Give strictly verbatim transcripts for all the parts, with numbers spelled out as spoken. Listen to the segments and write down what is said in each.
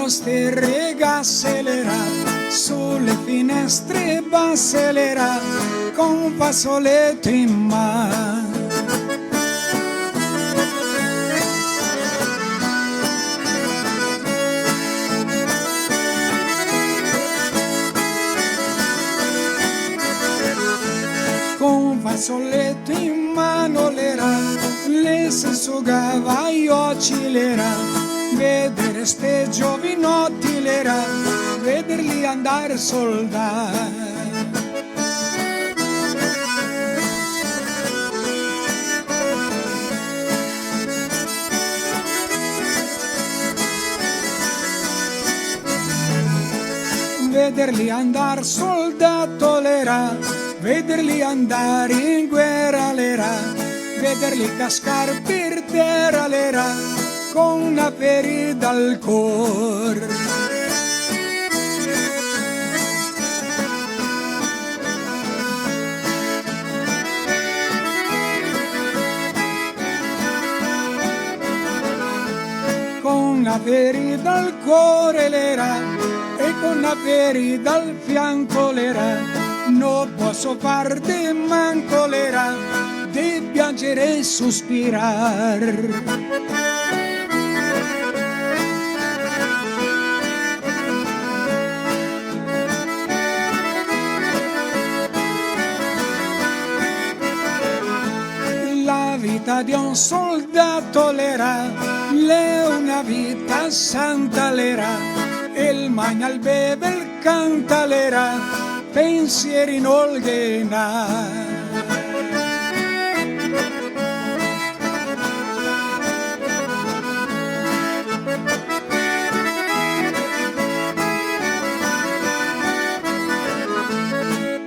Poste regaselerà, su le finestre baselerà, con fasoleto in man. Con fasoleto in mano lerà, le se sugava i oci lerà, vedere ste giovinoti lerà, vederli andar soldà. Vederli andar soldato lerà, vederli andar in guera lerà, vederli cascar per tera lerà, con na ferida al cor. Con na ferida al core lerà e con na ferida al fianco lerà, no poso far de manco lerà, de pianger e suspirar. La vita de un soldato lerà, l'è una vita santa lerà, el magna, el beve, el canta lerà, pensieri no el ghe n'à.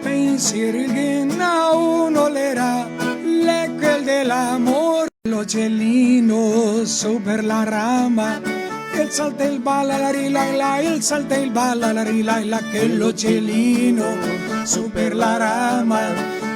Pensieri el ghe n'à uno lerà, l'è quel de l'amor. L'ocellino su per la rama, el salta, el bala, la ri la la, el salta, el bala, la ri la la, che l'ocellino su per la rama,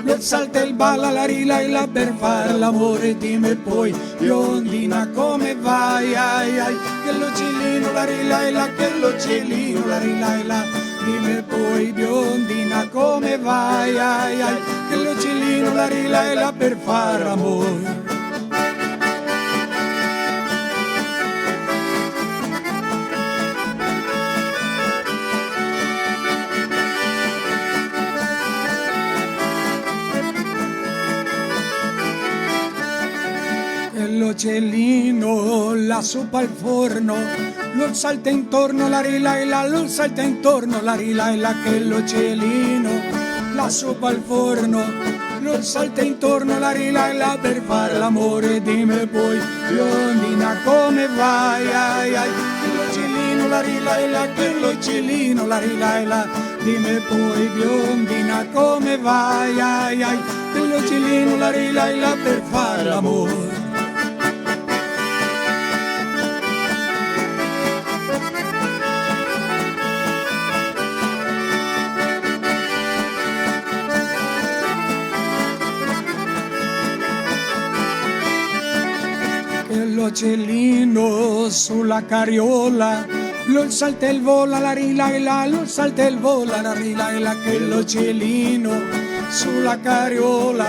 el salta, el bala, la ri la la, per far l'amore, dime poi, biondina, come vai, ai, ai, che l'ocellino, la ri la la, che l'ocellino, la ri la la, dime poi, biondina, come vai, ai, ai, che l'ocellino, la ri la la, per far l'amore. E l'ocellino là su pal forno, lo salta intorno, la ri la la, lo salta intorno, la ri la la, che l'ocellino là su pal forno, lo salta intorno, la ri la la, per far l'amore, dime poi, biondina, come vai, ai, ai, che l'ocellino, la ri la la, che l'ocellino, la ri la la, dime poi, biondina, come vai, ai, ai, che l'ocellino, la ri la la, per far l'amore. E l'ocellino su la cariola, lo salta, el vola, la ri la la, lo salta, el vola, la ri la la, che l'ocellino su la cariola,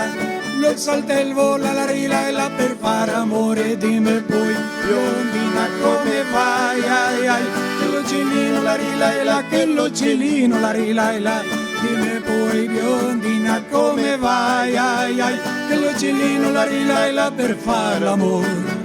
lo salta, el vola, la ri la la, per far amore, dime poi, biondina, come vai, ai, ai, che l'ocellino, la ri la la, che l'ocellino, la ri la la, dime poi, biondina, come vai, ai, ai, che l'ocellino, la ri la la, per far l'amore.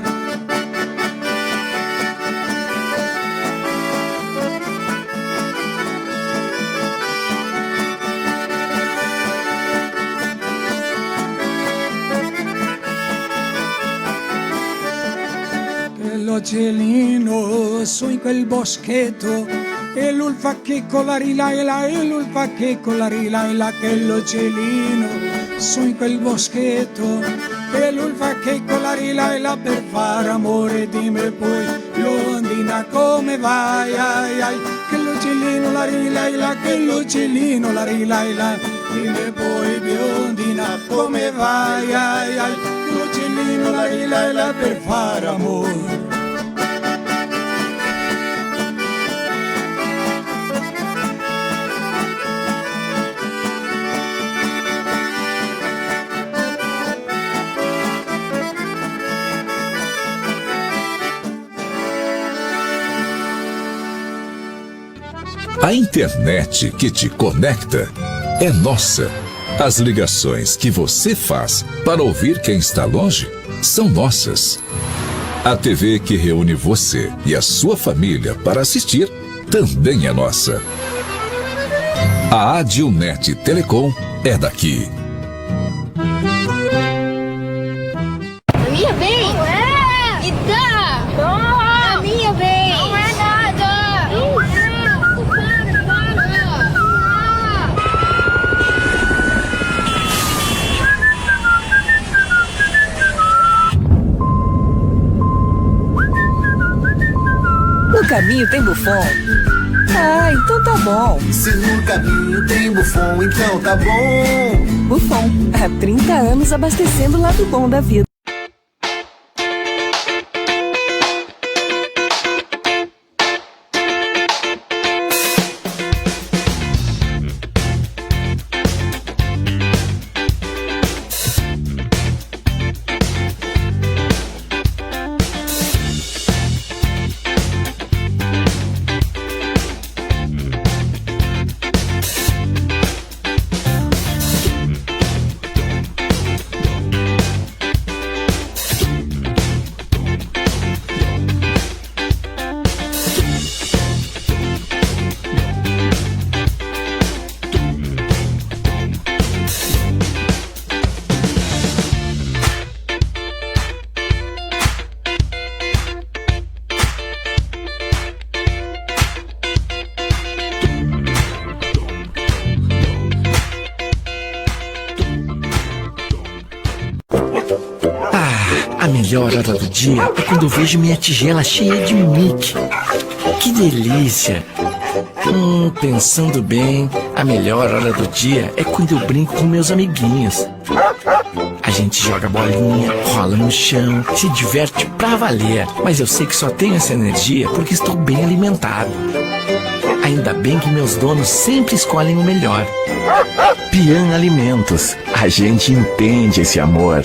Che l'ocellino su in quel boscheto, e lu el fa checo, la ri la la, e lu el fa checo, la ri la la, che l'ocellino su in quel boscheto, e lu el fa checo, la ri la la, per far amore, dime poi, biondina, come vai, ai, ai, che l'ocellino, la ri la la, che l'ocellino, la ri la la, dime poi, biondina, come vai, ai, ai, che l'ocellino, la ri la la, per far amore. A internet que te conecta é nossa. As ligações que você faz para ouvir quem está longe são nossas. A T V que reúne você e a sua família para assistir também é nossa. A Adilnet Telecom é daqui. A minha vez? Não é! Me dá! Não! A minha vez! Não é nada! Não! Para, para! No caminho tem Buffon? Ah, então tá bom. Se no caminho tem Buffon, então tá bom. Buffon, há trinta anos abastecendo o lado bom da vida. Ah, a melhor hora do dia é quando eu vejo minha tigela cheia de Mickey. Que delícia! Hum, pensando bem, a melhor hora do dia é quando eu brinco com meus amiguinhos. A gente joga bolinha, rola no chão, se diverte pra valer. Mas eu sei que só tenho essa energia porque estou bem alimentado. Ainda bem que meus donos sempre escolhem o melhor. Pian Alimentos, a gente entende esse amor.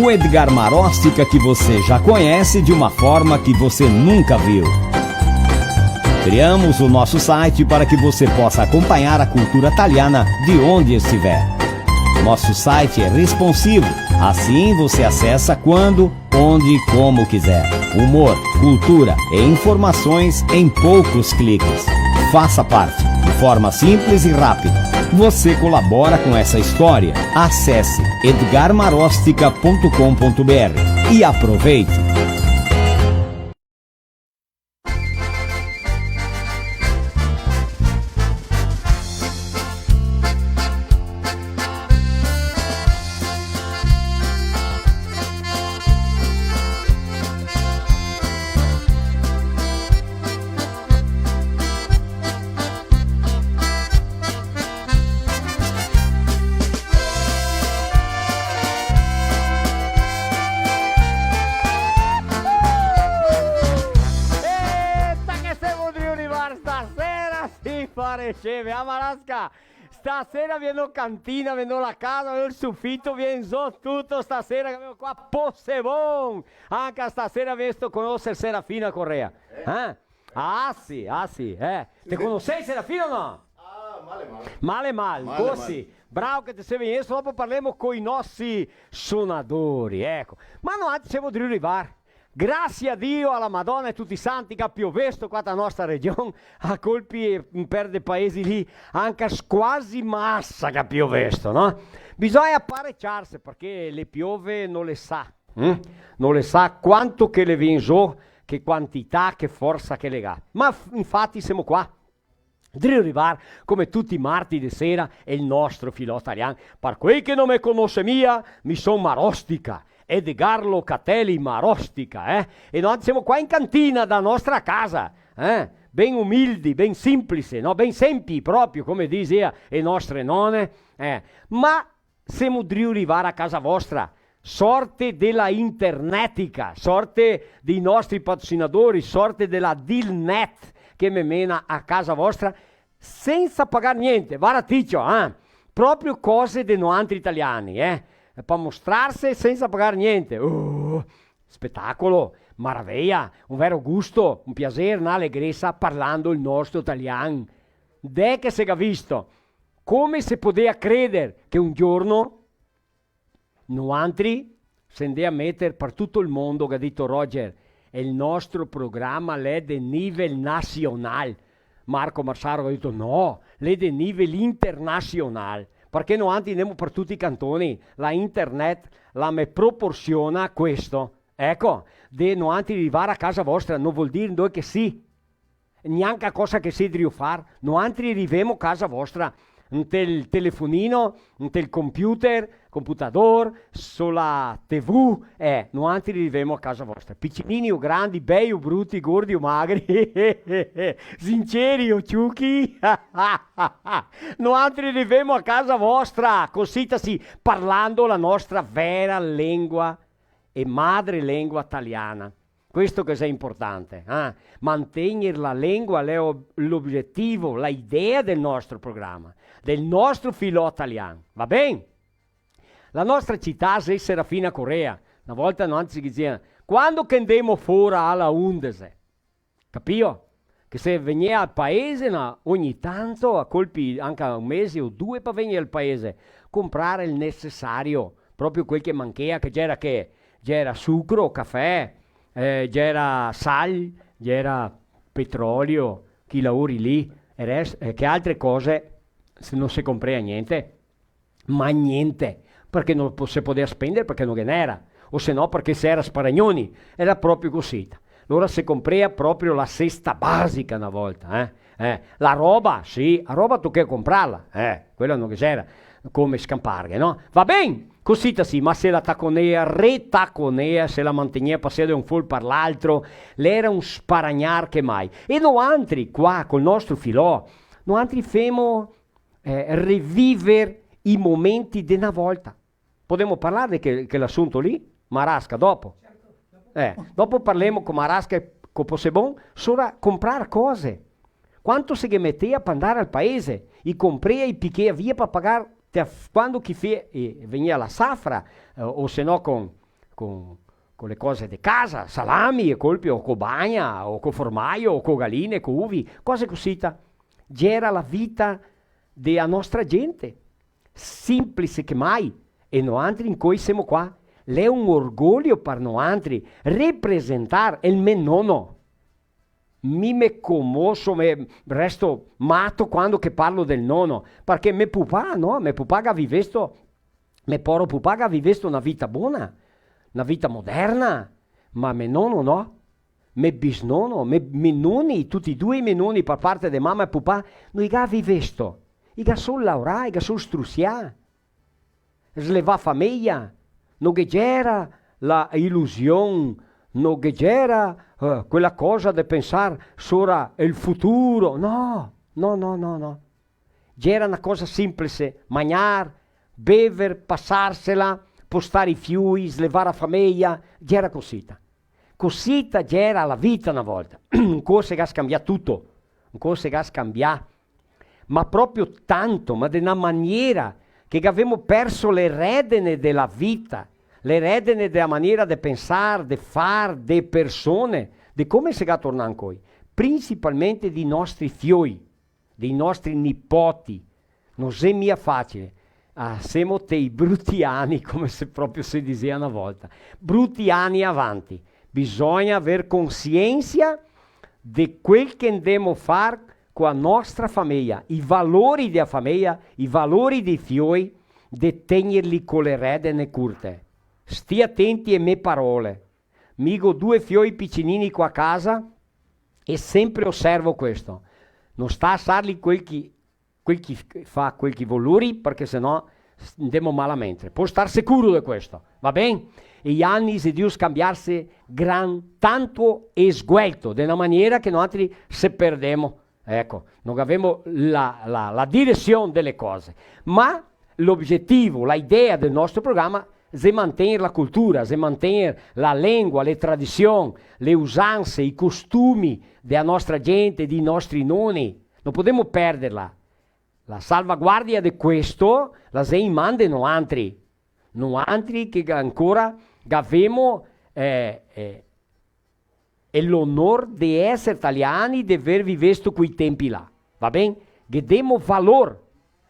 O Edgar Maróstica que você já conhece de uma forma que você nunca viu. Criamos o nosso site para que você possa acompanhar a cultura taliana de onde estiver. Nosso site é responsivo, assim você acessa quando, onde e como quiser. Humor, cultura e informações em poucos cliques. Faça parte, de forma simples e rápida. Você colabora com essa história. Acesse edgar marostica ponto com ponto br e aproveite! Che, vea Marasca, stasera vien cantina, vien la casa, vien el sofito, vien zo tuto stasera che gavemo qua Possebon. Anca stasera vien sto conoser Serafina Corrêa. Eh? Ah, sì, ah, sì, eh. Te conosei Serafina o no? Ah, male, male. Male, male, male, cusì. Male. Bravo che te sei vegnesto, dopo parlemo coi nostri sonadori, eco. Ma noantri semo drio rivar. Grasie a Dio, a la Madona e tuti i santi che ga piovesto qua ta nostra region, a colpi e un per de paesi lì, anca s-, quasi masa che ga piovesto, no? Bisogna pareciarse, parché le piove no le sa, mm? No le sa quanto che le vien zo, che quantità, che forsa che le ga. Ma f-, infati semo qua. Drio rivar, come tuti i marti de sera, el nostro filò talian. Par quei che no me conose mia, mi son Marostica, Edgar Locatelli Marostica, eh? E noantri semo qua in cantina da nostra casa, eh? Ben umildi, ben simplice, no? Ben sempi, proprio, come disea e nostre none, eh? Ma semo drio rivar a casa vostra, sorte de la internetica, sorte dei nostri patrocinadori, sorte de la Dilnet che me mena a casa vostra sensa pagar gnente. Vara, Ticio, eh? Proprio cose de noantri italiani, eh? Pa mostrarse sensa pagar gnente. Uh, spetacolo, maraveia, un vero gusto, un piaser, na alegresa parlando el nostro talian. Deh che se ga visto? Come se podea creder che un giorno noantri se ndea meter par tuto el mondo, che ga dito Roger, e el nostro programa l'è de nivel nasional. Marco Marsaro ga dito: "No, l'è de nivel internasional, parché noantri ndemo par tuti i cantoni, la internet la me proporsiona questo." Eco, de noantri rivar a casa vostra no vol dir ndove che sì. Gnanca cosa che sì drio far, noantri rivemo casa vostra, ntel telefonino, ntel computer, computador, so la T V, eh, noantri rivemo a casa vostra. Picinini o grandi, bei o bruti, gordi o magri, sinceri o ciuchi, noantri rivemo a casa vostra, cosita sì, parlando la nostra vera lengua e madre lengua taliana. Questo che xe importante, eh? Mantegner la lengua l'è o-, l'obietivo, la idea del nostro programa, del nostro filò talian, va ben? La nostra cità xe Serafina Corrêa. Na volta noantri se dizea: "Quando che ndemo fora a la undese?" Capìo? Che se vegnea al paese, no? Ogni tanto, a colpi anca un mese o due pa vegner al paese, comprar el nesesario, proprio quel che manchea, che gera che? Gera sucro, cafè, eh, gera sal, gera petrolio, chi laori lì, e res-, eh, che altre cose, se no se comprea gnente. Ma gnente, parché no po-, se podea spender, parché no ghe n'era, o se no parché se era sparagnoni, era proprio cosita. Alora se comprea proprio la sesta basica na volta, eh? Eh, la roba, sì, la roba tochea comprarla, eh, quela no ghe gera come scamparghe, no? Va ben, cosita sì, ma se la taconea, retaconea, se la mantegnea, pasea de un fol par l'altro, l'era un sparagnar che mai. E noantri qua, col nostro filò, noantri femo eh, reviver i momenti de na volta. Podemo parlar de che, che l'asunto lì? Marasca, dopo? Eh, dopo parlemo co Marasca e co Possebon sora comprar cose. Quanto se ghe metea pa ndar al paese, i comprea, i pichea via pa pagar te a f-, quando che fie-, eh, vegnea la safra, eh, o se no con, con, con le cose de casa, salami e colpi, o co bagna, o co formaio, o co galine, co uvi, cose cosita. Gera la vita de a nostra gente, simplice che mai, e noantri incoi semo qua. L'è un orgolio par noantri representar el me nono. Mi me comoso, me resto mato quando che parlo del nono, parché me pupà, no? Me pupà ga vivesto, me poro pupà ga vivesto na vita bona, na vita moderna, ma me nono no. Me bisnono, me, me noni, tuti e due i me noni, par parte de mama e pupà, no i ga vivesto. I ga sol laorà, i ga sol strusià. Slevà fameia. No ghe gera la ilusion, no ghe gera, eh, quela cosa de pensar sora el futuro. No, no, no, no, no. Gera na cosa simplice, magnar, bever, pasarsela, postar i fioi, slevar a fameia, gera cosita. Cosita gera la vita na volta. Ancora se ga scambià tuto, ancora se ga scambià. ma proprio tanto, ma de na maniera che gavemo perso le redene de la vita, le redene de la maniera de pensar, de far, de persone, de come se ga tornà ancoi, principalmente dei nostri fioi, dei nostri nipoti. No xe mia facile. Ah, semo te i bruti ani, come se proprio se disea na volta. Bruti ani avanti. Bisogna aver consiensia de quel che ndemo far co a nostra fameia, i valori de a fameia, i valori dei fioi, de tegnerli co le redene curte. Stì atenti e me parole. Mi go due fioi picinini qua a casa e sempre oservo questo. No sta asarli quel che, quel che f-, fa quel che vol lori, parché se no s-, ndemo malamente. Pol star sicuro de questo, va ben? E i ani xe drio scambiarse gran tanto e sguelto, de na maniera che noantri se perdemo. Eco, no gavemo la, la, la diresion de le cose. Ma l'objetivo, la idea del nostro programa xe mantegner la cultura, xe mantegner la lengua, le tradision, le usanse, i costumi de a nostra gente, dei nostri noni. No podemo perderla. La salvaguardia de questo la xe in man de noantri. Noantri che ga-, ancora gavemo, eh, eh, e l'onor de eser taliani, de ver vivesto quei tempi là. Va ben? Ghe demo valor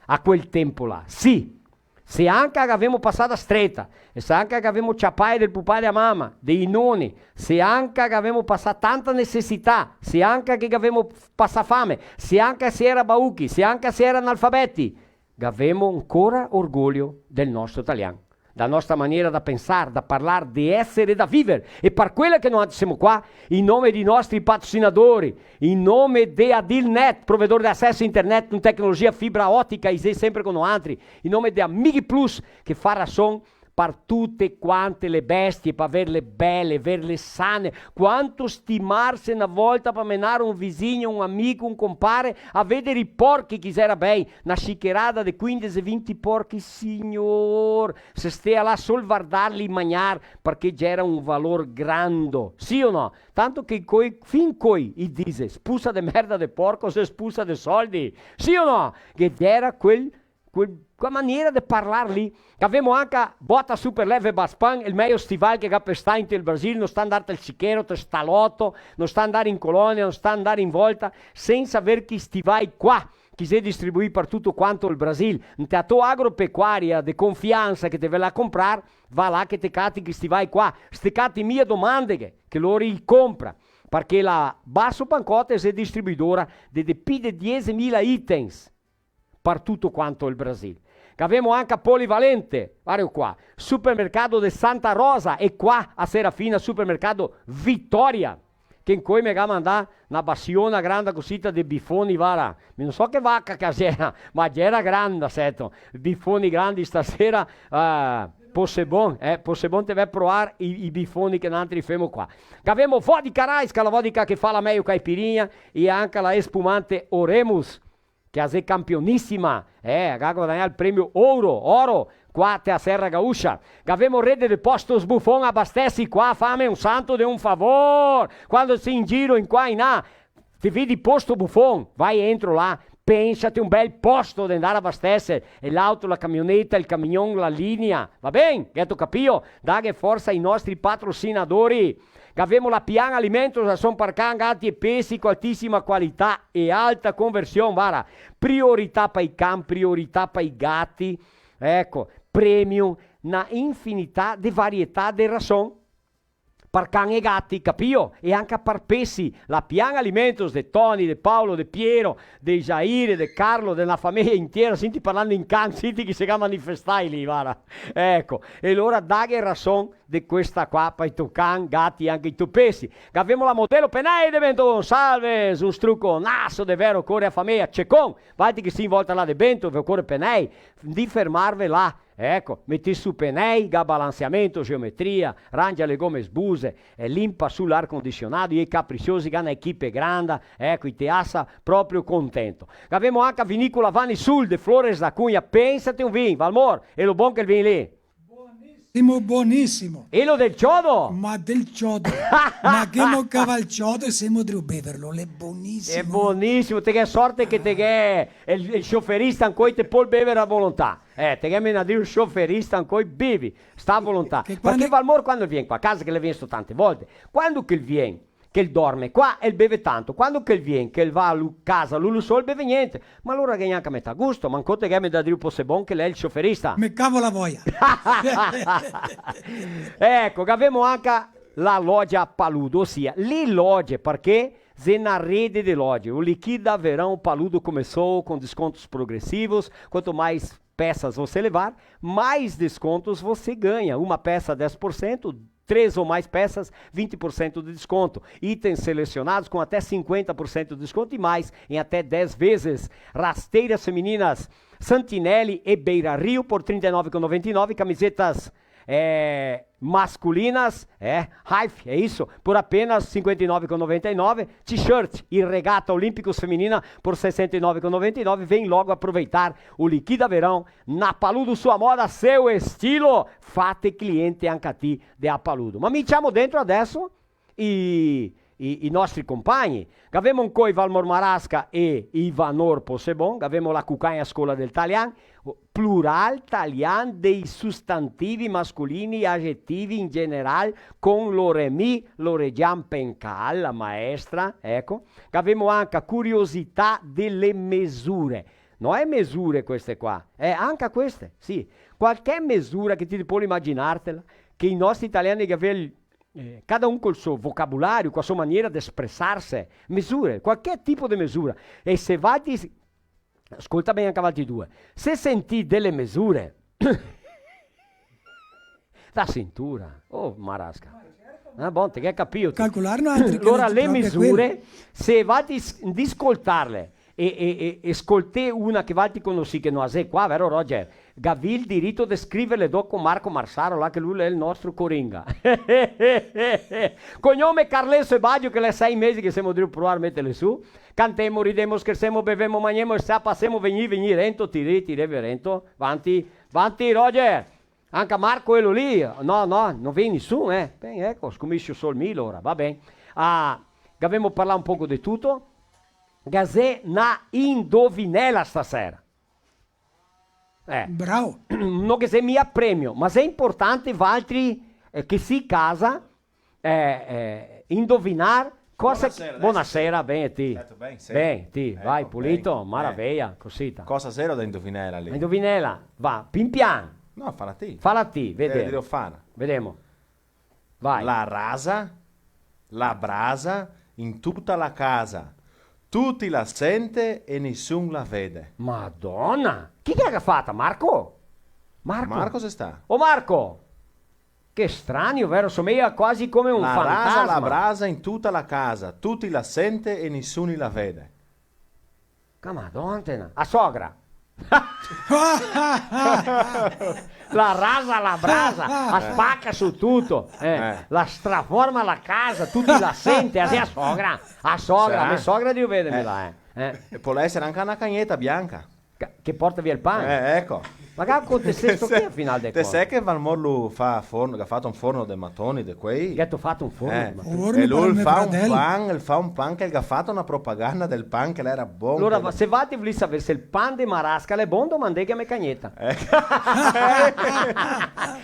a quel tempo là. Sì. Se anca gavemo pasà da streta, e se anca gavemo ciapà del pupà e dea mama, dei noni, se anca gavemo pasà tanta necesità, se anca che gavemo pasà fame, se anca se era bauchi, se anca se era analfabeti, gavemo ancora orgolio del nostro talian, da nostra maniera da pensar, da parlar, de eser e da viver. E par quela che noantri semo qua, in nome dei nostri patrocinadori, in nome de Adilnet, provedor de aceso a internet con tecnologia fibra otica, i xe sempre con noantri, in nome de Amighi Plus, che fa rason par tute quante le bestie, par verle bele, verle sane. Quanto stimarse na volta par menar un visigno, un amico, un compare a veder i porchi che i xera bei, na scicherada de quindese, vinti porchi, signor! Se stea là sol vardarli magnar, parché gera un valor grando, sì o no? Tanto che coi, fin coi i dise, spusa de merda de porco xe spusa de soldi, sì o no? Che gera quel, quel, quela maniera de parlar lì. Gavemo anca Bota Super Leve Baspan, el mejo stival che ga par star inte el Brasil, no sta ndar tel sichero, tel staloto, no sta ndar in colonia, no sta ndar in volta, sensa aver chi stivai qua, che i xe distribuì par tuto quanto el Brasil. Inte a to agropecuaria de confiansa che te ve la comprar, va là che te cati chi stivai qua. Se te cati mia, domandeghe, che lori i compra. Parché la Basso Pancotte xe distribuidora de, de pi de diesemila items par tuto quanto el Brasil. Gavemo anca Polivalente, varda qua, supermercado de Santa Rosa, e qua a Serafina, supermercado Vitória, che incoi me ga mandà na basiona granda cosita de bifoni, vara. Mi no so che vaca che gera, ma gera granda, seto. Bifoni grandi stasera, eh, po xe bon, eh, po xe bon te ve provar i, i bifoni che nantri femo qua. Gavemo vodka Raiska, la vodka che fa la mejo caipirinha, e anca la espumante Oremus, che a xe campionisima, eh, a ga guadagnà el premio ouro, oro, qua te a Serra Gaúcha. Gavemo Rede de Postos Buffon, abastesi qua, fame un santo de un favor. Quando si in giro, in qua, in là, te vedi posto Buffon, vai entro là, pensate un bel posto de ndar a abasteser, e l'auto, la camioneta, el camion, la linea, va ben? Gheto capìo? Daghe forsa ai nostri patrocinadori. Gavemo la Pian Alimentos, rason par can, gati e pesi co altisima qualità e alta conversion, vara. Priorità pa i can, priorità pa i gati, eco, premium, na infinità de varietà de rason par can e gati, capìo? E anca par pesi, la Pian Alimentos de Toni, de Paolo, de Piero, de Jair, de Carlo, de na fameja intiera, senti parlando in can, senti che se ga manifestai lì, vara. Eco, e lora daghe rason de questa qua, pa i to can, gati e anca i to pesi. Gavemo la Modelo Penei de Bento Gonçalves, un struconaso de vero core a fameja, Cecon, valtri che sì in volta là de Bento, ve ocore penei, ndì fermarve là, eco, meti su penei, ga balanseamento, geometria, rangia le gome sbuse, e limpa su l'ar condicionado, i caprisiosi, ga na equipe granda, eco, i te asa proprio contento. Gavemo anca Vinicola Vani Sul de Flores da Cunha, pensate un vin, Valmor, e lo bon che el vin lì? Bonisimo. Semo bonisimo. Elo del ciodo? Ma del ciodo. Ma che mo cava el ciodo e semo drio beverlo, l'è bonisimo. L'è bonisimo, te ghè sorte che te ghè el, el scioferista ancoi, te pol bever a volontà. Eh, te ghè menà drio el scioferista ancoi, bevi, sta a volontà. Che, che quando... Parché Valmor quando vien qua a casa, che l'è vegnesto tante volte, quando che el vien, che el dorme qua, el beve tanto. Quando che el vien, che el va a lu-, casa lu, lu sol, el beve gnente. Ma alora ghe gnanca metà gusto, ma ancò te ghè menà drio po' se bon che l'è el scioferista. Me cavo la voia. Eco, gavemo anca la loja Paludo, osia le loje, parché xe na rede de loje. O Liquida Verão Paludo começou com descontos progressivos. Quanto mais peças você levar, mais descontos você ganha. Uma peça, dez por cento, três ou mais peças, vinte por cento de desconto. Itens selecionados com até cinquenta por cento de desconto e mais, em até dez vezes. Rasteiras femininas Santinelli e Beira Rio por trinta e nove com noventa e nove. Camisetas, é, masculinas, é, Hype, é isso? Por apenas cinquenta e nove com noventa e nove. T-shirt e regata Olímpicos feminina por sessenta e nove com noventa e nove. Vem logo aproveitar o Liquida Verão na Paludo, sua moda, seu estilo. Fate cliente anca ti de a Paludo. Ma mi ciamo dentro adeso i, i, i nostri compagni. Gavemo ancoi Valmor Marasca e Ivanor Possebon, gavemo la Cucagna Scola del Talian, plural talian dei sustantivi mascolini e agetivi in general, con Loremi Loregian Pencal, la maestra, eco. Gavemo anca curiosità dele mesure. No è mesure queste qua, è anca queste, sì. Qualche mesura che ti te pol imaginartela, che i nostri italiani che gavé, eh, cada un col so vocabulario, co la so maniera de espresarse, mesure, qualche tipo de mesura. E se valtri s-, scolta ben anca valtri due, se sentì dele mesure, la sintura. Oh, Marasca. Ah, bon, te ghè capìo ti. Calcolar no altri che... Alora, le proprio misure, quel. Se va di s-, di scoltarle e, e, e, e scolté una che valtri conosì che no la xe qua, vero, Roger? Gavì el dirito de scriverle dopo Marco Marsaro, là che lu l'è el nostro coringa. Cognome Carlesso e Baggio, che l'è sei mesi che semo drio provar a meterle su. Cantemo, ridemo, schersemo, bevemo, magnemo e se la pasemo, vegnì, vegnì rento, tirì, tirì rento. Vanti, vanti, Roger. Anca Marco, elo lì? No, no, no vien nisun, eh. Ben, eco, scominsio sol mi, alora, va ben. Ah, gavemo parlà un poco de tuto. Ghe xe na indovinela stasera. Eh. Bravo. No ghe xe mia premio, ma xe inportante valtri, eh, che sì casa, eh, eh, indovinar cosa... Bonasera, bonasera, ben, ti? Stato ben, sì. Ben, ti, eco, vai, pulito, ben, maraveia, cosita. Cosa xelo da indovinela lì? Indovinela, va, pian pian. No, fala ti. Fala ti, vedemo. Vedemo. Vai. La rasa, la brasa, in tuta la casa. Tuti la sente e nisun la vede. Madona! Chi che la ga fata, Marco? Marco? Marco xe sta? Oh, Marco! Che stranio, vero? Someja quasi come un fantasma. La rasa, la brasa in tuta la casa, tuti la sente e nisuni la vede. Ca Madona, tena. A sogra. La rasa, la brasa, la spaca su tuto, eh. Eh. La straforma la casa, tuti la sente, a xe a sogra. A sogra, sì, me sogra drio vederme là, eh. Eh. E pol esare anca na cagneta bianca. Ca-, che porta via el pan. Eh, eco. Ma che acontesè sto qui al final de conto? Te sè che Valmor lu fa forno, che ga fato un forno de matoni, de quei? Che te ga fato un forno de matoni? Eh. Forno par me fradel. E lu fa un pan, el fa un pan che el ga fato na propaganda del pan che l'era bon. Alora, che se valtri volì saver se el pan de Marasca l'è bon, domandeghe a me cagneta. Eh.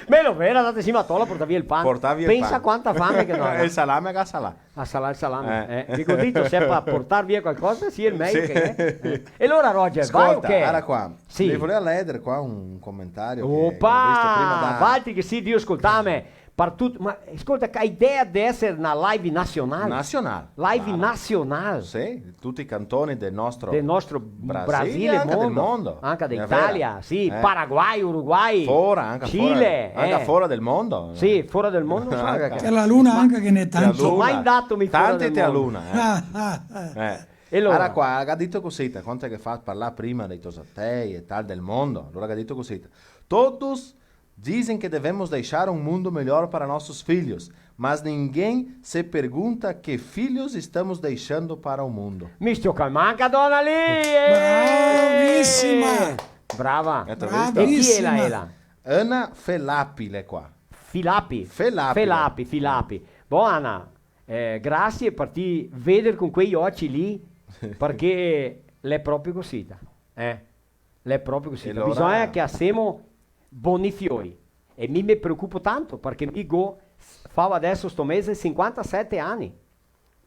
Me lo vera, date sì, ma tola, porta via el pan. Porta via el pan. Pensa quanta fame che no. E el salame che ga salà. A salar el salame, eh. Eh, digo, dito, se xe par portar via qualcosa, sì, el mejo che xe. Sì. Eh. E alora, Roger, vai o che? Scolta, ara qua. Sì. Te volea leger qua un comentario che go visto prima da... Opa! Valtri che sì drio scoltarme, par tut-, ma scolta, che idea de eser na live nasional. Nasional, claro. Live nasional. Sì, tuti i cantoni del nostro... Del nostro Brasil, Brasil e anca del mondo. Anca de Italia, sì, eh. Paraguay, Uruguay, Chile, eh. Fora, anca fora, anca fora del mondo. Sì, fora del mondo, so che... Te la luna anca che n'è tanto. Te la luna. Mai ndato mi fora del mondo. Tanti te la luna, eh. Ah, ah, ah. Eh. E alora? Ara qua, ga dito cusì, te, quando che fa parlar prima dei tosatei e tal del mondo, alora ga dito cusì, te: Todos dizem que devemos deixar um mundo melhor para nossos filhos, mas ninguém se pergunta que filhos estamos deixando para o mundo. Mister Calmanca, dona lì! Eh! Bravisima! Brava. Eh, te ga visto? Bravisima. E chi xe ela, ela? Ana Felapi, l'è qua. Filapi. Felapi. Felapi, Filapi. Bon, Ana, eh, grasie par ti veder con quei oci lì, parché l'è proprio cosita, eh. L'è proprio cosita. E alora bisogna che asemo boni fioi. E mi me preocupo tanto, parché mi go, fao adeso sto mese sinquantasete ani.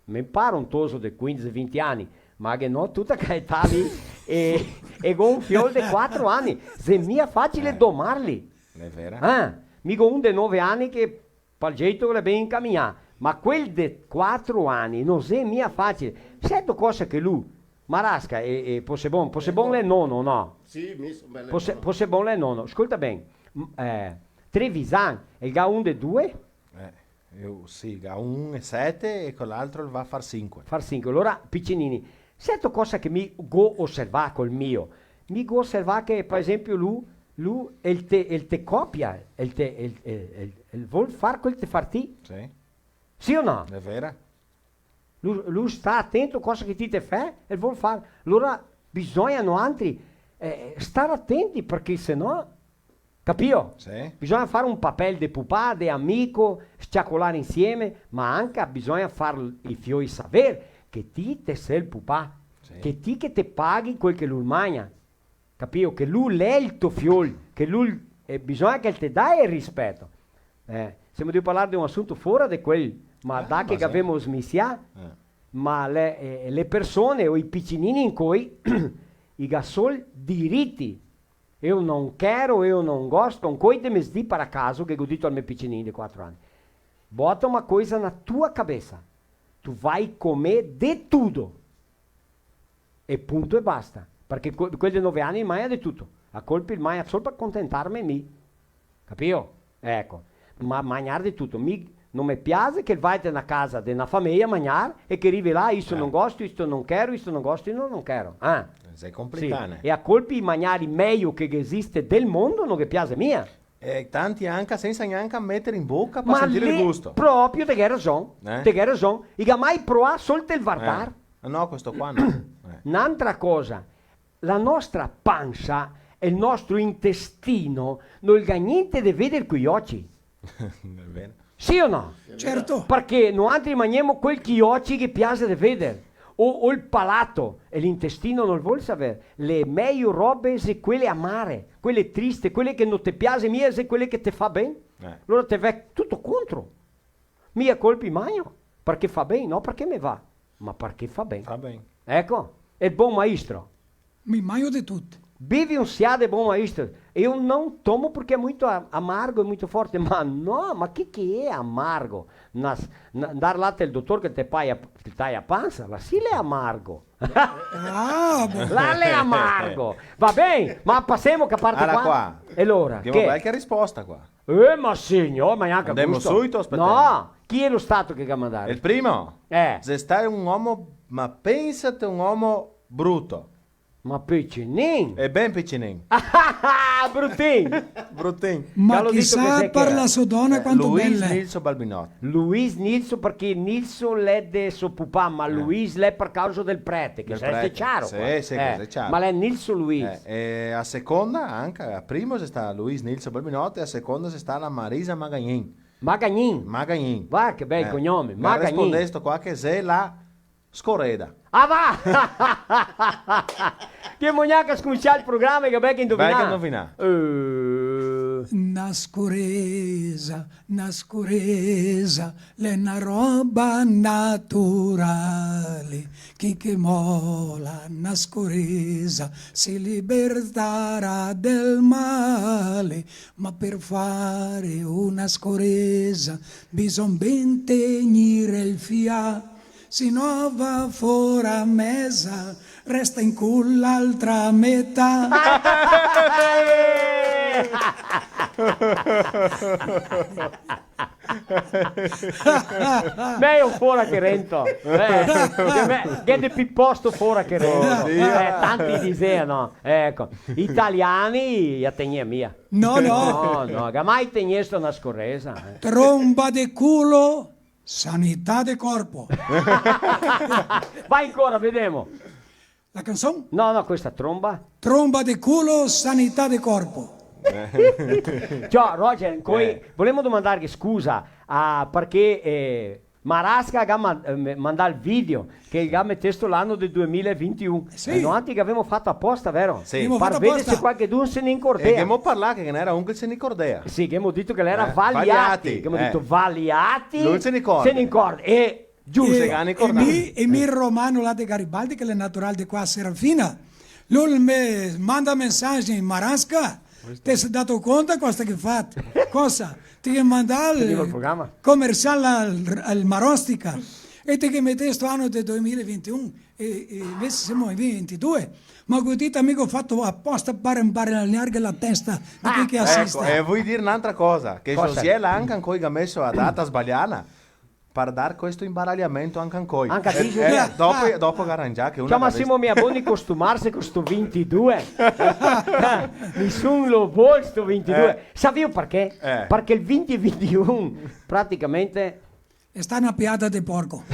Me paro un toso de quindese, vinti ani, ma che no tuta ca età lì, e, e go un fiol de quatro ani, xe mia facile domarli. L'è vera. Eh, mi go un de nove ani che pal geito l'è ben incaminà, ma quel de quatro ani no xe mia facile. Seto cosa che lu, Marasca, e, e Posebon, Posebon l'è nono, no? Sì, mi so bele Pose-, nono. Posebon l'è nono. Scolta ben, m-, eh, Trevisan, el ga un de due? Eh, eu, sì, ga un e sete e quel altro el va a far sinque. Far sinque, alora picinini. Seto cosa che mi go oservà col mio? Mi go oservà che, par esempio, lu, lu, el te, el te copia, el te, el, el, el, el vol far quel te far ti. Sì. Sì o no? L'è vera. Lu, lu sta atento cosa che ti te fè, el vol far. Alora bisogna noantri, eh, star atenti, parché se no Capio? Sì. Bisogna far un papel de pupà, de amico, s-ciacolar insieme, ma anca bisogna far i fioi saver che ti te sè el pupà, sì, che ti che te paghi quel che lu magna. Capio? Che lu l'è el to fiol, che lu, eh, bisogna che el te dà el rispeto. Eh, semo drio parlar de un asunto fora de quel, ma eh, da che gavemo smisià, eh, ma le, eh, le persone o i picinini incoi, i ga sol diriti. Eu não quero, eu não gosto, un coi de mesdì par a caso, che go dito al me picinin de quatro ani. Bota uma coisa na tua cabeça. Tu vai comer de tudo. E punto e basta. Parché co-, quel de nove ani magna de tuto. A colpi el magna sol par contentarme mi. Capio? Eco. Ma magnar de tuto. Mi No me piase che el vaia te na casa de na fameia magnar e che rive là, "Isto no gosto, isto no quero, isto no gosto, isto no quero." Ah. Xe complicà, sì, né? E a colpi i magnari mejo che, che esiste del mondo no ghe piase mia. E tanti anca sensa gnanca meter in boca par sentir el gusto. Ma lì proprio te ghe rason, eh? Te ghe rason. I ga mai proà sol tel vardar? Eh. No, questo qua no. Eh. N'antra cosa, la nostra pansa e el nostro intestino no el ga gnente de veder coi oci. Va ben. Sì o no? Certo. Parché noantri magnemo quel che i oci ghe piase de veder, o, o el palato, e l'intestino no el vol saver. Le mejo robe xe quele amare, quele triste, quele che no te piase mia, xe quele che te fa ben. Eh. Alora te vè tuto contro. Mi a colpi magno, parché fa ben, no parché me va, ma parché fa ben. Fa ben. Eco, el bon maestro. Mi magno de tuto. Bevi un sià de bon maestro. Eu não tomo porque é muito a-, amargo, é muito forte. Ma no, ma che che xe amargo? Na s-, na, ndar là tel dotor che te paia, te taia pansa? Là sì l'è amargo. Ah, bon. Là l'è amargo. Va ben, ma pasemo che parte qua. Ala qua. E alora, che? Che bela risposta qua. Eh, ma signor, ma gnanca gusto. Andemo subito, spetemo. No, chi xe lo stato che ga mandà? El primo? Eh. Xe stà un omo, ma pensate un omo bruto. Ma picinin. E ben picinin. Brutin. Brutin. Ma chisà par la so dona quanto bela. Luis Nilso Balbinot. Luis Nilso, parché Nilso l'è de so pupà, ma Luis l'è par causa del prete, che xe ciaro, sì, sì, eh, che xe ciaro. Ma l'è Nilso Luis. Eh, e a seconda, anca, a primo xe stà Luis Nilso Balbinot, e a seconda xe stà la Marisa Magagnin. Magagnin? Magagnin. Va, che bel cognome, Magagnin. Ga rispondesto qua che xe la Scoreda. Ah, va! Che mognaca scominsià el programa, che bel che indovinà. Bel che indovinà. Eh. Na scoreza, na scoreza, l'è na roba naturale. Chi che mola na scoreza si libertarà del male. Ma per fare una scoreza bisogna ben tegnere il fià. Se no va fora mesa, resta in cul l'altra metà. Mejo fora che rento. Eh, che me-, che de pi posto fora che rento. Oddio. Eh, tanti disea, no? Eco, italiani, i a tegnea mia. No, no. No, no, ga mai tegnesto na scoreza, eh. Tromba de culo, sanità de corpo. Vai ancora, vedemo. La canson? No, no, questa tromba. Tromba de culo, sanità de corpo. Ciò, Roger, ancoi, eh, volemo domandarghe scusa a, parché, eh, Marasca ga ma-, eh, me-, mandà el video che el ga metesto l'ano del due mila e vintiun. Eh, sì. E noantri che gavemo fato aposta, vero? Sì. Gavemo fato aposta. Par veder se qualchedun se ne incordea. E che ghemo parlà che ghe n'era un che se ne incordea. Sì, che ghemo dito che l'era, eh, Valiati. Valiati, che ghemo, eh, dito Valiati. Lu se ne incorda. Se ne incorda. E giusto. E, se ga ricordà. E mi, e mi Romano là de Garibaldi, che l'è natural de qua, Serafina, lu me manda mensagem: "Marasca, te se dato conto cosa te ghe fato? Cosa? Te ghe mandà el comercial al, al Marostica e te ghe metesto ano del due mila e vintiun e, e invese semo in vintidue." Ma go dito, amigo, fato aposta par imbaralharghe la testa de chi che asiste. Eco, e voi dir n'antra cosa, che Josiel anca ancoi ga meso a data sbaliada. Par dar questo imbaraliamento anca ancoi. Anca ti, eh, Giulia. Eh, dopo, dopo ga rangià che una... Ciò, ma semo mia boni costumarse co sto vintidue? Nisun lo vol sto vintidue. Eh. Savìo parché? Eh. Parché el vinti e vintiun, praticamente... Xe stà na piada de porco.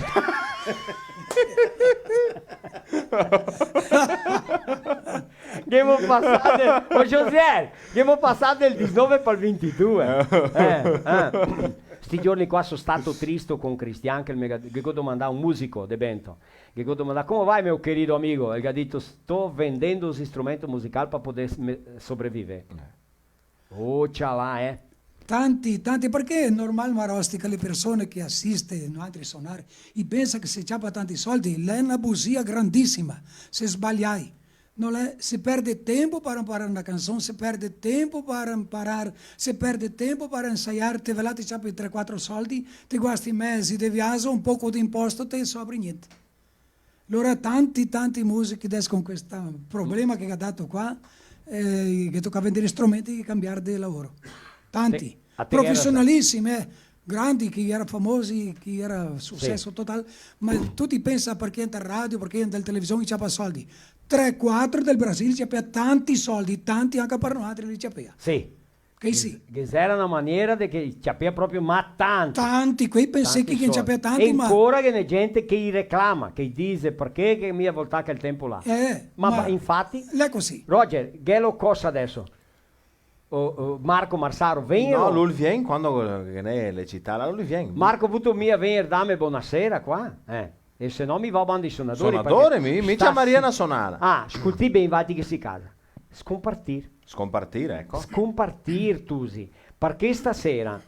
Ghemo pasà del, o Josiel, ghemo pasà del disnove pal vintidue. Eh, eh. Sti giorni qua so stato tristo con Cristian, che me ga, che go domandà, un musico de Bento, che go domandà: "Come vai, meu querido amigo?" E el ga dito: "Sto vendendo os instrumentos musical pa poder me-, sobreviver." Eh. Oh, cialà, eh. Tanti, tanti, parché xe normal, Marostica, le persone che asiste noantri sonar, i pensa che se ciapa tanti soldi, l'è na busia grandisima, se sbaliai. No l'è, se perde tempo par imparar na canson, se perde tempo par imparar, se perde tempo par ensaiar, te ve là, te ciapi tre, quatro soldi, te guasti mesi de viajo, un poco de imposto, te sobra gnente. Alora tanti, tanti musici deso con questo problema che ga dato qua, eh, che toca vender strumenti e cambiar de lavoro. Tanti. Sì, a te che era... Profesionalisimi, eh. Grandi, che i era famosi, che i era suceso total, ma tuti pensa parché entra in radio, parché entra in television, i ciapa soldi. Tre, quatro del Brasil i ciapea tanti soldi, tanti anca par noantri li ciapea. Sì. Che sì. Ghe, ghe xera na maniera de che i ciapea proprio, ma tanti. Tanti, quei pensa che i ciapea tanti, ma... E ancora ghe n'è gente che i reclama, che i dixe: "Parché che mi ga voltà quel tempo là?" Eh, ma, ma infati, l'è cusì. Roger, ghelo cosa deso? O, o Marco Marsaro vien? No, o lu vien quando che ghe n'è le cità, là lu vien. Marco, vuto mia vegner darme bonasera qua? Eh. E se no mi vao banda i sonadori, sonadori, parché mi, mi ciamaria na sonada. Ah, scoltè ben, vati che si casa. Scompartir. Scompartir, eco. Scompartir, tusi. Parché stasera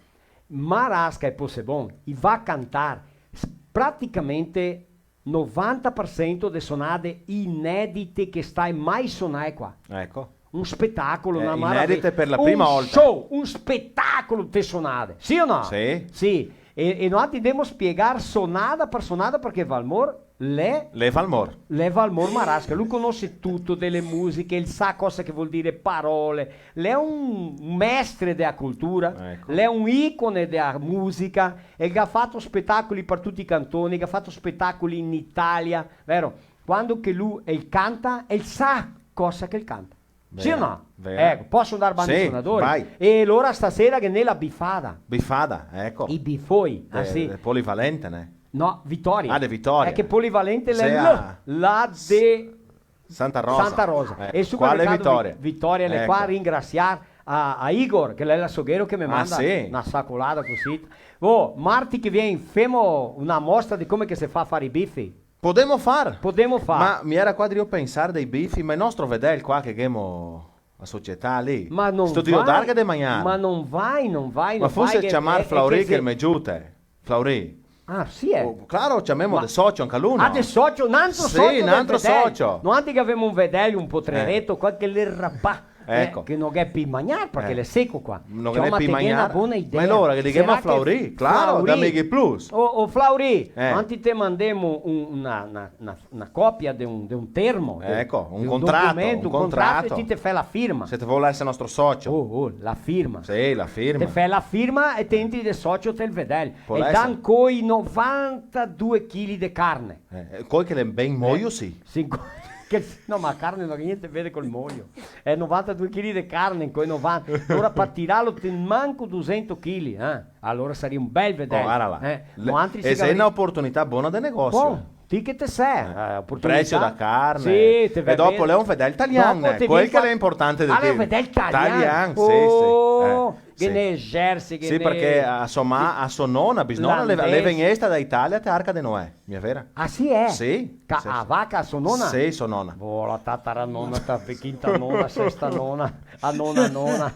Marasca e Possebon i va cantar s-, praticamente novanta par sento de sonade inedite che stae mai sonae qua. Eco. Un spetacolo, eh, na maraveia. Inedite par la prima volta. Un show, un spetacolo de sonade. Sì o no? Sì. Sì. E, e noantri ndemo spiegar sonada par sonada parché Valmor l'è... L'è Valmor. L'è Valmor Marasca. Lu conose tuto de le musiche, el sa cosa che vol dire parole. L'è un, un mestre de la cultura, eco, l'è un icone de la musica. El ga fato spetacoli par tuti i cantoni, el ga fato spetacoli in Italia, vero? Quando che lu, el canta, el sa cosa che el canta. Sì o no? Vera, vera. Eco, poso ndar banda i sonadori? Sì, vai. E alora stasera ghe n'è la bifada. Bifada, eco. I bifoi, ah, sì. De Polivalente, né? No, Vitoria. Ah, de Vitoria. Xe che Polivalente l'è là, là de Santa Rosa. Santa Rosa. Eh, e su qua l'è Vitoria. Vitoria l'è qua, eco, ringrasiar a, a Igor, che l'è l'asoghero che me manda na sacolada cusì. Oh, marti che vien femo na mostra de come che se fa a far i bifi. Podemo far. Podemo far. Ma mi era qua drio pensar dei bifi, ma el nostro vedel qua che ghemo a società lì. Ma no, sto drio darghe de magnar. Ma no vai, no vai, no vai. Ma forse ciamar Flauri che me giute. Flauri. Ah, sì, eh. Oh, claro, ciamemo de socio anca lu, no? Ah, de socio, n'antro socio del vedel. Sì, n'antro socio. Noantri che gavemo un vedel, un potrereto, qualche lerapà. Eco. Eh, che no ghe n'è pi magnar, parché l'è seco qua. No ghe n'è pi magnar. Ciò, ma te ghè na bona idea. Ma alora che li ghemo a Flauri, claro, da Mighi Plus. O, o Flauri, eh, noantri te mandemo un, na, na, na, na copia de un, de un termo, de, eco, de un contrato, documento, un contrato, e ti te fè la firma. Se te vol esser nostro socio. Oh, oh, la firma. Sì, la firma. Te fè la firma e te entri de socio tel vedel. Pol esser. E dan coi novantadue chili de carne. Eh, coi che l'è ben moio, sì. Sì, co-, che, no, ma carne no ga gnente a veder col moio. Xe novantadue chili de carne, coi novanta. Alora, par tirarlo, te manco dusento chili, eh? Alora saria un bel vedel. Oh, varda là. Eh, noantri se... E xe na oportunità bona de negosio. Bon, Ti che te sè, eh, oportunità. Precio da carne. Sì, te... E dopo l'è un fedel talian, dopo te quel che l'è importante de... Ah, l'è un fedel talian? Talian, sì, sì. Oh, eh, che sì. Ne Jersey, che... Sì, ne... Parché a so ma-, a so nona, bisnona, l'è, l'è vegnesta da Italia te Arca de Noè, mia vera? Ah, sì, eh? Sì, sì, sì. A vaca a so nona? Sì, so nona. Oh, la tataranona, ta quinta nona, sesta nona, a nona nona.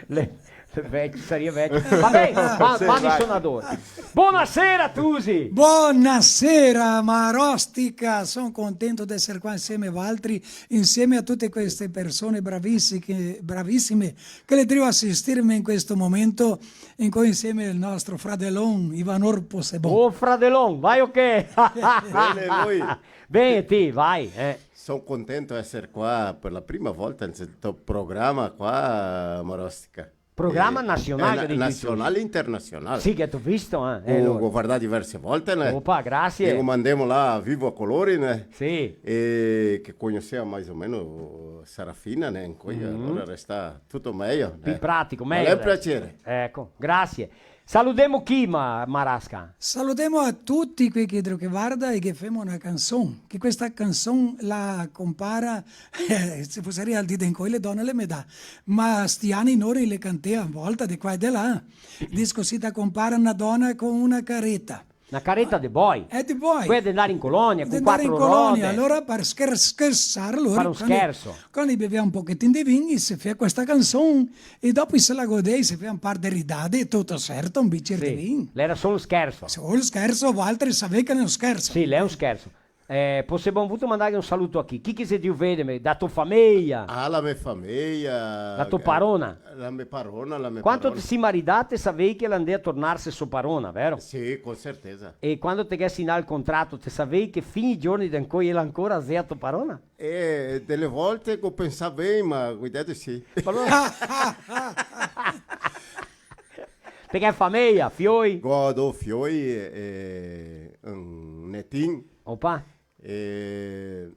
Le Vecio, saria vecio. Va ben, va, sì, va, vai. Sonador. Bonasera, Tusi! Bonasera, Marostica! Son contento de eser qua insieme a valtri, insieme a tute queste persone bravisi-, che, bravisime che le drio asistirme in questo momento, incoi insieme al nostro fradelon Ivanor Possebon. Oh, fradelon, vai o che? Bene, voi? Ben, e ti, vai, eh. Son contento de eser qua per la prima volta nel to programa qua, Marostica. Programa nasional, eh, che na-, dici tu? Nasional e internasional. Sì, che te go visto, eh. Eh, go, lo go vardà diverse volte, né? Opa, grasie. Digo, mandemo là vivo a colori, né? Sì. E che conosea mais o meno Serafina, né? Ancoi, alora resta tuto mejo, né? Pi pratico, mejo, dai. Ma l'è un piaser. Eco, grasie. Saludemo chi, Ma-, Marasca? Saludemo a tuti quei che, che varda e che femo na canson, che questa canson la compara, eh, se fosarìa el dì de incoi le done le me dà, ma sti ani nori le cantea na volta de qua e de là, disco sì, la compara na dona co na careta. Na careta de boi? Eh, de boi. Quela de ndar in colonia, co quatro rode. De ndar in colonia, alora par scher-, schersar, alora, far un scherso. Quando i bevea un pochetin de vin, i se fea questa canson, e dopo i se la godea, i se fea un par de ridade, e tuto serto, un bicer de vin. Sì, l'era solo un scherso. Solo un scherso, valtri savè che l'è un scherso. Sì, l'è un scherso. Eh, posebon vuto mandarghe un saluto a chi? Chi che xe drio vederme, da to fameja? Ah, la me fameja. La to parona? La me parona, la me parona. Quando te si maridà, te savei che la ndea tornarse so parona, vero? Sì, con certeza. E quando te ghè signà el contrato, te savei che fin i giorni de ancoi ela ancora xe a to parona? Eh, dele volte go pensà ben, ma go dito sì. Ma alora... Te ghè fameja, fioi? Go do fioi e un netin. Opa. E...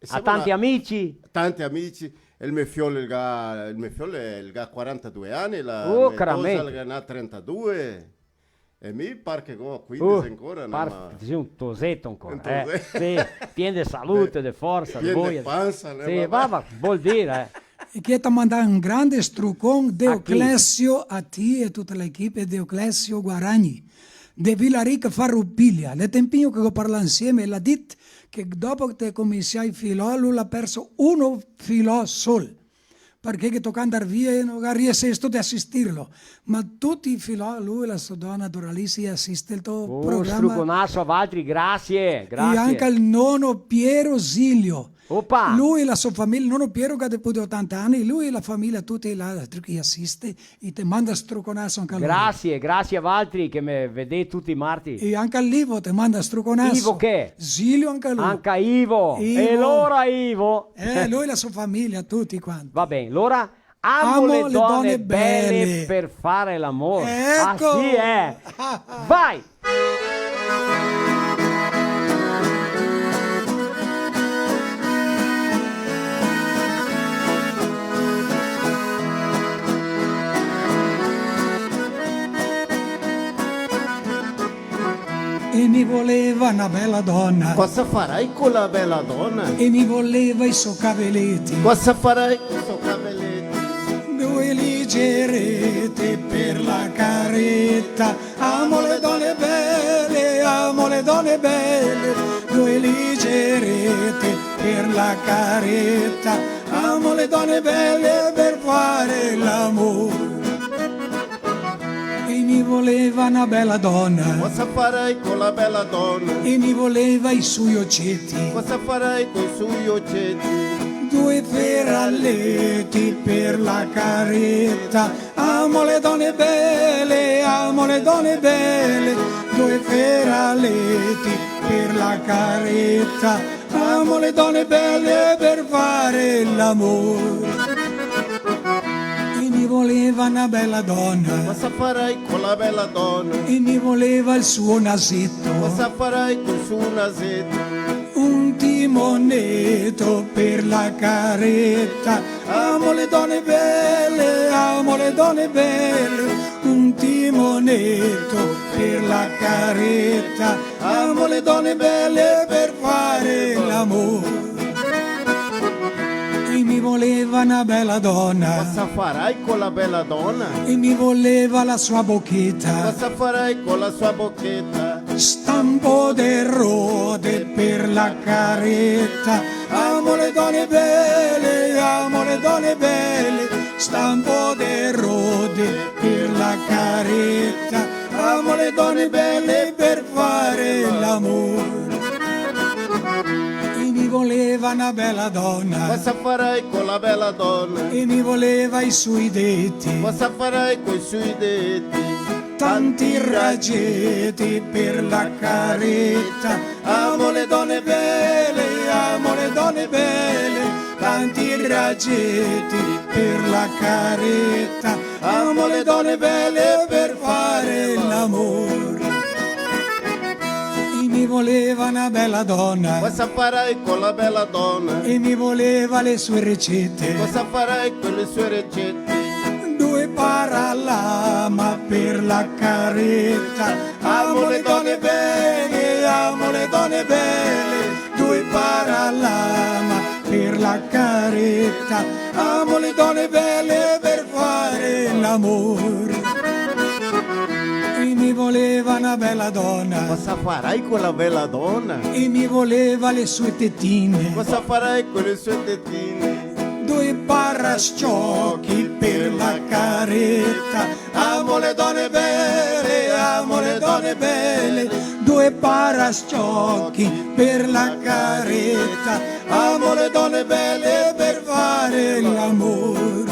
Ha tanti amici? Tanti amici. El me fiol el ga, el me fiol el ga quarantadue ani, la me tosa la ga trentadue. E mi par che go quindese ancora, no, par-, ma sì, un toseto ancora, eh. Un toseto. Sì, pien de salute, de forsa, de voia. Pien de pansa, no? Sì, va, va, vol dir, eh. E che te manda un grande strucon, Deoclesio, a ti e tuta l'equipe, Deoclesio Guaragni, de Vila Rica Farroupilha. L'è tenpin che go parlà insieme, l'ha dit che dopo che te cominsià i filò, lu l'ha perso un filò sol. Parché che toca ndar via e no ga riesesto de asistirlo. Ma tuti i filò, lu e la so dona Doralice asiste el to programa. Oh, struconaso a valtri, grasie, grasie. E anca el nono Piero Zilio. Opa! Lu e la so fameja, el nono Piero che ga de pì de otanta ani, lu e la fameja, tuti là, che asiste, e te manda struconaso anca lu. Grasie, grasie a valtri che me vedè tuti i marti. E anca l'Ivo te manda struconaso. Ivo che? Zilio anca lu. Anca Ivo. Ivo. E alora Ivo? Eh, lu e la so fameja, tuti quanti. Va ben, alora amo le done bele per fare l'amor. Eco! Ah, sì, eh. Vai! E mi voleva na bela dona. Cosa farai con la bella donna? E mi voleva i so caveleti. Cosa farai coi so caveleti? Due ligerete per la careta. Amo le done bele, amo le done bele, due ligerete per la careta. Amo le done bele per fare l'amor. E mi voleva na bela dona. Cosa farai con la bella donna? E mi voleva i sui ogeti. Cosa farai coi sui ogeti? Due feraleti per la careta. Amo le done bele, amo le done bele, due feraleti per la careta. Amo le done bele per fare l'amor. E mi voleva na bela dona. Cosa farai con la bella donna? E mi voleva el suo naseto. Cosa farai col suo naseto? Un timoneto per la careta. Amo le done bele, amo le done bele, un moneto per la careta, amo le done bele per fare l'amor. E mi voleva na bela dona. Cosa farai con la bella donna? E mi voleva la sua bocchetta. Cosa farai con la sua bocchetta? Stampo de rode per la careta. Amo le done bele, amo le done bele. Stampo de rode per la careta. Amo le done bele per fare l'amor. E mi voleva na bela dona. Cosa farai con la bella donna? E mi voleva i suoi deti. Cosa farai coi suoi deti? Tanti rageti per la careta. Amo le done bele, amo le done bele. Tanti rageti per la careta. Amo le done bele per fare l'amor. E mi voleva na bela dona. Cosa farai con la bella donna? E mi voleva le sue ricette. Cosa farai con le sue ricette? Due paralama per la careta. Amo le done bele, amo le done bele. Due paralama per la careta. Amo le done bele per fare l'amor. E mi voleva na bela dona. Cosa farai con la bella donna? E mi voleva le sue tetine. Cosa farai con le sue tetine? Due parasciochi per la careta. Amo le done bele, amo le done bele. Due parasciochi per la careta. Amo le done bele per fare l'amor.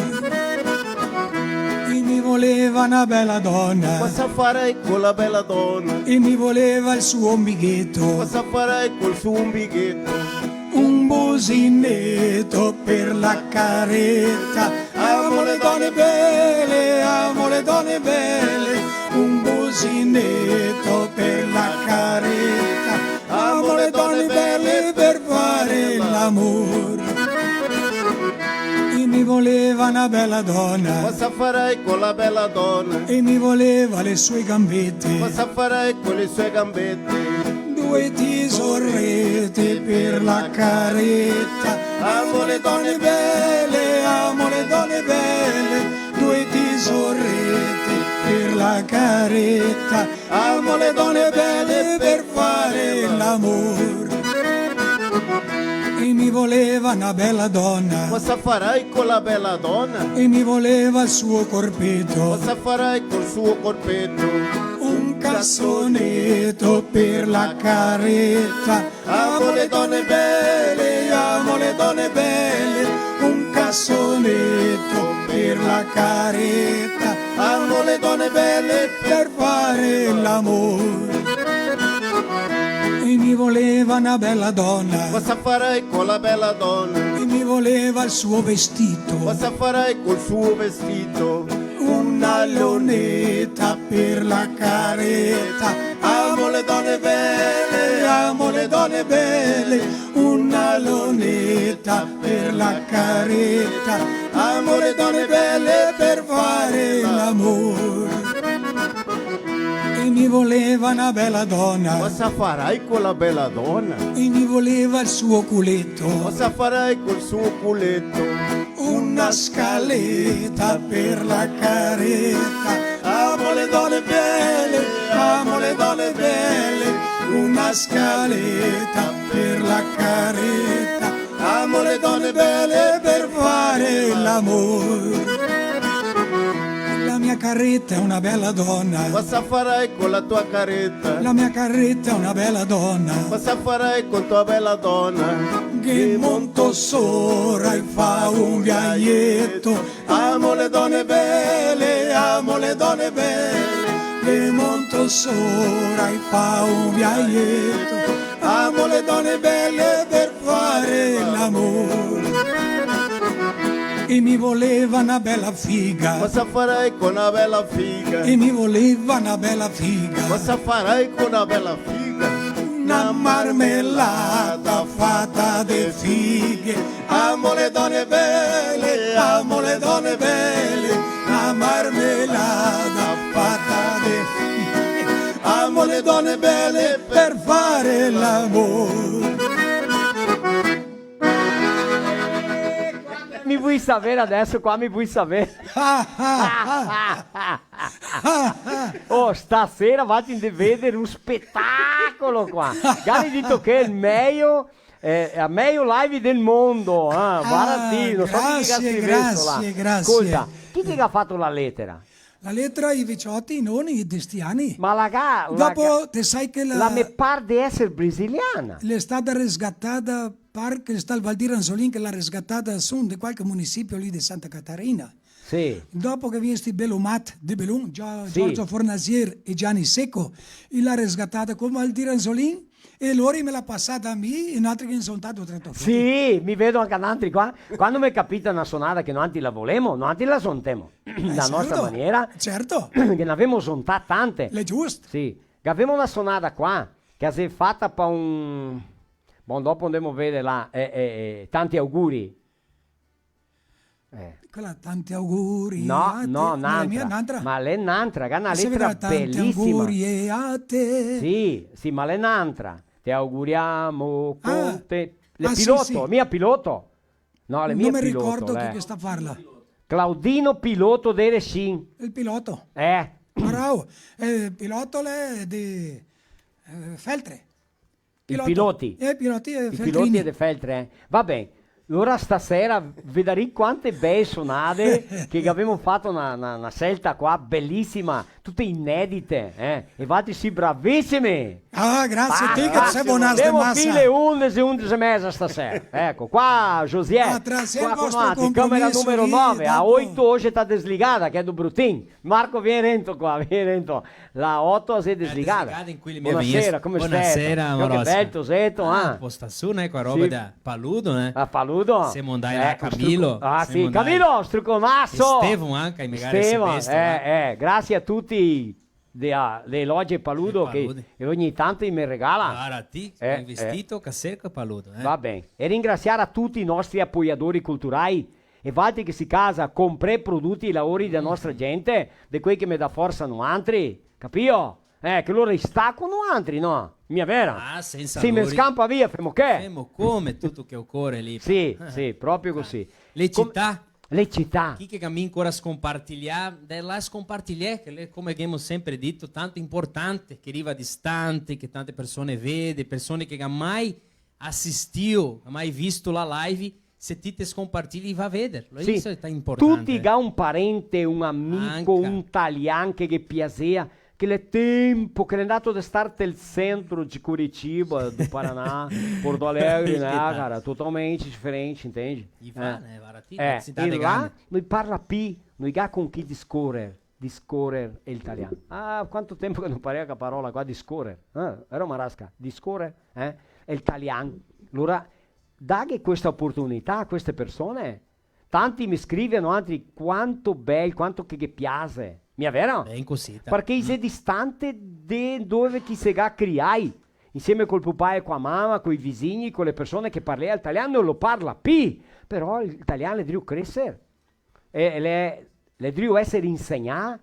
E mi voleva na bela dona. Cosa farai con la bella donna? E mi voleva el suo umbigheto. Cosa farai col suo umbigheto? Un busineto per la careta. Amo le done bele, amo le done bele. Un busineto per la careta. Amo le done bele per fare l'amor. E mi voleva na bela dona. Cosa farai con la bella donna? E mi voleva le sue gambete. Cosa farai con le sue gambete? Due tisorete per la careta. Amo le done bele, amo le done bele. Due tisorete per la careta. Amo le done bele per fare l'amor. E mi voleva na bela dona. Cosa farai con la bella donna? E mi voleva el suo corpeto. Cosa farai col suo corpeto? Un casoneto per la careta. Amo le done bele, amo le done bele, un casoneto per la careta. Amo le done bele per fare l'amor. E mi voleva na bela dona. Cosa farai con la bella donna? E mi voleva el suo vestito. Cosa farai col suo vestito? Una loneta per la careta. Amo le done bele, amo le done bele. Una loneta per la careta. Amo le done bele per fare l'amor. E mi voleva na bela dona. Cosa farai con la bella donna? E mi voleva el suo culeto. Cosa farai col suo culeto? Una scaleta per la careta. Amo le done bele, amo le done bele. Una scaleta per la careta. Amo le done bele per fare l'amor. La mia careta è una bela dona. Cosa farai con la tua careta? La mia careta è una bela dona. Cosa farai con tua bella donna? Che monto sora e fa un viaieto. Amo le done bele, amo le done bele. Che monto sora e fa un viaieto. Amo le done bele per fare l'amor. E mi voleva na bela figa. Cosa farai con una bella figa? E mi voleva na bela figa. Cosa farai con una bella figa? Na marmelada fata de fighe. Amo le done bele, amo le done bele. Na marmelada fata Per fare l'amor. Mi vui saver adeso qua, mi vui saver. Oh, stasera vate de veder un spetacolo qua. Gari dito che xe el mejo, eh, la mejo live del mondo, ah, varda ti, no so chi che ga scrito là. Grasie, grasie. Scolta, chi che ga fato la letera? La letera i vecioti, i noni, de sti ani. Ma la ga, la... Dopo, ga-, te sa che la, la me par de eser brasiliana. L'è stata resgatada, par che sta el Valdir Anzolin che l'à resgatada su de qualche municipio lì de Santa Catarina. Sì. Dopo che vien sti belumat de Belun, Gio-, sì, Giorgio Fornasier e Gianni Secco, i l'à resgatada co Valdir Anzolin, e lori me l'à pasada a mi, e n'altri che ne son stati tratto fuori. Sì, mi vedo anca n'altri qua. Quando me capita na sonada che noantri la volemo, noantri la sontemo. Eh, la nostra maniera, certo. Che n'avemo sontà tante. L'è giusto. Sì, che gavemo na sonada qua, che la xe fata pa un... Bon, dopo ndemo a veder là, eh, eh, eh, tanti auguri. Eh. Quela, tanti auguri a te. No, no, n'antra. Ma l'è n'antra, che ga na letera belisima. Tanti auguri a te. Sì, sì, ma l'è n'antra. Te auguriamo con te. Ah, sì, Piloto, sì. Mia Piloto. No, l'è mia Piloto, no me ricordo chi che sta a farla. Claudino Piloto de Erechim. El Piloto. Eh. Bravo. Eh, Piloto l'è de, eh, Feltre. I Piloti. Eh, Piloti e Feltrini. I Piloti e de Feltre, eh. Va ben. Alora stasera vedarì quante bele sonade che gavemo fato na, na, na scelta qua belisima, tute inedite, eh. E valtri sì bravisimi. Ah, grasie, ti che te si bonastre masa. Ndemo fin le undese, undese e meza stasera. Eco, qua, Josiè, qua co noantri, camera numero nove, a oito oxe sta desligada, che xe do Brutin. Marco, vien rento qua, vien rento. La oto la xe desligada. Eh, desligada in cui le mie... Bonasera, come stai? Bonasera, Marosca. Che bel toseto, ah. Ah, posta su, né, co la roba da Paludo, né? A Paludo? Semo ndai là, Camilo. Ah, sì, Camilo, struconaso! Estevão anca, magari se... Estevão, eh, eh, grasie a tuti de, a, de Loje Paludo, che ogni tanto i me regala. Varda ti, eh, investito, che serca Paludo, eh. Va ben. E ringrasiar a tuti i nostri apoiadori culturai, e valtri che sì casa, comprè prodoti e laori da nostra gente, de quei che me dà forsa noantri, capìo? Eh, che lori sta co noantri, no? Mia vera? Ah, sensa lori. Se me scampa via, femo che? Femo come, tuto che ocore lì. Sì, sì, proprio cusì. Le cità. Le cità. Chi che ga mia ancora scompartilià, de là scompartiliè, che l'è, come ghemo sempre dito, tanto importante, che riva distante, che tante persone vede, persone che ga mai asistìo, mai visto la live, se ti te scompartili, va a veder. Sì. Isso è importante. Tuti ga un parente, un amico, un talian che ghe piasea, che l'è tempo, che l'è ndato de star tel centro de Curitiba, do Paraná, Porto Alegre, né, cara? Totalmente diferente, entende? E va, né, varda ti, eh, cidade grande. E là no i parla pi, no i ga con chi discorer. Discorer el talian. Ah, quanto tempo che no parlea sta parola qua, discorer. Eh, vero Marasca? Discorer, eh? El talian. Alora, daghe questa oportunità a queste persone. Tanti me scrive, noantri, quanto bel, quanto che, che piase. Mia vera? Ben cusì, ta. Parché i xe distante de dove che i se ga criai. Insieme col pupà e co la mama, coi visigni, co le persone che parlea el talian, no lo parla pi. Però el talian l'è drio creser. E l'è, l'è drio eser insegnà,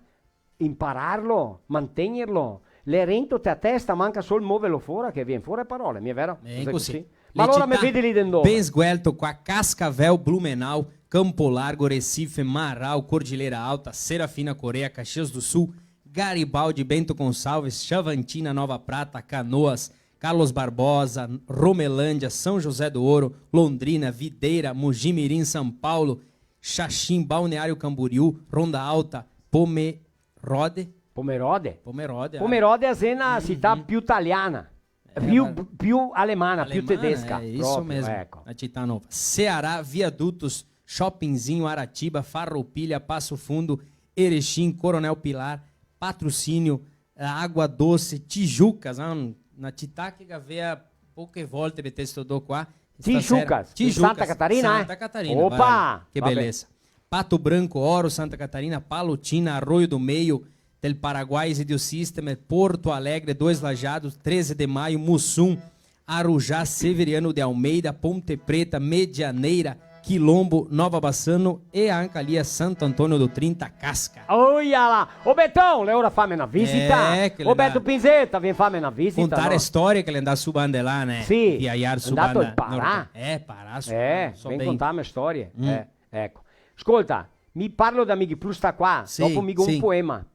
impararlo, mantegnerlo. L'è rento te a testa, manca sol moverlo fora che vien fora le parole, mia vera? Eh, cusì. Ma alora me vedi lì de ndove? Ben sguelto qua, Cascavel, Blumenau, Campo Largo, Recife, Marau, Cordilheira Alta, Serafina Corrêa, Caxias do Sul, Garibaldi, Bento Gonçalves, Xavantina, Nova Prata, Canoas, Carlos Barbosa, Romelândia, São José do Ouro, Londrina, Videira, Mogi Mirim, São Paulo, Xaxim, Balneário Camboriú, Ronda Alta, Pomerode. Pomerode? Pomerode, eh. Pomerode xe na cità pi taliana, pi, pi alemana, pi tedesca. Alemana, é isso mesmo. Proprio, eco. A cità nova. Ceará, Viadutos, Chopinzinho, Aratiba, Farroupilha, Passo Fundo, Erechim, Coronel Pilar, Patrocínio, eh, Água Doce, Tijucas, ah, na cità che gavea poche volte, me te sto do qua. Tijucas, Tijucas, Santa Catarina, eh? Santa Catarina, opa! Varda, che belesa. Pato Branco, Ouro, Santa Catarina, Palotina, Arroio do Meio, del Paraguai, Isidio System, Porto Alegre, Dois Lajeados, Treze de Maio, Muçum, Arujá, Severiano de Almeida, Ponte Preta, Medianeira, Quilombo, Nova Bassano e anca lì a Santo Antônio do Trinta, Casca. Oia là! Ô Betão, l'è ora fame na visita. Eh, che l'è... Ô Beto Pinzeta, vien fame na visita, no? Contare storie che l'è ndà su bande là, né? Sì, viajar su bande. L'è ndà al Pará. Eh, Pará, su, eh, so ben, ben contarme storie. Mm. Eh, eco. Scolta, mi parlo de Amighi Plus, sta qua, sì, dopo mi go un poema.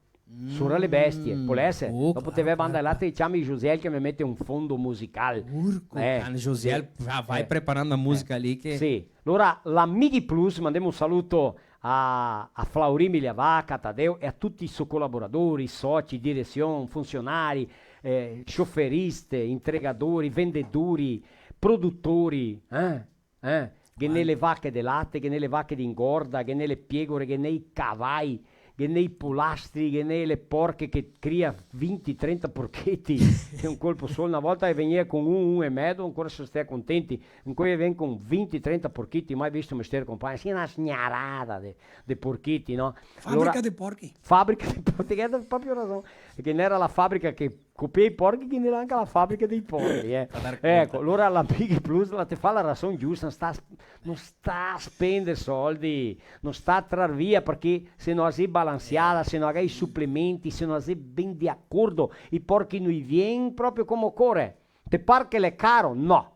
Sora le bestie, pol esser? Oh, claro, claro. Dopo te ve banda là, te ciami Josiel che me mete un fondo musical. Urco, eh, cane, Josiel, sì, va, vai preparando la musica lì che... Sì, alora l'Amighi Plus, mandemo un saluto a, a Flauri Migliavacca, a Tadeu e a tuti i so colaboradori, soci, diresion, funsionari, eh, scioferiste, intregadori, vendedori, produtori, eh? Eh, ghe n'è le vache de late, ghe n'è le vache de ingorda, ghe n'è le piegore, ghe n'è i cavai, ghe n'è i polastri, ghe n'è le porche che cria vinti, trenta porcheti de un colpo solo. Na volta che vegnea con un, un e mezo, ancora se stea contenti. Ancora vien con vinti, trenta porcheti, mai visto mestier, compagno? Sì, na sgnarada de, de porcheti, no? Fabrica de porchi. Alora, fabrica de porchi, te ghè proprio rason. Parché ghe n'era la fabrica che copia i porchi, che ghe n'era anca la fabrica dei porchi, eh. Fa dar conta. Eco, alora l'Amighi Plus la te fa la rason giusta, no sta, no sta spender soldi, no sta trar via, parché se no la xe balansiada, se no la ga i suplementi, se no la xe ben de acordo, i porchi no i vien proprio come ocore. Te par che l'è caro? No.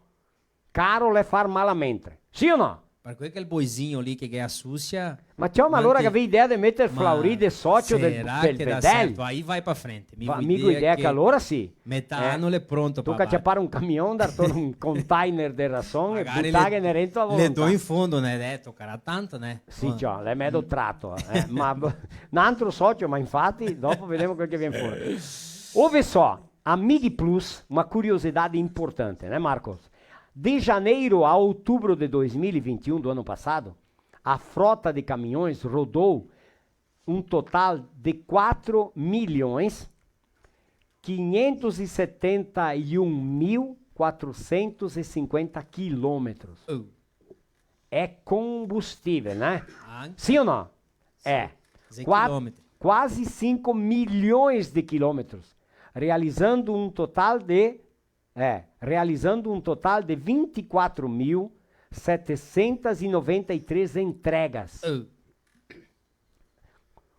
Caro l'è far malamente. Sì o no? Par quel che el boizinho lì che, che asusia. Ma ciò, ma alora che gavì idea de meter Flauri de socio del, del Bedel? Sarà che dà certo? Aí vai pra frente. Mi go idea che alora sì. Metà ano l'è pronto, toca ciapar un camion, dar ator un container de rason e butarghene rento a volontà. Magari le, le do in fondo, né? Eh, tocarà tanto, né? Sì, ciò, l'è medo trato, eh. Ma b-, n'antro socio, ma infati, dopo vedemo quel che vien fora. Ô, ve so, Amighi Plus, uma curiosidade importante, né, Marcos? De janeiro a outubro de dois mil e vinte e um, do ano passado, a frota de caminhões rodou um total de quatro milhões quinhentos e setenta e um mil quatrocentos e cinquenta quilômetros. Oh. É combustível, né? Anca. Sim ou não? É. Qua-, quase cinco milhões de quilômetros, realizando um total de, é, realizando um total de vinte e quatro mil setecentas e noventa e três entregas. Oh.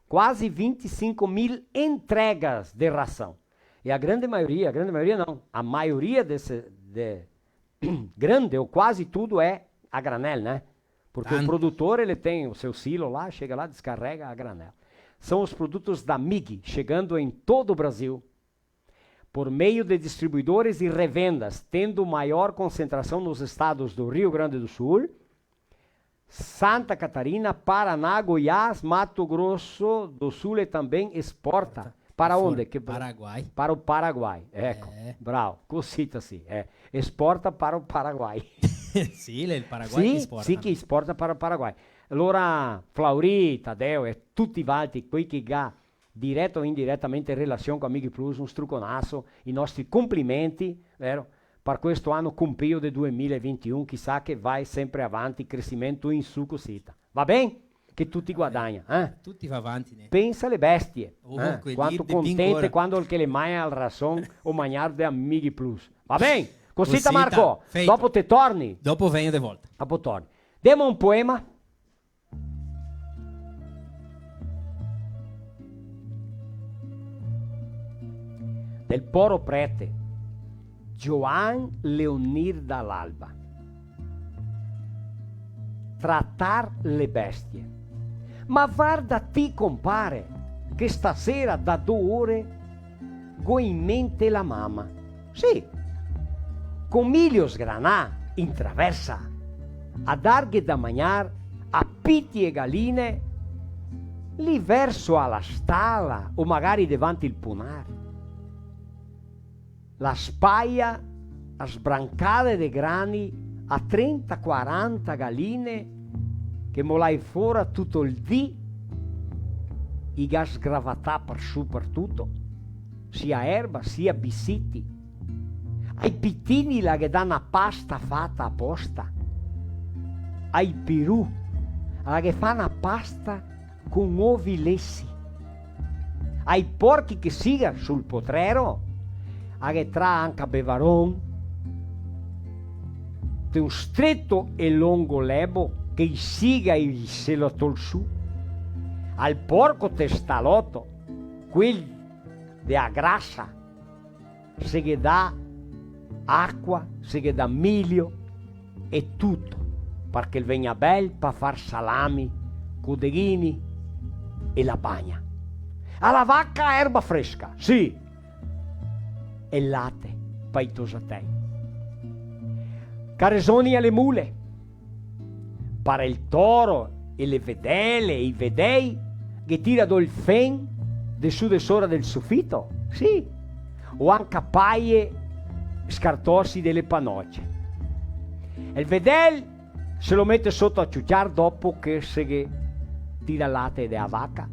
Quase vinte e cinco mil entregas de ração. E a grande maioria, a grande maioria não, a maioria desse, de, grande ou quase tudo é a granel, né? Porque o produtor, ele tem o seu silo lá, chega lá, descarrega a granel. São os produtos da Mig, chegando em todo o Brasil, por meio de distribuidores e revendas, tendo maior concentração nos estados do Rio Grande do Sul, Santa Catarina, Paraná, Goiás, Mato Grosso do Sul e também exporta. Para onde? Paraguai. Para o Paraguai, eco. É. Bravo, cosita sì, eh. Esporta para o Paraguai. Sì, l'è el Paraguai che esporta. Sì, che esporta para o Paraguai. Alora, Flauri, Tadeu e tuti valtri, quei che ga direto o indiretamente relasion co Amighi Plus, un struconaso, i nostri complimenti, vero? Par questo ano compio de due mila e vinte e un, chisà che vai sempre avanti, cresimento in su cosita. Va ben? Che tuti guadagna, eh? Tuti va avanti, né? Pensa le bestie, eh? Quanto contente quando che le magna el rason o magnar de Amighi Plus. Va ben? Cosita, Marco, dopo te torni. Dopo vegno de volta. Dopo torni. Demo un poema. Del poro prete Gioan Leonir Dall'Alba. Tratar le bestie. Ma varda ti, compare, che stasera da do ore go in mente la mama. Sì, co milio sgranà in traversa, a darghe da magnar a piti e galine, lì verso a la stala o magari davanti el punar. La spaia a sbrancade de grani a trenta, quaranta galine che molai fora tuto el dì, i ga sgravatà par su par tuto, sia erba, sia bisiti. Ai pitini la ghe dà na pasta fata aposta. Ai pirù la ghe fa na pasta con ovi lesi. Ai porchi che siga sul potrero, a ghe tra anca bevaron, te un streto e longo lebo, che i siga e i se lo tol su. Al porco testaloto, quel de a grasa, se ghe dà acua, se ghe dà milio e tuto, parché el vegna bel pa far salami, codeghini e la bagna. A la vaca erba fresca, sì, e late pa i tosatei. Caresoni a le mule, par el toro e le vedele, i vedei, ghe tira do el fen de su de sora del sofito, sì, o anca paie, scartosi de le panoce. El vedel se lo mete soto a ciuciar dopo che se ghe tira late de a vaca.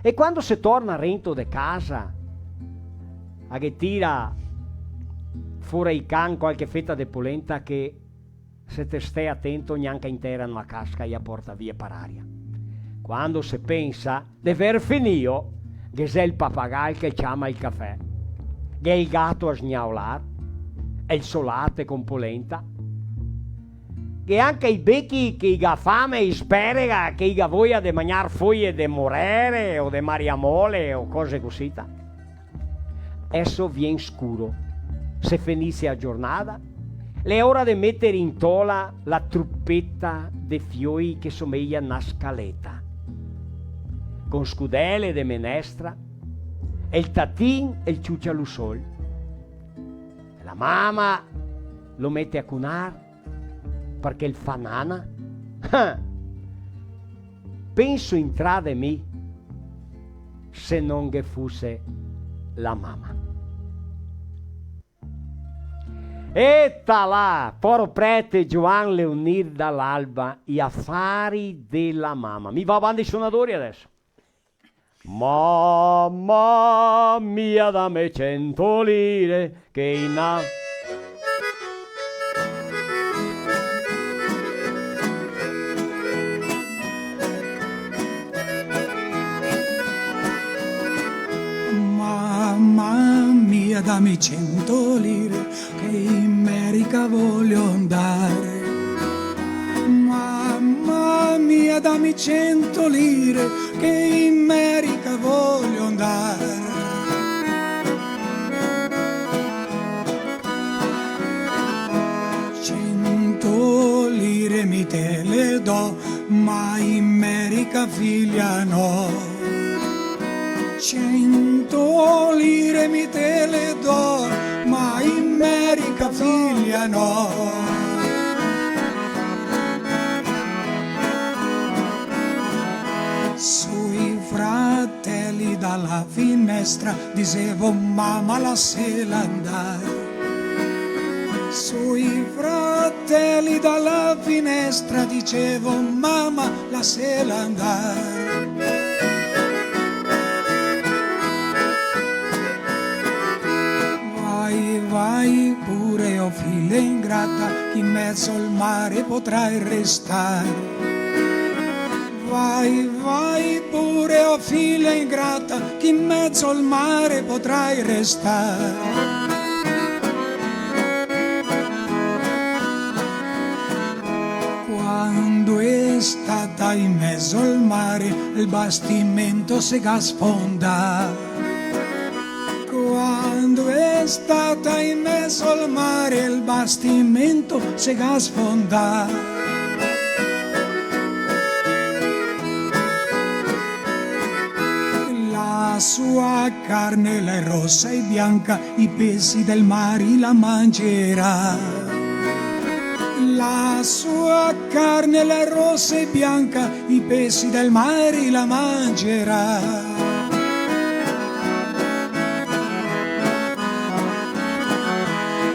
E quando se torna rento de casa, a ghe tira fora i can qualche feta de polenta che se te stè atento, gnanca intera no a casca, i a porta via par aria. Quando se pensa de ver finìo, ghe xe el papagal che ciama el cafè, ghe xe el gato a sgnaolar, e el so late con polenta, ghe xe anca i bechi che i ga fame e i sperega, che i ga voia de magnar foie de morere o de mariamole o cose cusita. Esso vien scuro. Se fenise a giornada, l'è ora de meter in tola la trupeta de fioi che someia na scaleta, con scudele de menestra, e el tatin el ciucia lu sol. La mama lo mete a cunar, parché el fa nana? Ah! Penso intrà de mi, se no ghe fuse la mama. Eta là, poro prete Gioan Leonir Dall'Alba, I afari de la mama. Mi vao avanti i sonadori adeso. Mama mia, dame cento lire che in a- Mama mia, dame cento lire che in Merica voglio andare. Mamma mia, dammi cento lire che in Merica voglio andare. Cento lire mi te le do, ma in Merica, figlia, no. Cento lire mi te le do, ma in Merica, figlia, no. Sui fratelli dalla finestra dicevo: "Mamma, lassela andare." Sui fratelli dalla finestra dicevo: "Mamma, lassela andare." Vai, vai pure, o figlia ingrata, che in mezzo al mare potrai restare. Vai, vai pure, o figlia ingrata, che in mezzo al mare potrai restare. Quando è stata in mezzo al mare, il bastimento se ga sfondà. Quando è stata in mezzo al mare, il bastimento se ga sfondà. La sua carne, la è rossa e bianca, i pesci del mare la mangerà. La sua carne, la è rossa e bianca, i pesci del mare la mangerà.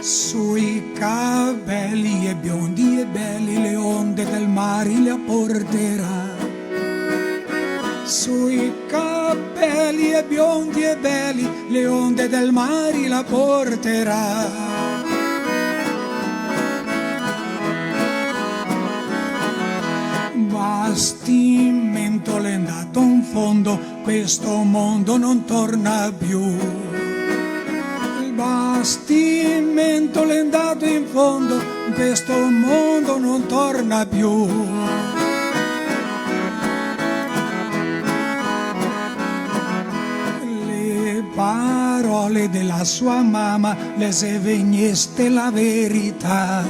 Sui capelli e biondi e belli, le onde del mare la porterà. Sui capelli e biondi e belli, le onde del mare la porterà. Bastimento l'è andato in fondo, questo mondo non torna più. Il bastimento l'è andato in fondo, Questo mondo non torna più. Le parole della sua mamma le xe vegneste la verità.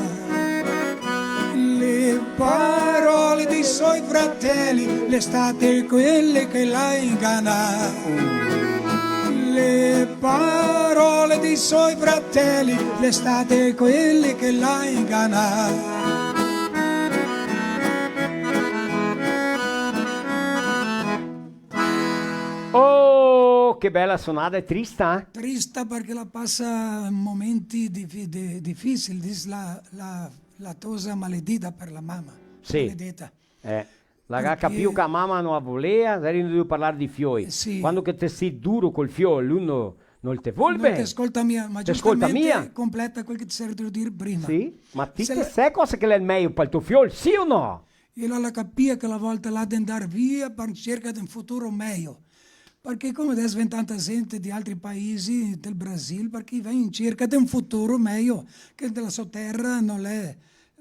Le parole dei suoi fratelli, le state quelle che l'ha ingannà. Le parole dei suoi fratelli, le state quelle che l'ha ingannà. Oh, che bela sonada, è trista, eh? Trista parché la pasa momenti difi- de- difisili, dis la, la, la tosa maledita par la mama. Sì. Maledeta. Eh, la ga capìo che la mama no la volea, sarìno dovù parlar de fioi. Eh, sì. Quando che te si duro col fiol, lu no, no te vol ben. No te scolta mia, ma Te scolta giustamente mia. Completa quel che te seri drio dir prima. Sì, ma ti Se te la- sè cosa che l'è el mejo pal to fiol, sì o no? E la, la capìa che la volta là de ndar via par cerca de un futuro mejo. Parché come deso vien tanta zente de altri paesi, del Brasil, parché i va in cerca de un futuro mejo, che de la so tera no l'è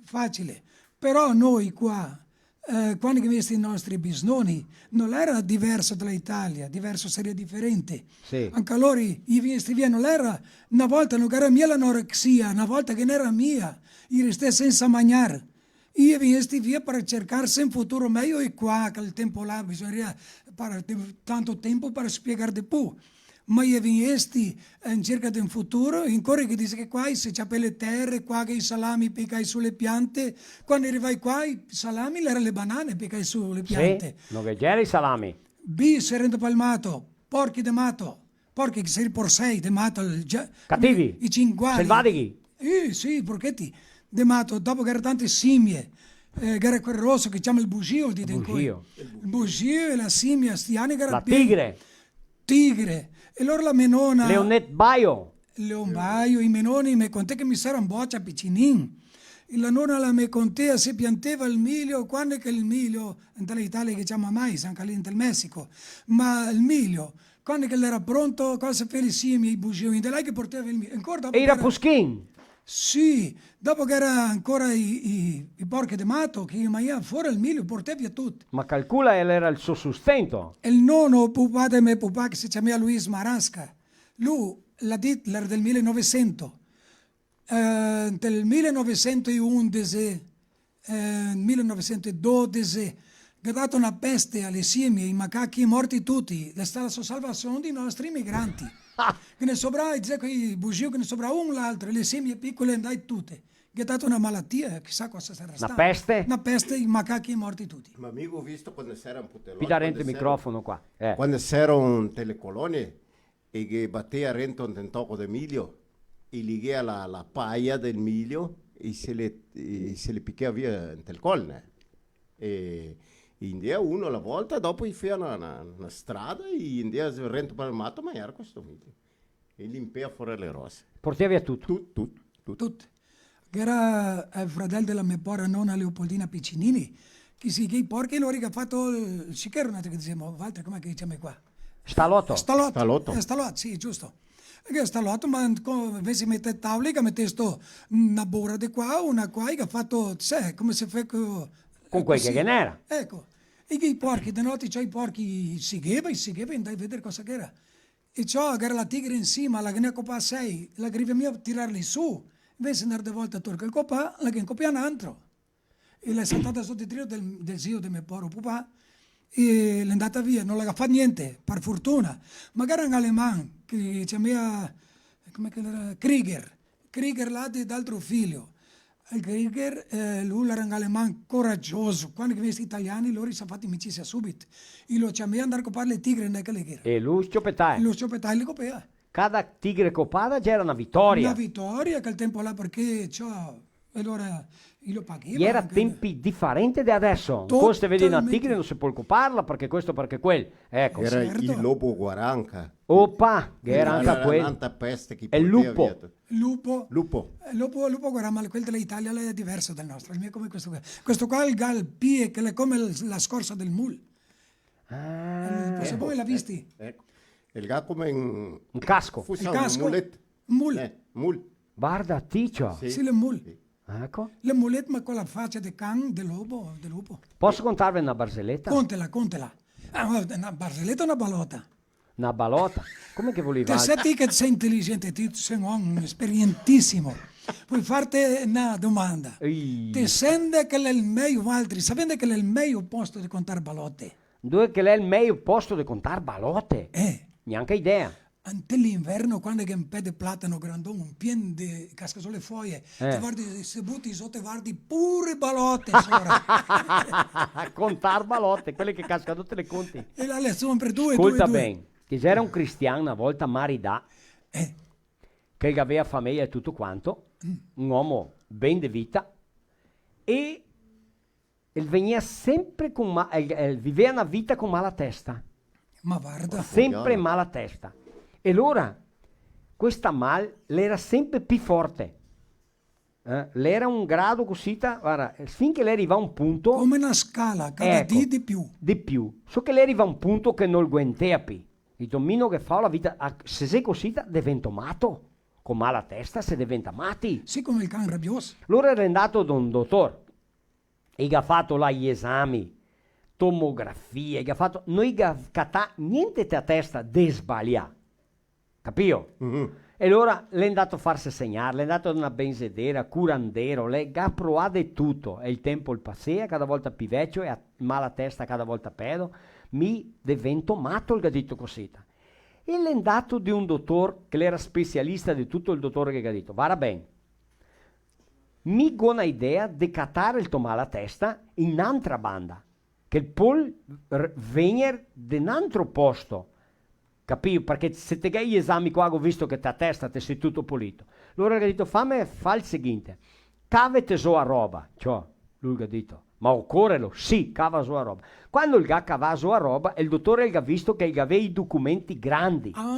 facile. Però noi qua, eh, quando che vien sti nostri bisnoni, no l'era diverso da la Italia, diverso saria diferente. Sì. Anca lori, i vien sti via, no l'era, na volta no ghera mia l'anorexia, na volta che n'era mia, i restè sensa magnar. I è vegnesti via par cercarse un futuro mejo e qua, che el tempo là bisognaria par te- tanto tempo par spiegar de pu. Ma i è vegnesti in cerca de un futuro, ancora che dise che qua se ciapea le tere, qua che i salami picai su le piante, quando rivai qua i salami l'era le banane picai su le piante. Sì, no ghe gera i salami. Bi, serendo pal mato, porchi de mato, porchi che se i porsei de mato, el gia- Cativi. I cinguari. Selvadighi. Eh, sì, porcheti de mato, dopo che gera tante simie, eh, che gera quel roso che ciama el buxio, dite ancora. Buxio. El buxio e la simia, sti ani che gera La pien- tigre. Tigre. E lora la me nona... Leonet Baio. Leon Baio, i me noni me contè che mi sera un bocia picinin. E la nona la me contea se pianteva el milio, quando che el milio, inte la Italia che ciama mais, anca lì inte el Mesico, ma el milio, quando che l'era pronto, cosa fea le simie, i buxio, inte là che porteva el milio. Ancora dopo E i che era- rapuschin. Sì, dopo che era ancora i, i, i porchi de mato, che i magnea fora el milio, portava via tuto. Ma calcola, el era el so sustento. El nono, pupà de me pupà, che se ciamea Luis Marasca, lu l'ha dit, l'era del milenovesento, eh, del milenovesento e undese, eh, milenovesento e dodese, che ga dato na peste a le simie, i macachi morti tuti, l'è stata la so salvasion dei nostri imigranti. Che ne sobra, dixe, quei buxio che ne sobra un, l'altro, e le simie picole andai tute. Che ga dato na malatia, chisà cosa sarà stata. Na peste? Na peste, i macachi morti tuti. Ma mi go visto quando s'era un putelò. Pi darente el microfono qua. Eh. Quando s'era un te le colonie e che batea rento un toco de milio e lighea la, la paia del milio e se le, e se le pichea via inte el col, né? E indea uno a la volta, dopo i fea na, na, na strada e indea rento par el mato, ma era questo milio. E limpea fora le rose. Portava via tuto. Tut, tut, tut. Tut. Che era el fradel de la me pora nona Leopoldina Piccinini, che sì, che i porchi lori che ga fato el, el sichero, noi che disemo, Walter, come che ciami qua? Staloto. Staloto. Staloto. Eh, staloto, sì, giusto. E che staloto, ma co- invese de meter taule, che ga metesto na bora de qua, una qua, e che ga fato, sa, come se fa co- Con quel così. Che ghe n'era. Eco. E che i porchi, de note, ciò, i porchi i sigheva, i sigheva, e andai a vedar cosa che era. E ciò, che era la tigre in sima, la ghe ne copà sei, la ghe rivea mia a tirarli su. Invese de ndar de volta a tor quel copà, la ghe ne copà un altro. E l'è saltata soto el trio del, del zio de me poro pupà, e l'è ndata via, no la ga fat gnente, par fortuna. Ma che era un aleman, che se ciamea, come che l'era? Krieger. Krieger là de, d'altro filio. El Krieger, eh, lu l'era un aleman coragioso. Quando che vien sti italiani, lori i s'à fati amicisia subito. I lo ciamea ndar copar le tigre, no che le ghera. E lu sciopetai. Lo sciopetai, le copea. Cada tigre copada gera na vitoria. Na vitoria, quel tempo là, parché, ciò, e alora i lo pagheva. Gera Anca. Tempi difarenti de adeso. Ancora se te vedi na Totalmente. Tigre, no se pol coparla parché questo, parché quel. Eco. Era Certo. El lobo guará anca. Opa, gera anca Era quel. tanta peste che El portea lupo. Via. Lupo. Lupo. Eh, lupo, lupo guará, ma quel de la Italia l'è diverso del nostro. El mio come questo qua. Questo qua el ga el pie che l'è come el, la scorsa del mul. Ah, Eh, se voi l'ha visti? Eco. El ga come un... un casco. Fusa El casco. Un mulet. Mul. Eh, mul. Varda, ti ciò. Sì. Sì, l'è mul. Sì. Eco. Le mulete, ma co la facia de can, de lobo, de lupo. Poso contarve na barzeleta? Contela, contela. Ah, ma na barzeleta o na balota? Na balota? Come che voleva? Te sè ti che te sè inteligente, ti te sè un omo esperientisimo. Voi farte na domanda. Ih. Te sè 'ndo che l'è el mejo, valtri, savè 'ndo che l'è el mejo posto de contar balote? Dove che l'è el mejo posto de contar balote? Eh. Gnanca idea. Ante l'inverno, quando che un pè de platano grandon, un pien de cascasole foie, eh, te vardi, se buti soto e vardi pure balote sora. Contar balote, quele che casca, no te le conti. E là le son per due, due, due. Scolta ben, che ghe gera un cristian na volta maridà, eh, che el gavea fameja e tuto quanto, mm, un omo ben de vita, e el vegnea sempre con ma-, el, el vivea na vita con mal a testa. Ma varda. Sempre mal a testa. E alora, questa mal l'era sempre pi forte. Eh, l'era un grado cosita, varda, fin che l'è rivà a un punto. Come na scala, cada dì de più. De più. So che l'è rivà a un punto che no el guentea pi. Dito, mi no ghe fao la vita, a, se xe cosita, devento mato. Con mal a testa se deventa mati. Sì, come el can rabioso. Alora l'è ndà da un dotor. E i ga fato là i esami, tomografie, i ga fato, no i ga catà gnente te a testa de sbalià. Capìo? Mhm. E alora l'è ndà farse segnar, l'è ndà da na benzedera, curandero, l'è, ga provà de tuto. E el tenpo el pasea, cada volta pi vecio, e a mal a testa cada volta pedo. Mi devento mato, el ga dito cosita. E l'è ndà de un dotor, che l'era specialista de tuto, el dotor che ga dito, varda ben, mi go na idea de catar el to mal a testa in n'antra banda, che el pol r-, vegner de n'antro posto, capìo? Parché se te ghè i esami qua, go visto che te a testa te si tuto polito. Alora el ga dito, fame, fa el seguinte, cavete zo a roba, ciò, lu el ga dito, ma ocorelo? Sì, cava zo a roba. Quando el ga cavà zo a roba, el dotor el ga visto che el gavea i documenti grandi. Ah.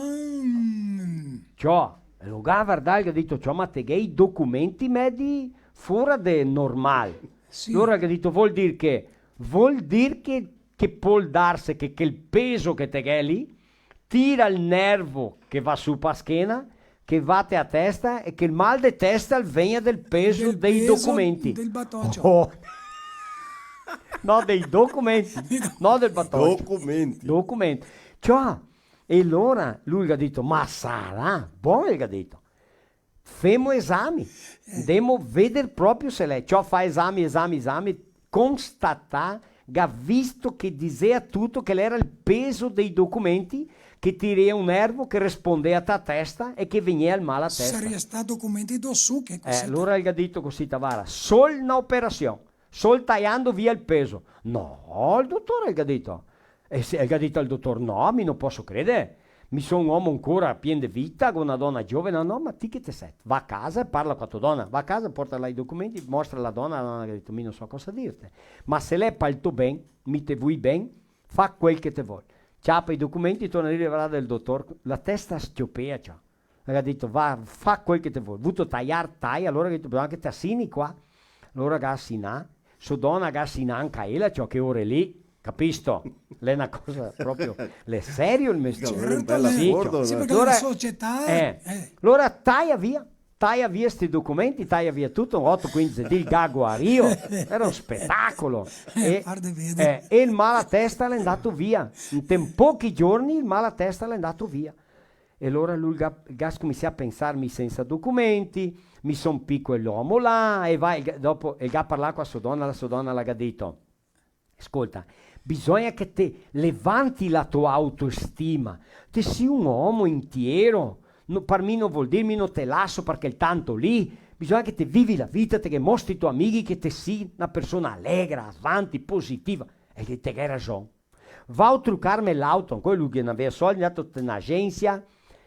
Ciò, el lo ga vardà, el ga dito, ciò, ma te ghè i documenti medi fora de normal. Sì. Alora el ga dito, vol dir che, vol dir che, che pol darse che, che el peso che te ghè lì, tira el nervo che va su pa schena, che va te a testa e che el mal de testa el vegna del peso dei documenti. Del peso del batocio. Oh. No, dei documenti. No del batocio. Documenti. Documenti. Ciò, e alora lu el ga dito, ma sarà? Bon, el ga dito. Femo esami, eh, ndemo veder proprio se l'è. Ciò, fa esami, esami, esami, constatà, ga visto che disea tuto che l'era el peso dei documenti, che tirea un nervo, che respondea ta testa e che vegnea el mal a testa. Saria stà documenti do su, che cosita. Eh, alora el ga dito cosita, varda, sol na operasion. Sol taiando via el peso. No, el dotor, el ga dito. E se, el ga dito al dotor, no, mi no poso creder. Mi son un omo ancora pien de vita, go na dona giovena. No, ma ti che te sè? Va a casa e parla co a to dona. Va a casa, porta là i documenti, mostra a la dona, la dona ga dito, mi no so cosa dirte. Ma se l'è pal to ben, mi te vui ben, fa quel che te vol. Ciapa i documenti, torna a dire, varda el dotor, la testa s-ciopea, ciò. El ga dito, va, fa quel che te vol. Vuto taiar, taia. Alora el ga dito, bisogna che te asini qua. Alora el ga asinà, so dona ga asinà anca ela, ciò, che ore lì, capisto? L'è na cosa proprio, l'è serio el mestiere. Certo, sì, sì, parché alora, la società, eh, eh. Alora taia via, taia via sti documenti, taia via tuto, oto, quindese dì, el ga guarìo, era un spetacolo. Eh, e, eh, e el mal a testa l'è ndato via. In pochi giorni el mal a testa l'è ndato via. E alora lu el ga, el ga scominsià a pensar, mi sensa documenti, mi son picoe l'omo là, e va, el ga, dopo, el ga parlà co a so dona, la so dona la ga dito, scolta, bisogna che te levanti la to autostima, te si un omo intiero, no, par mi no vol dir, mi no te laso par quel tanto lì, bisogna che te vivi la vita, te ghe mostri i to amighi che te si na persona alegra, avanti, positiva, e che te ghe rason. Vao trucarme l'auto, ancora lu che no gavea soldi, l'è ndato te n'agenzia,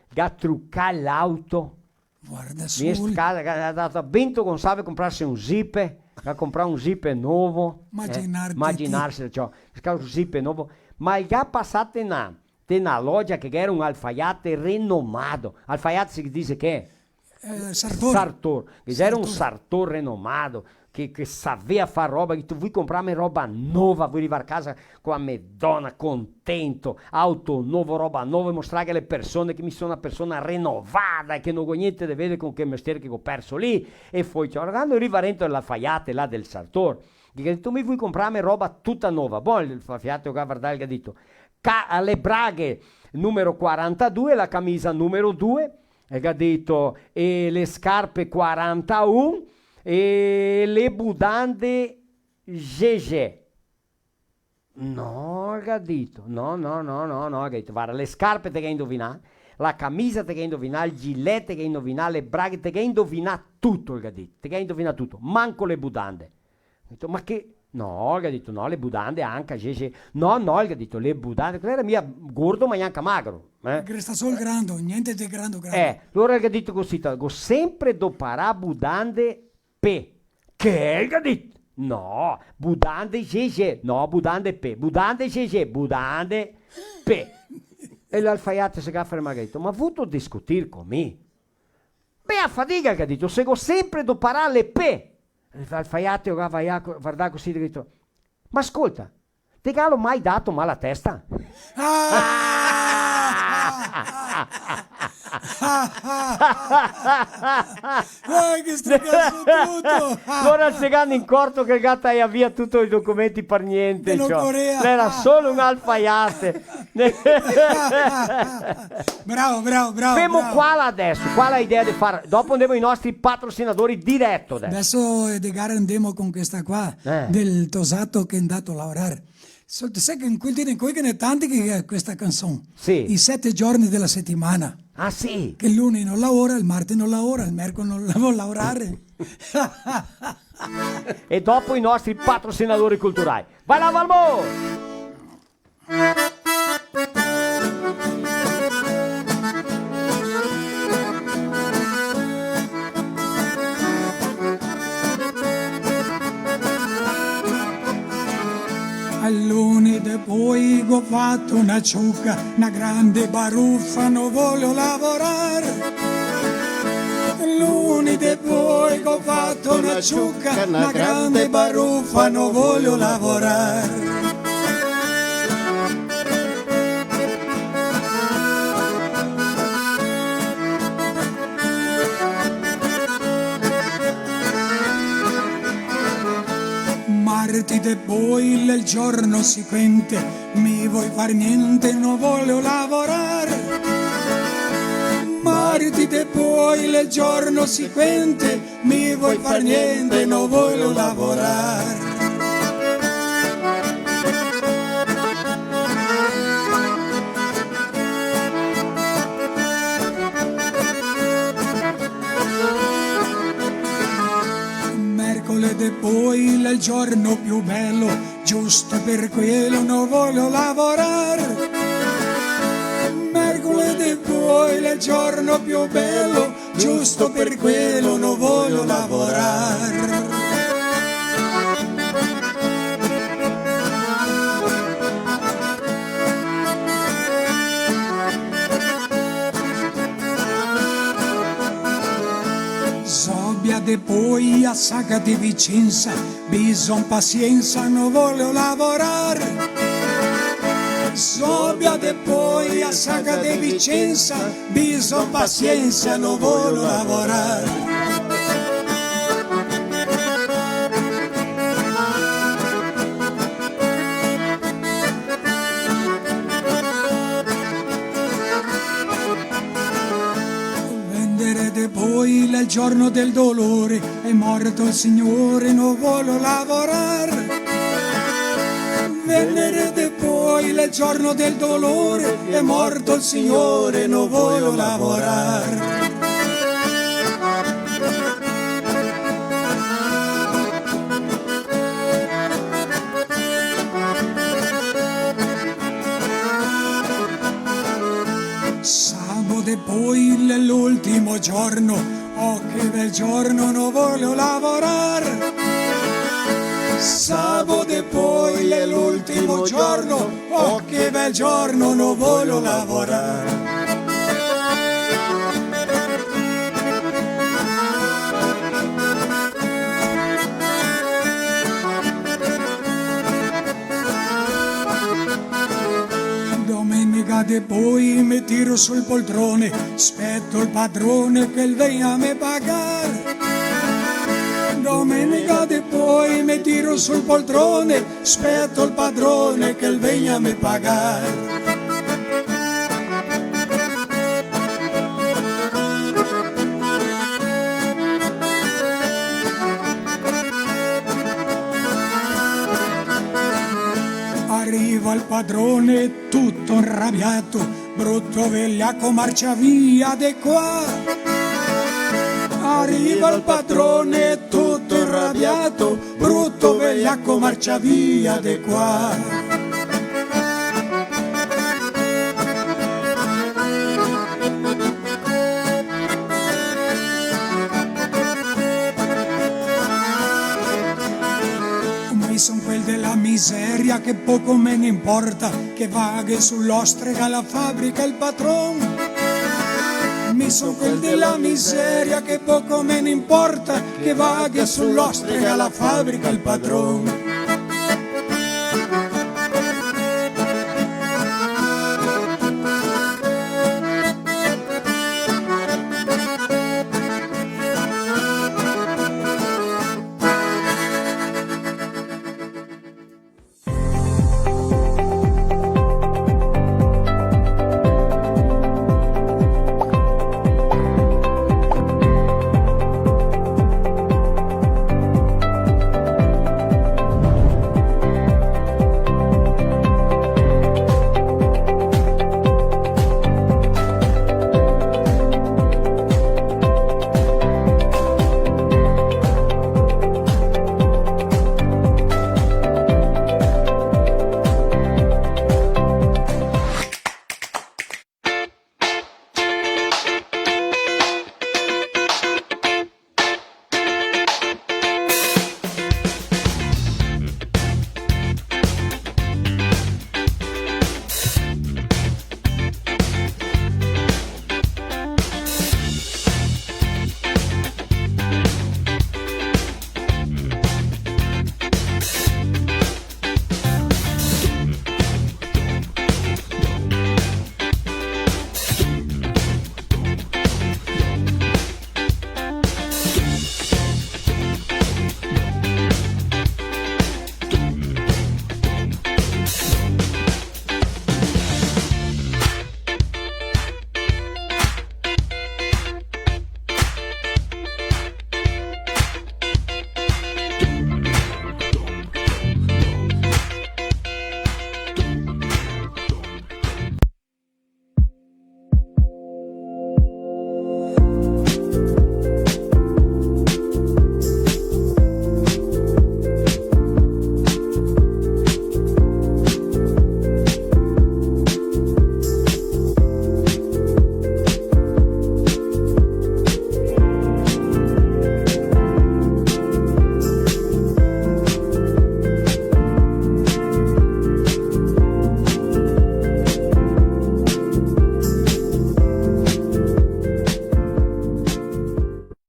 ga trucà l'auto. Varda su. Vien sta casa, ga, ga dato a Bento Gonçalves comprarse un Jeep, ga comprà un Jeep novo. Imaginarte ti. Imaginarse, ciò, sta casa, un Jeep novo. Ma el ga pasà te na, te na logia che gera un alfaiate renomado. Alfaiate se dise che? Eh, sartor. Sartor. Che gera un sartor renomado, che, che savea far roba, che: "Te voi comprarme roba nova, voi rivar casa co a me dona contento, auto novo, roba nova, e mostrarghe a le persone che mi so na persona renovada e che no go gnente de vedar co quel mestier che go perso lì." E foi, ciò, quando riva rento l'alfaiate là del sartor, ghe ga dito: "Mi voi comprarme roba tuta nova." Bon, l'alfaiate el ga vardà, el ga dito: "Ca-, le braghe numero quarantadue, la camisa numero due", el ga dito, "e le scarpe quarantaun, e le budande Gegé." "No", el ga dito, "no, no, no, no, no", el ga dito: "Varda, le scarpe te ghe indovinà, la camisa te ghe indovinà, el gilet te ghe indovinà, le braghe te ghe indovinà tuto", el ga dito, "te ghe indovinà tuto, manco le budande." Go dito: "Ma che?" "No", el ga dito, "no, le budande anca, Gegé." "No, no", el ga dito, "le budande", che l'era mia gordo, ma gnanca magro, eh? Che resta solo el grando, gnente de grando, grando. Eh, alora el ga dito cusì: "Go sempre doparà budande P." "Che?" el ga dito. "No, budande Gegé, no, budande P, budande Gegé, budande P." E l'alfaiate se ga fermà, el ga dito: "Ma vuto discutir co mi?" "Beh, a fadiga", el ga dito, "se go sempre doparà le P." E l'alfaiate el ga vardà co-, vardà cusì, el ga dito: "Ma scolta, te galo mai dato mal a testa?" Ah! Eh, che strucaso tuto! Alora se ga incorto che el ga taià via tuto i documenti par gnente, ciò. L'era solo un alfaiate. Bravo, bravo, bravo, bravo. Femo qua adeso, qua la idea de far, dopo ndemo ai nostri patrosinadori direto adeso. Adeso, eh, de gara ndemo con questa qua, eh, del tosato che xe ndato a lavorar. Sol-, te sa che in quel dì in cui ghe n'è tanti che ga questa canson? Sì. I sete giorni della settimana. Ah, sì? Che el luni no lavora, el marti no lavora, el mercoledì no la-, vol lavorare. E dopo i nostri patrocinadori culturali. Vai là, Valmor! Al luni depoi go fato na ciuca, na grande barufa, no voio lavorar. Luni depoi go fato na ciuca, na grande barufa, no voio lavorar. Marti depoi l'è el giorno sequente, mi voi far gnente, no voio lavorar. Marti depoi l'è el giorno sequente, mi voi far gnente, no voio lavorar. Mercoledì depoi l'è el giorno più belo, giusto per quelo no voio lavorar. Mercoledì depoi l'è el giorno più belo, giusto per quelo no voio lavorar. Zobia depoi a saca de Vicensa, bison pasiensa, no voio lavorar. Zobia depoi a saca de Vicensa, bison pasiensa, no voio lavorar. Venere depoi l'è el giorno del dolore, è morto el Signore, no voio lavorar. Venere depoi l'è el giorno del dolore, è morto el Signore, no voio lavorar. Sabo depoi l'è l'ultimo giorno, oh che bel giorno, no voio lavorar. Sabo depoi l'è l'ultimo giorno, oh che bel giorno, no voio lavorar. Depoi me tiro sul poltrone, speto el padrone che el vegna a me pagar. Domenica depoi me tiro sul poltrone, speto el padrone che el vegna a me pagar. Ariva el padrone tuto inrabiato, bruto vegliaco, marcia via de qua. Ariva el padrone tuto inrabiato, bruto vegliaco, marcia via de qua. Mi son quel de la miseria, che poco me ne importa, che vaghe su l'ostrega a la fabrica el patron. Mi son quel de la miseria, che poco me ne importa, che vaghe su l'ostrega a la fabrica el patron.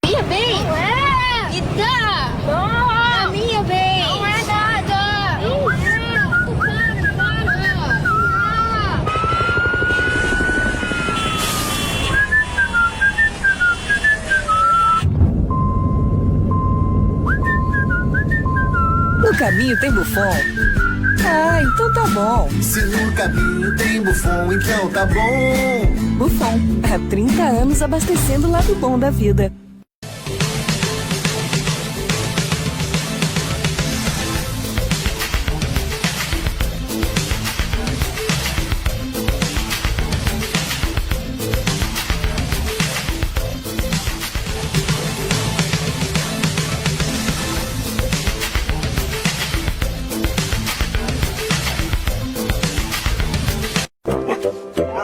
Minha vez! Não é! Me dá! Não! A minha vez! Não é nada! Não é! Para, para! No caminho tem Buffon? Ah, então tá bom. Se no caminho tem Buffon, então tá bom. Buffon, há trinta anos abastecendo o lado bom da vida.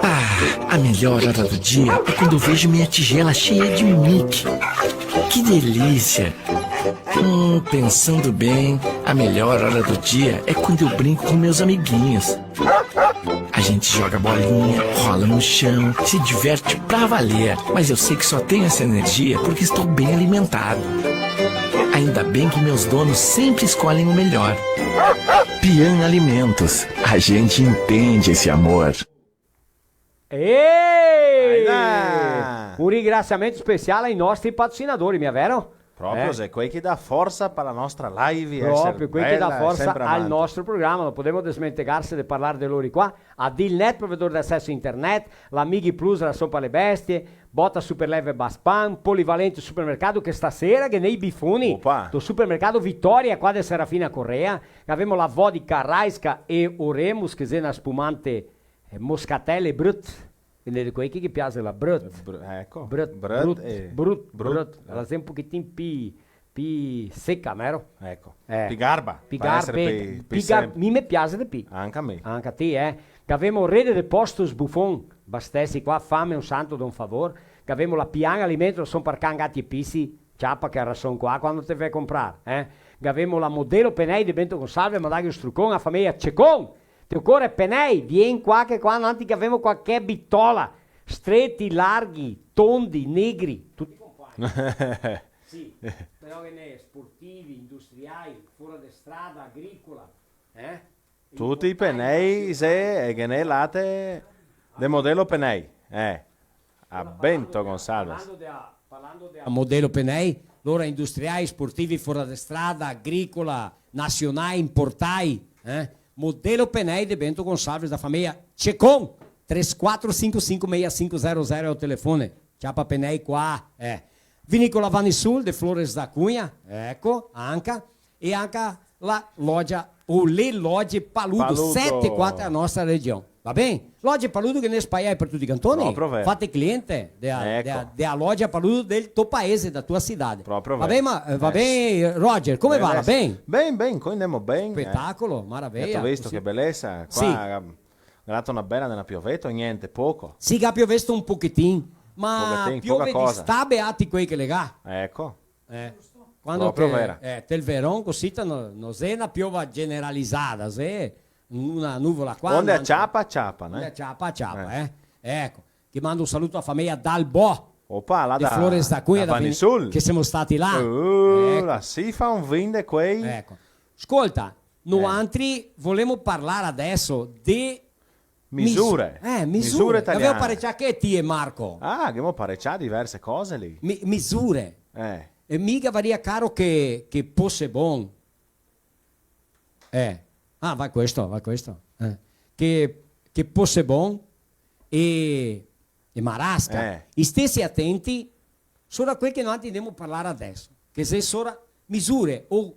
Ah, a melhor hora do dia é quando eu vejo minha tigela cheia de Mickey. Que delícia! Hum, pensando bem, a melhor hora do dia é quando eu brinco com meus amiguinhos. A gente joga bolinha, rola no chão, se diverte pra valer. Mas eu sei que só tenho essa energia porque estou bem alimentado. Ainda bem que meus donos sempre escolhem o melhor. Pian Alimentos, a gente entende esse amor. Ehi! Ailà! Un ringrasiamento speciale ai nostri patrocinadori, mia vero? Proprio, eh? Xe quei che dà forsa par la nostra live, proprio, quei che dà forsa al nostro programa, no podemo desmentegarse de parlar de lori qua. A Dilnet, provedor de aceso a internet, la Mighi Plus, rason par le bestie, Bota Superleve Baspan, Polivalente Supermercado, che stasera ghe n'è i bifoni, opa, do Supermercado Vitória, qua de Serafina Corrêa, che gavemo la vodka Raiska e Oremus, che xe na spumante, eh, moscatelle brut, quindi de quei che ghe piase la brut. Br-, eco. Brut, brut, brut, eh, brut, brut. Brut. La xe un pochetin pi pi seca, vero? Eco. Eh. Pi garba, pi par garba, esere pi, pi, pi gar-, semplice. Mi me piase de pi. Anca a mi. Anca a ti, eh. Gavemo Rede de Postos Buffon, abastesi qua, fame un santo, don favor. Gavemo la Pian Alimento, son par can, gati e pisi, ciapa che rason qua quando te ve comprar, eh. Gavemo la Modelo Penei de Bento Gonçalves, mandaghe un strucon a fameia Cecon. Te ocore penei? Vien qua che qua noantri gavemo qualche bitola. Streti, larghi, tondi, negri, tuti compagni. Sì, però ghe n'è sportivi, industriai, fora de strada, agricola, eh? Tuti i penei, xe, e ghe n'è late de Modelo Penei, eh. A Bento Gonçalves. Parlando de, parlando de Modelo Penei, lora industriai, sportivi, fora de strada, agricola, nasionai, importai, eh? Modelo Penei de Bento Gonçalves, da fameia Cecon, três quatro cinco cinco meia cinco zero zero xe el telefono. Ciapa penei qua, eh. Vinícola Vanisul de Flores da Cunha, eco, anca. E anca la loja, o le loje Paludo, Paludo. Sete e quatro a nostra region. Va ben? Loje Paludo che ghe n'è spaiai par tuti i cantoni. Proprio vero. Fate cliente de a, eco, de a, de a loja Paludo del to paese, da tua cidade. Proprio vero. Va ben, ma, eh, va ben, Roger, come va? Ben? Ben, ben, qua andemo ben, eh. Spetacolo, maraveia. Gheto visto che belesa? Qua, sì. Ga dato na bela de na pioveta, gnente, poco. Sì, ga piovesto un pochetin, ma pochetin, piove poca cosa. D'istà, beati quei che le ga. Eco. Eh, quando proprio che, vera. Eh, tel veron cusì, no, no xe na piova generalizada, xe na nuvola qua, onde a ciapa, ciapa, né? Onde a ciapa, ciapa, eh. Eco, che mando un saluto a fameia Dalbò. Opa, là de da, Flores da Cunha, da Vanisul, che semo stati là. Uh, eco. Là si fa un vin de quei. Eco. Scolta, eh, noantri volemo parlar adeso de misure. Mis-, eh, misure. Misure italiane. Gavemo parecià che ti e Marco? Ah, gavemo parecià diverse cose lì. Mi-, misure. Eh. E mi gavaria caro che, che Possebon. Eh. Ah, va questo, va questo. Eh. Che, che Possebon e, e Marasca. Eh. I stesi atenti sora quel che noantri ndemo parlar adeso, che xe sora misure o,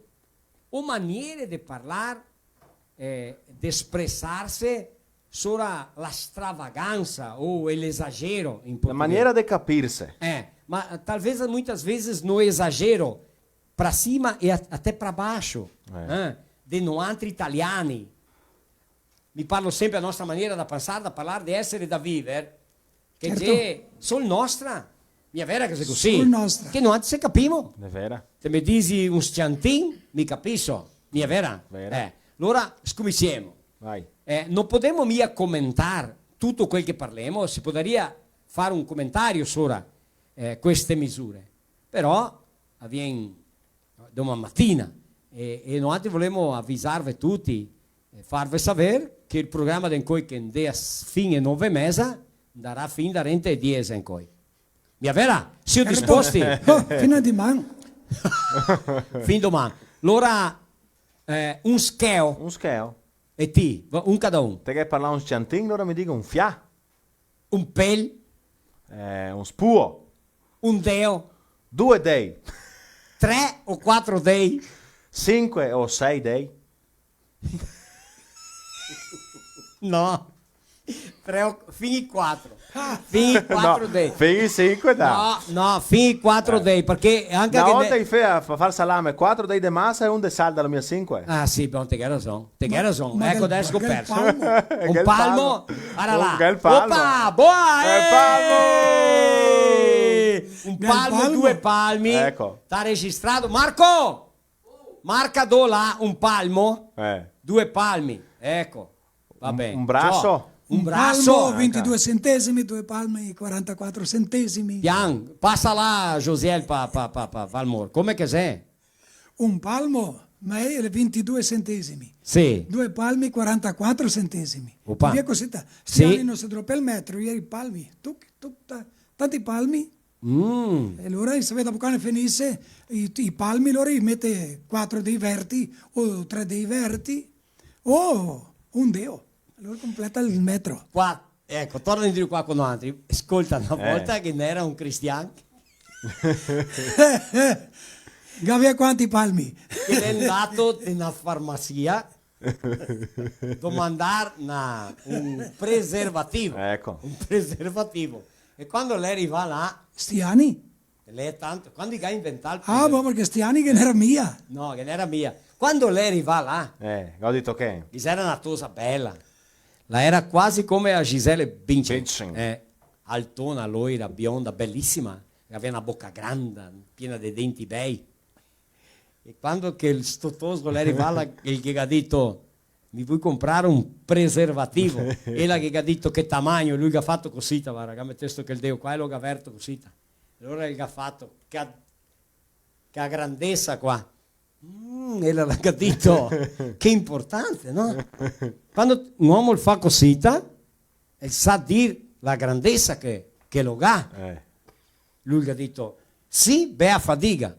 o maniere de parlar, eh, de espresarse sora la stravagansa o el esagero in português. La maniera de capirse. Eh, ma talvez muitas vezes no esagero pra sima e a-, até pra baixo, eh, de noantri italiani. Mi parlo sempre a nostra maniera da pensar, da parlar, de esere, da viver, che, certo, xe sol nostra. Mia vera che xe cusì? Sol nostra. Che noantri se capimo. Xe vera. Te me disi un s-ciantin, mi capiso. Mia vera? Vera. Eh, alora scominsiemo. Vai. Eh, no podemo mia comentar tuto quel che parlemo, se podaria far un comentario sora, eh, queste misure. Però, a vien doman matina. E, e noantri volemo avisarve tuti e farve saver che el programa de ncoi, che ndea s-, fin e nove e meza, ndarà fin darente e diese ncoi. Mia vera? Sio disposti? Oh, fin a diman. Fin doman. Alora, eh, un scheo. Un scheo. E ti? Va, un cada un. Te ghe parlà un s-ciantin, alora mi digo un fià. Un pel. Eh, un spuo. Un deo. Due dei. Tre o quatro dei. Sinque o sei dei. No. Tre o, fin i quatro. Fin i quatro dei. No, fin i sinque, dai. No, no, fin i quatro dei, parché anca... Na volta i fea, fa far salame, quatro dei de masa e un de sal da la mia sinque. Ah, sì, bon, te ghe rason. Te ghe rason. Ma eco, deso go perso. Un palmo. Ara là. Un bel palmo. Opa, boa, eh! Un palmo, due palmi. Eco. T'à registrà. Marco! Marca do là, un palmo. Eh. Due palmi. Eco. Va ben. Un braso? Ciò. Un braso. Un palmo, vintidue centesimi, due palmi, quarantaquatro centesimi. Pian, pasa là, Josiel, pa, pa, pa, pa, Valmor. Come che xe? Un palmo, Ma el xe vintidue centesimi. Sì. Due palmi, quarantaquatro centesimi. Opa. Via cosita. Sì. Sti ani no se dropea el metro, iera i palmi. Tuc, tuc, ta-, tanti palmi. Mm. E alora, se vede, dopo, quando finise, i, i palmi, alora i mete quatro dei verti o tre dei verti. Oh, un deo. Alora completa el metro. Qua, eco, torna indrio qua co noantri. Scolta, na volta che ghe n'era un cristian. Gavea quanti palmi? Che l'è ndato in na farmacia domandar na, un preservativo. Eco. Un preservativo. E quando l'è rivà là, sti ani? L'è tanto, quando i ga inventà el... Ah, preserv-, ma parché sti ani che ghe n'era mia. No, che ghe n'era mia. Quando l'è rivà là, eh, go dito che? Ghe n'era na tosa bela. La era quasi come a Gisele Bündchen. Bündchen. Eh, altona, loira, bionda, belisima. Gavea na boca granda, piena de denti bei. E quando che el, sto toso l'è rivà là, el ghe ga dito: "Mi vui comprar un preservativo?" Ela ghe ga dito: "Che tamagno?" Lu el ga fato cosita, varda, el ga metesto quel deo qua e lo ga verto cosita. Alora el ga fato: "Che a, che a grandesa qua." Mm, ela la ga dito: "Che importante, no?" Quando un omo el fa cosita, el sa dir la grandesa che, che lo ga. Eh. Lu el ga dito: "Sì, bea fadiga."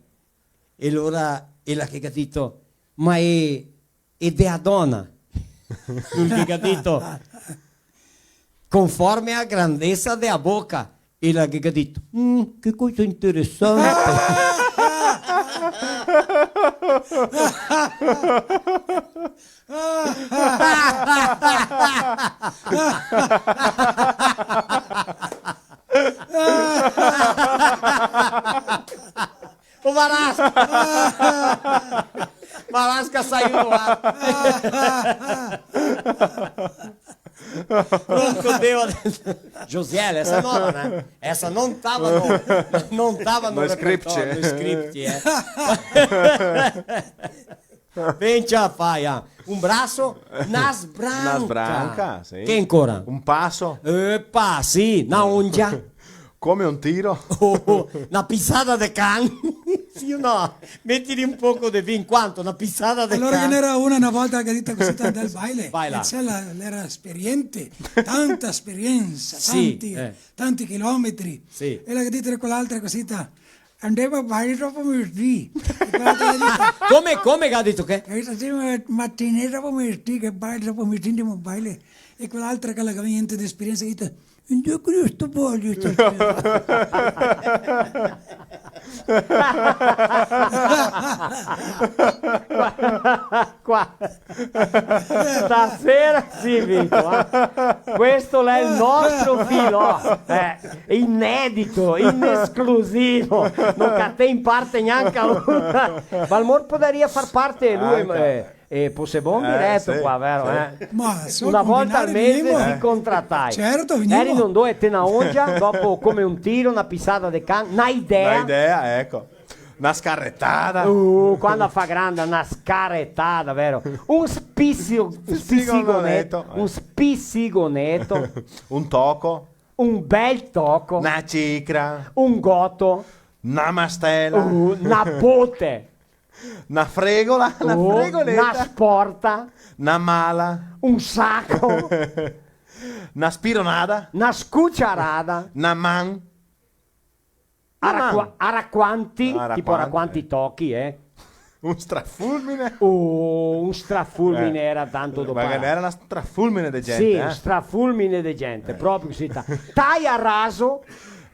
E alora ela che ga dito: "Ma e, e de a dona?" Lu che ga dito: "Conforme a grandesa de a boca." Ela che ga dito: "Mm, che cosa interesante." O Marasca! Marasca saiu no ar. Pronto, Deus. Josiel, essa é nova, né? Essa não tava no, não tava no repertório, no script, é. Vem, tia, faia. Un braso, na sbranca. Na sbranca, sì. Che ancora? Un paso. Epa, sì, na ongia. Come un tiro. Oh, oh, na pisada de can. Sì o no? Metili un poco de vin, quanto? Na pisada de can. Alora ghe n'era una, na volta che ga dito cosita: "Andè al baile." Vai là. E ela, l'era esperiente, tanta esperiensa, sì, tanti, eh, tanti chilometri. Sì. E la ga dito quell'altra cosita: "Andemo a baile dopo mezodì." E quell'altra ga dito... Come, come che ga dito che? Ga dito: "Sì, ma matinée dopo mezodì, che baile dopo mezodì, andemo a baile." E quell'altra che la gavea gnente de esperiensa, ga dito: "Indove che sto voglio stasera?" Qua. Stasera sì, Vito, eh. Questo l'è el nostro filò, eh, inedito, in esclusivo. No catè in parte gnanca una. Ma almor podaria far parte lu, anca, eh, eh, Possebon direto qua, vero, eh? Ma so... Una volta al mese ti contratai. Certo, vegnimo. Eri in ondoe, te na ongia, dopo come un tiro, na pisada de can, na idea. Na idea, eco. Na scaretada. Uh, quando fa granda, na scaretada, vero? Un spisi-, spisigoneto, eh. Un spisigoneto. Un toco. Un bel toco. Na cicra. Un goto. Na mastela. Uh, na bote. Na fregola, na fregoleta. Uh, na sporta. Na mala. Un saco. Na spironada. Na scuciarada. Na man. Araquanti, tipo araquanti tochi, eh. Un strafulmine? Oh, un strafulmine era tanto doparà. Ma ghe n'era un strafulmine de gente, eh? Sì, un strafulmine de gente, proprio cosita. Taia raso,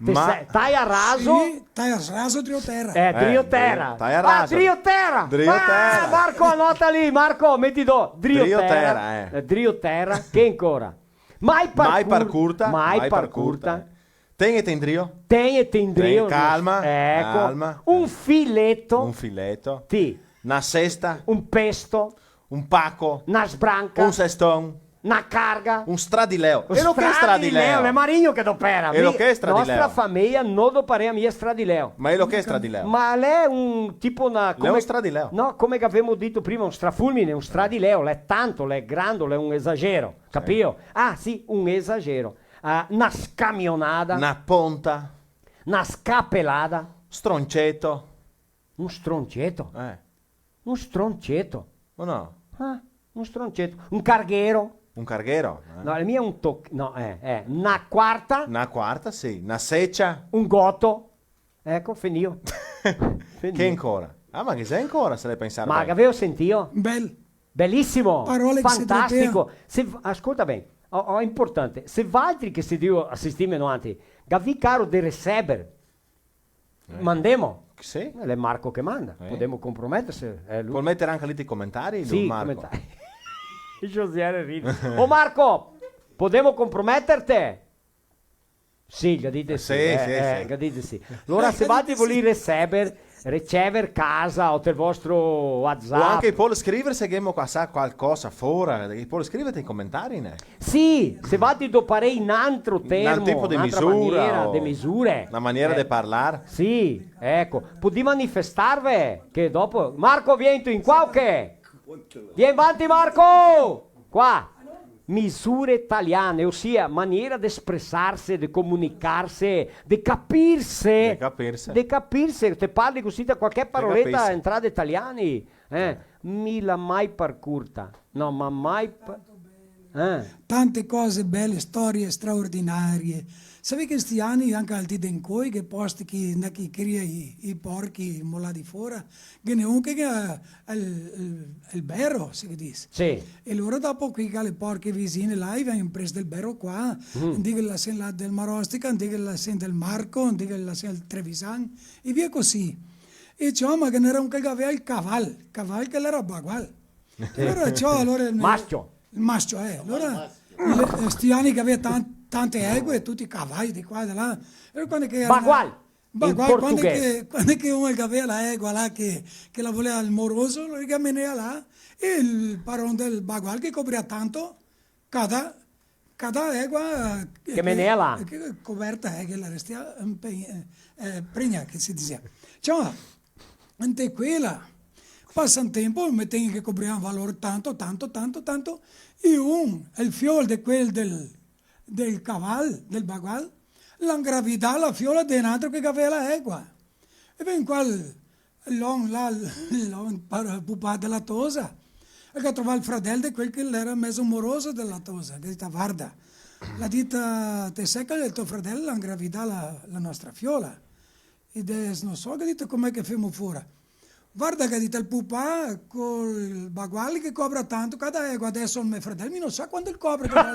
te sa, taia raso. Sì, taia raso, drio tera. Eh, drio tera. Taia raso. Ah, drio tera. Drio tera. Ah, Marco, anota lì, Marco, meti do. Drio tera, eh. Eh, drio tera, che ancora? Mai par curta, mai par curta. Tegnete indrio. Tegnete indrio. Ten-, calma, eco, calma. Un fileto. Un fileto. Sì. Na sesta. Un pesto. Un paco. Na sbranca. Un seston. Na carga. Un stradileo. E lo che xe stradileo? Stradileo, l'è Marigno che dopera. E lo che xe stradileo? Nostra fameia no doparea mia stradileo. Ma e lo che xe stradileo? Ma l'è un tipo na... L'è un stradileo. No, come che gavemo dito prima, un strafulmine, un stradileo, l'è tanto, l'è grando, l'è un esagero. Capio? Ah, sì, un esagero. Ah, na scamionada. Na ponta. Na scapelada. Stronceto. Un stronceto? Eh. Un stronceto. O no? Ah, un stronceto. Un carghero. Un carghero, eh? No, el mio xe un toc-, no, eh, eh, na quarta. Na quarta, sì. Na secia. Un goto. Eco, finìo. Finìo. Che ancora? Ah, ma ghe xe ancora, se le pensar ben. Ma che gavevo sentìo? Bel. Belisimo. Parole che se trapea. Fantastico. Se v-, ascolta ben, o, o, importante. Se valtri che se drio asistirme noantri, gavì caro de receber, eh, mandemo. Sì. Eh, l'è Marco che manda. Eh. Podemo comprometerse, eh, lu. Pol meter anca lì i comentari, lu, sì, Marco. Comentari. Josiane ride. "O Marco, podemo comprometerte?" Sì, el ga dito sì, sì, eh, sì, eh, sì. El ga dito sì. Alora, se valtri volì receber, receber casa o tel vostro WhatsApp. O anca i pol scriver se ghemo qua, sa, qualcosa fora, i pol scriver in comentari, né? Sì, se valtri doparè in antro termo, tipo de misura, manera de misure. Na manera de parlar. Sì, eco. Podì manifestarve, che dopo... Marco, vien ti in qua o che? Vien vanti, Marco! Qua. Misure taliane, osia maniera de espresarse, de comunicarse, de capirse. De capirse. De capirse, te parli cusì, te qualche paroleta, capisi, entrà de taliani, eh? Eh. Mi la mai par curta. No, ma mai pa-, eh. Tante cose bele, storie straordinarie. Savè che sti ani anca al dì de incoi, che posti che, che cria i, i porchi molà de fora, ghe n'è un che ga el, el, el bero, se che dise. Sì. E lora dopo quei che ga le porche visine là, i vien preso del bero qua, mm, un dì che la sen là del Marostica, un dì che la sen del Marco, un dì che la sen del Trevisan, e via cusì. E ciò, ma ghe n'era un che gavea el caval, caval che l'era bagual. Sì. Alora, ciò, alora el... Mascio. El mascio, eh. Alora, le, sti ani che gavea tan-, tante egue, tuti cavai de qua e de là. E quando che era... Bagual. Ma in portoghese. Quando che, quando che uno che gavea la egua là che, che la volea el moroso, lo che menea là, e el paron del bagual che cobrea tanto, cada, cada egua, eh, che menea là, che coberta, eh, che la restea, eh, pe-, eh, eh, pregna, che se dizea. Ciò, ante quela, pasa un tempo, me tegni che cobrea un valor tanto, tanto, tanto, tanto, e un, el fiol de quel del, del caval, del bagual, l'à ingravidà la fiola de un altro che gavea la egua. E ben qua l'om là, l'om par-, pupà de la tosa, el ga trovà el fradel de quel che l'era mezo moroso de la tosa, el ga dita: "Varda", l'à dita, "te sè che el to fradel l'à ingravidà la, la nostra fiola?" E deso, "No so", el ga dito, "come che femo fora?" "Varda", el ga dito, "el pupà col bagual che cobra tanto cada egua, deso el me fradel, mi no so quanto el cobra."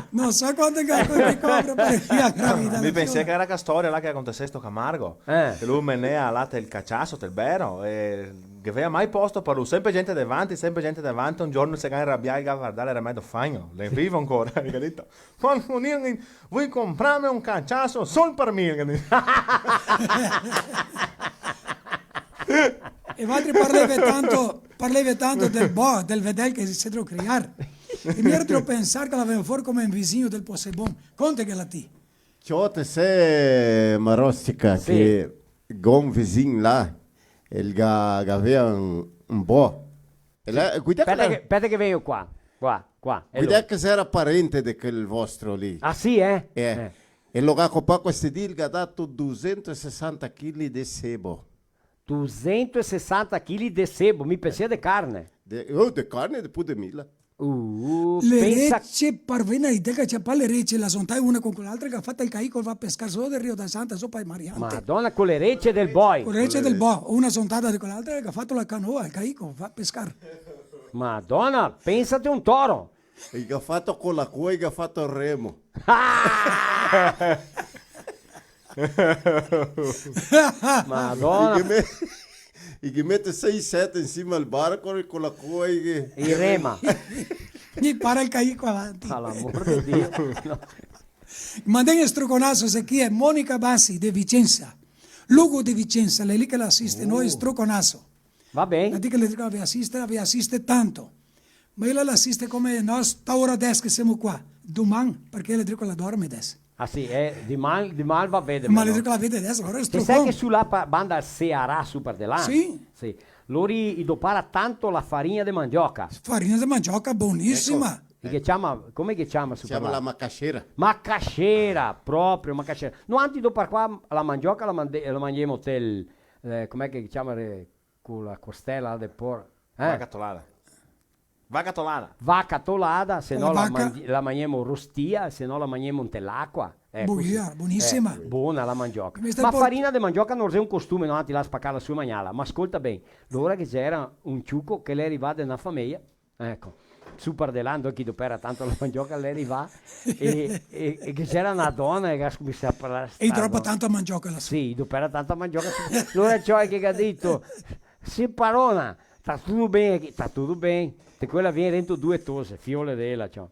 "No so quanto el co-, el cobra par la gravida." Mi pensea che era sta storia là che acontesea sto Camargo, eh, che lu menea là tel caciaso, tel bero, e che gavea mai posto par lu, sempre gente davanti, sempre gente davanti, un giorno el se ga inrabià, el ga vardà, l'era medo fagno, l'è vivo ancora, el ga dito: "Quando un dì voi comprarme un caciaso sol par mi", el ga dito. E valtri parleve tanto, parleve tanto del bo, del vedel che se drio criar. E mi ero drio pensar che l'avemo fora come un visigno del Posebon. Conte che la ti. Ciò, te sè, Marostica, sì, che go un visin là, el ga, gavea un, un bo. E là, sì, guida che... Speta che, speta che vegno qua. Qua, qua. Guida che l'era parente de quel vostro lì. Ah, sì, eh? Eh. Eh. E lo ga copà questi dì, el ga dato dusentosesanta chili de sebo. Dusentosesanta chili de sebo, mi pensea de carne. De, oh, de carne, de pì de mila. Uh, le pensa rece, par vena idea, che ciapà le rece, la sontae una con quell'altra, che ga fato el caico, va a pescar solo del Rio da Santa, sopra i Mariante. Madona, con le rece del boi. Con le rece del bo, una sontada de quell'altra, che ga fato la canoa, el caico, va a pescar. Madona, pensate un toro. E che ga fato con la coa, e che ga fato el remo. Madona. E che me-, e che mete sei, sete in sima al barco e con la coa e che... E rema. E para el caico avanti. Par l'amor de Dio. No. Mandè un struconaso, se chi è Monica Bassi de Vicenza. Lugo de Vicenza, l'è lì che l'asiste, no, un struconaso. Va ben. La digo che le digo, la ve asiste, la ve asiste tanto. Ma ela la asiste come nós, sta ora deso che semo qua. Doman, parché le digo che la dorme deso. Ah, sì, eh, diman, diman va vede, ma le digo che la vede deso, alora strucon. Te sè che su là pa-, banda al Ceará, su par de là? Sì. Sì. Lori i dopara tanto la farina de mandioca. Farina de mandioca, bonisima. Eco. Che ciama, come che ciama su... Ciama la macascera. Macascera, proprio, macascera. Noantri do par qua la mandioca la mande-, la magnemo tel, eh, come che ciama, eh, co la costela de por-, eh? Vaca tolada. Vaca tolada. Vaca tolada, se no la mandi-, la magnemo rostia, se no la magnemo inte l'acua. Eh, cusì. Buia, bonisima. Eh, bona la mandioca. Ma farina de mandioca no xe un costume, noantri la spacarla su e magnarla. Ma scolta ben, l'ora che ghe gera un ciuco che l'è rivà de na fameja, eco, su par de là, ndove che i dopera tanto la mandioca, l'è rivà, e, e, e che ghe gera na dona e che ga scominsià a parlar strano. E i dopa tanta mandioca là su. Sì, i dopera tanta mandioca su. Alora ciò che ga dito: "Sì, parona, sta tuto ben?" "Sta tuto ben." Te quela vien rento due tose, fiole de ela, ciò.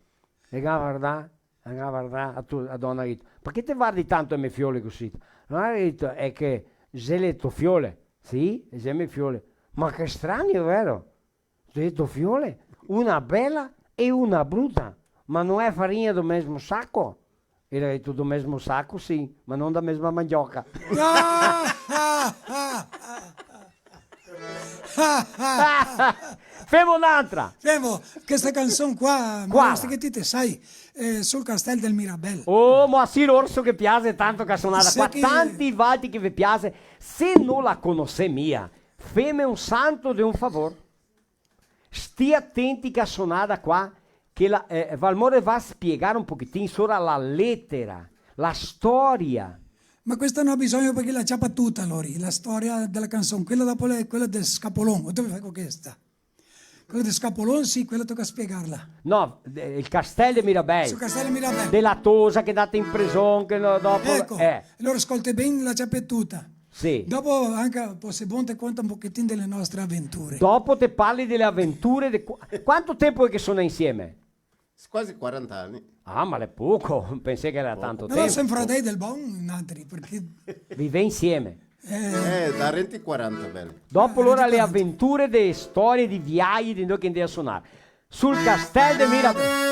E ga vardà, e ga vardà, a to-, a dona ga dito: "Parché te vardi tanto e me fiole cusì?" Alora ga dito: "Xe che xe le to fiole?" "Sì, xe me fiole." "Ma che strano, vero?" Te do fiole, una bela e una bruta, ma no xe farina do mesmo saco? E el ga dito: "Do mesmo saco, sì, ma no da mesma mandioca." Femo n'antra. Femo, questa canson qua, quala? Ma questa che ti te sai, eh, Sul castel del Mirabel. Oh, Moacir Orso che piaxe tanto sta sonada qua, tanti valtri che ve piaxe, se no la conosé mia, feme un santo de un favor. Stì atenti che a sonada qua, che la, eh, Valmore va a spiegar un pochetin sora la letera, la storia. Ma questa no ga bisogno parché la ciapa tuta, lori, la storia dela canson. Quela dopo l'è quela del scapolon, o te fai co questa? Quela del scapolon, sì, quela toca spiegarla. No, eh, el castel de Mirabel. Sul castel de Mirabel. Dela tosa che xe ndata in preson, che no, dopo, eco, eh. Alora scolta ben, la ciapa tuta. Sì. Dopo anca, po, se bon, te conta un pochetin dele nostre aventure. Dopo te parli dele aventure de qu-, quanto tempo xe che sono insieme? Quasi quaranta ani. Ah, ma l'è poco, pensé che gera tanto tempo. Però semo fradei del bon, noantri, parché... Vivé insieme. Eh, da rento e quaranta, bel. Dopo, alora, le aventure de storie, de viai, de ndove che ndea a sonar. Sul castel de Mirabel.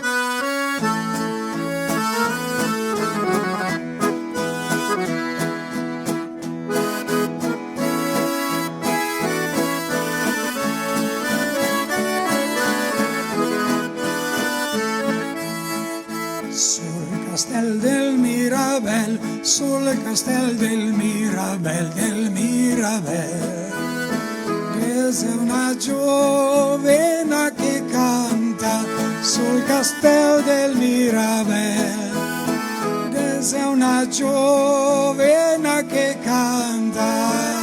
Sul castel del Mirabel, sul castel del Mirabel, del Mirabel. Ghe xe una giovena che canta sul castel del Mirabel. Ghe xe una giovena che canta.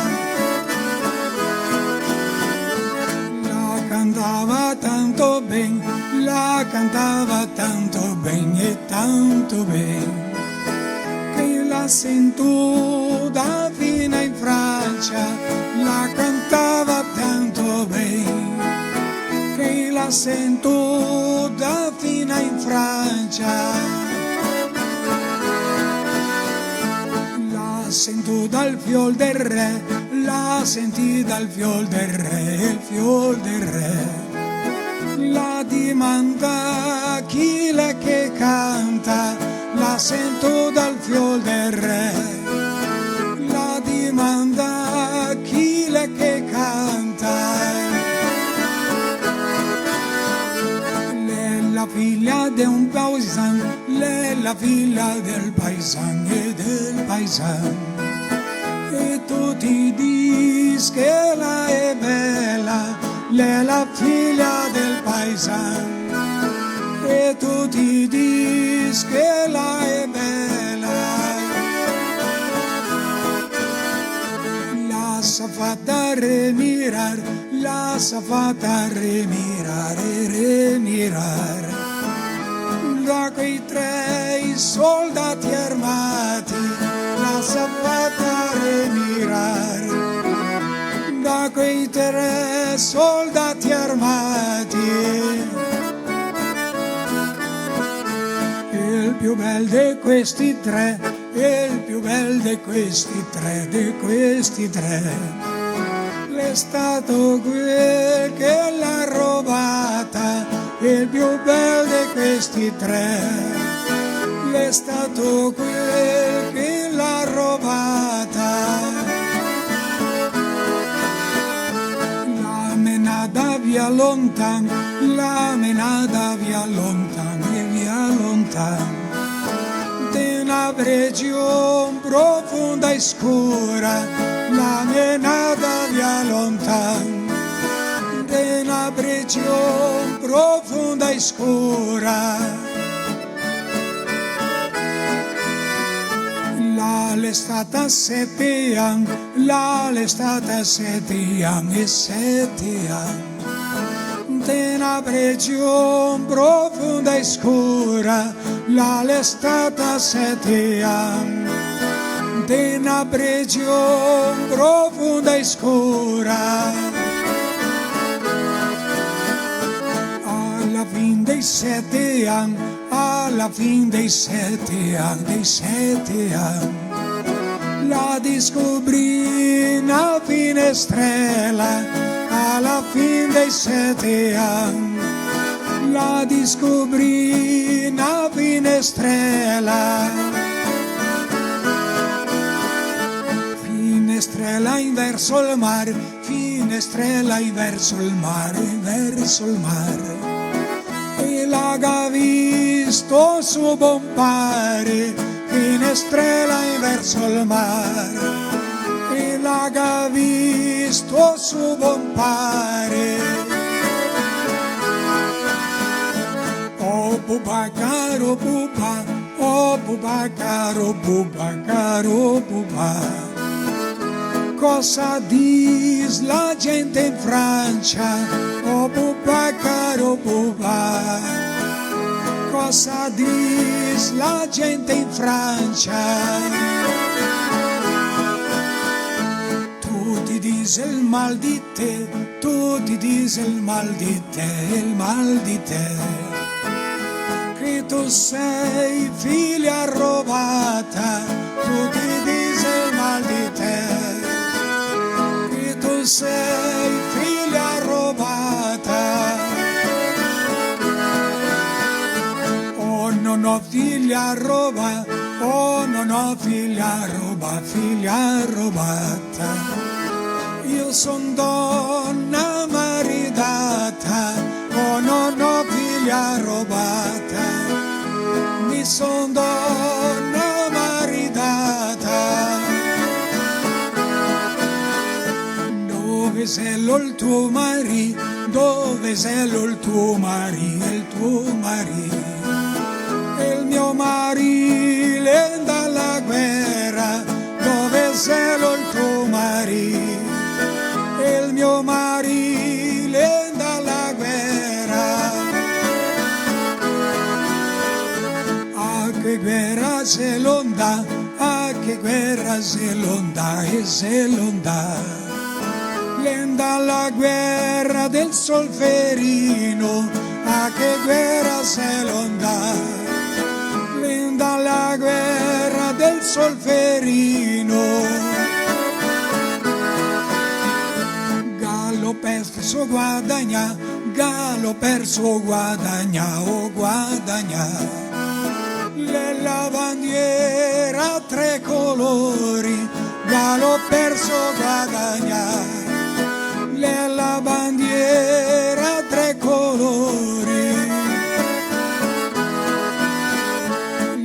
La cantava tanto ben, la cantava tanto ben e tanto ben, che la sentuda fina in Francia la cantava tanto ben, che la sentuda fina in Francia. La sentì dal fiol del re, la sentì dal fiol del re, el fiol del re. La dimanda chi l'è che canta, la sentì dal fiol del re. La dimanda chi l'è che canta. L'è la figlia de un paisan, l'è la figlia del paisan e del paisan. E tuti dis che la è bela, l'è la figlia del paisan. E tuti dis che la è bela. La s'à fata remirar, la s'à fata remirar e remirar. Da quei tre soldati armati la s'à fata remirar. Da quei tre soldati armati. El più bel de questi tre, el più bel de questi tre, de questi tre, l'è stato quel che l'à robata, el più bel de questi tre, l'è stato quel che l'à robata. L'à menada via lontan, l'à menada via lontan. De na region profunda e scura, la menada via lontan. De na region profunda e scura. La l'è stata sete an, la l'è stata sete an e sete an. De na region profunda e scura, la l'è stata sete an. De na region profunda e scura. A la fin dei sete an, a la fin dei sete an, dei sete an, la discubrì na finestrela. A la fin dei sete an, la discubrì na finestrela. Finestrela in verso el mar, finestrela in verso el mar, in verso el mar. E la ga visto so bon pare, finestrela in verso el mar. E la ga visto so bon pare. Oh buba caro buba, oh buba caro buba, caro buba. Cosa dis la gente in Francia? Oh buba caro buba. Cosa dis la gente in Francia? Tuti dise el mal di te, tuti dise el mal di te, el mal di te. Che tu sei figlia robata, tuti dise el mal di te. Che tu sei figlia robata. Oh no no figlia roba, oh no no figlia roba, figlia robata. Io son dona maridata, oh no no figlia robata. Mi son dona maridata. Dove xe el tuo marì, dove xe el tuo marì, el tuo marì? El mio marì l'è ndà a la guera, dove xe el tuo marì? El mio marì l'è ndà a la guera. A che guera xe el ndà, a che guera xe el ndà, e xe el ndà? L'è ndà a la guera del Solferino, a che guera xe el ndà? L'è ndà a la guera del Solferino. Ga lo perso guadagnà, ga lo perso guadagnà, oh guadagnà. L'è la bandiera tre colori, ga lo perso guadagnà. L'è la bandiera tre colori.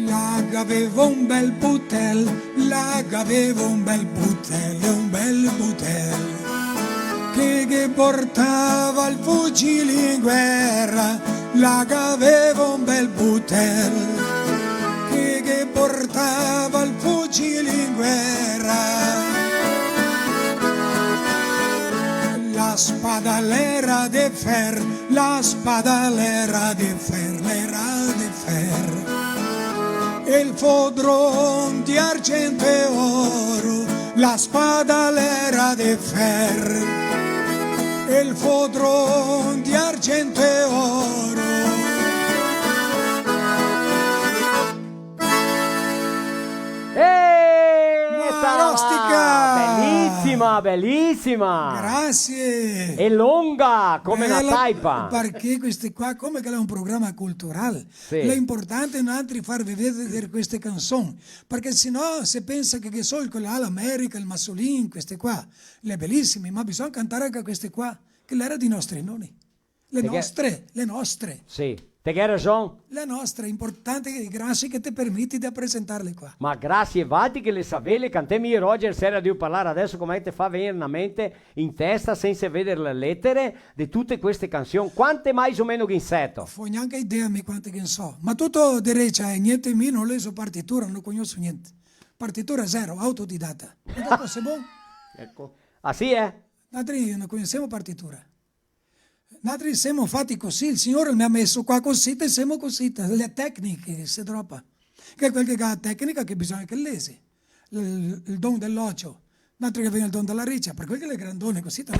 La gavevo un bel butel, la gavevo un bel butel, un bel butel. Che, che portava el fucil in guera, la gavevo un bel butel. Che, che portava el fucil in guera. La spada l'era de fer, la spada l'era de fer, l'era de fer. E el fodron de argento e oro, la spada l'era de fer. E el fodron de argento e oro. Eh, Marostica! Belisima, belisima! Grazie! E longa come na taipa. Parché queste qua, come che l'è un programa cultural, sì, l'è importante noantri far vedere queste canson, parché se no se pensa che, che sol quela là, l'America, el Masolin, queste qua, l'è belisime, ma bisogna cantar anca queste qua, che l'era dei nostri noni. Le nostre, le nostre. Sì. Te ghè rason. La nostra, importante, e grasie che te permiti de presentarle qua. Ma grasie valtri che le savè, le cantè, mi e Roger sera drio parlar adeso come te fa vegner na mente in testa, sensa veder le letere, de tute queste cansion. Quante mais o meno che in seto? Fo gnanca idea mi quante che ne so. Ma tuto de recia, eh, gnente, mi no leso partitura, no cognoso gnente. Partitura zero, autodidata. E dopo se bon? Eco. Ah, sì, eh? Naltri no cognosemo partitura. Naltri semo fati cusì, el Signor me ga meso qua cusì, te semo cusì, te, le tecniche, se dropa. Che quel che ga la tecnica che bisogna che lese. El, el don de l'ocio. Naltri che vien el don de la recia, par quel che l'è grandone cusì, te.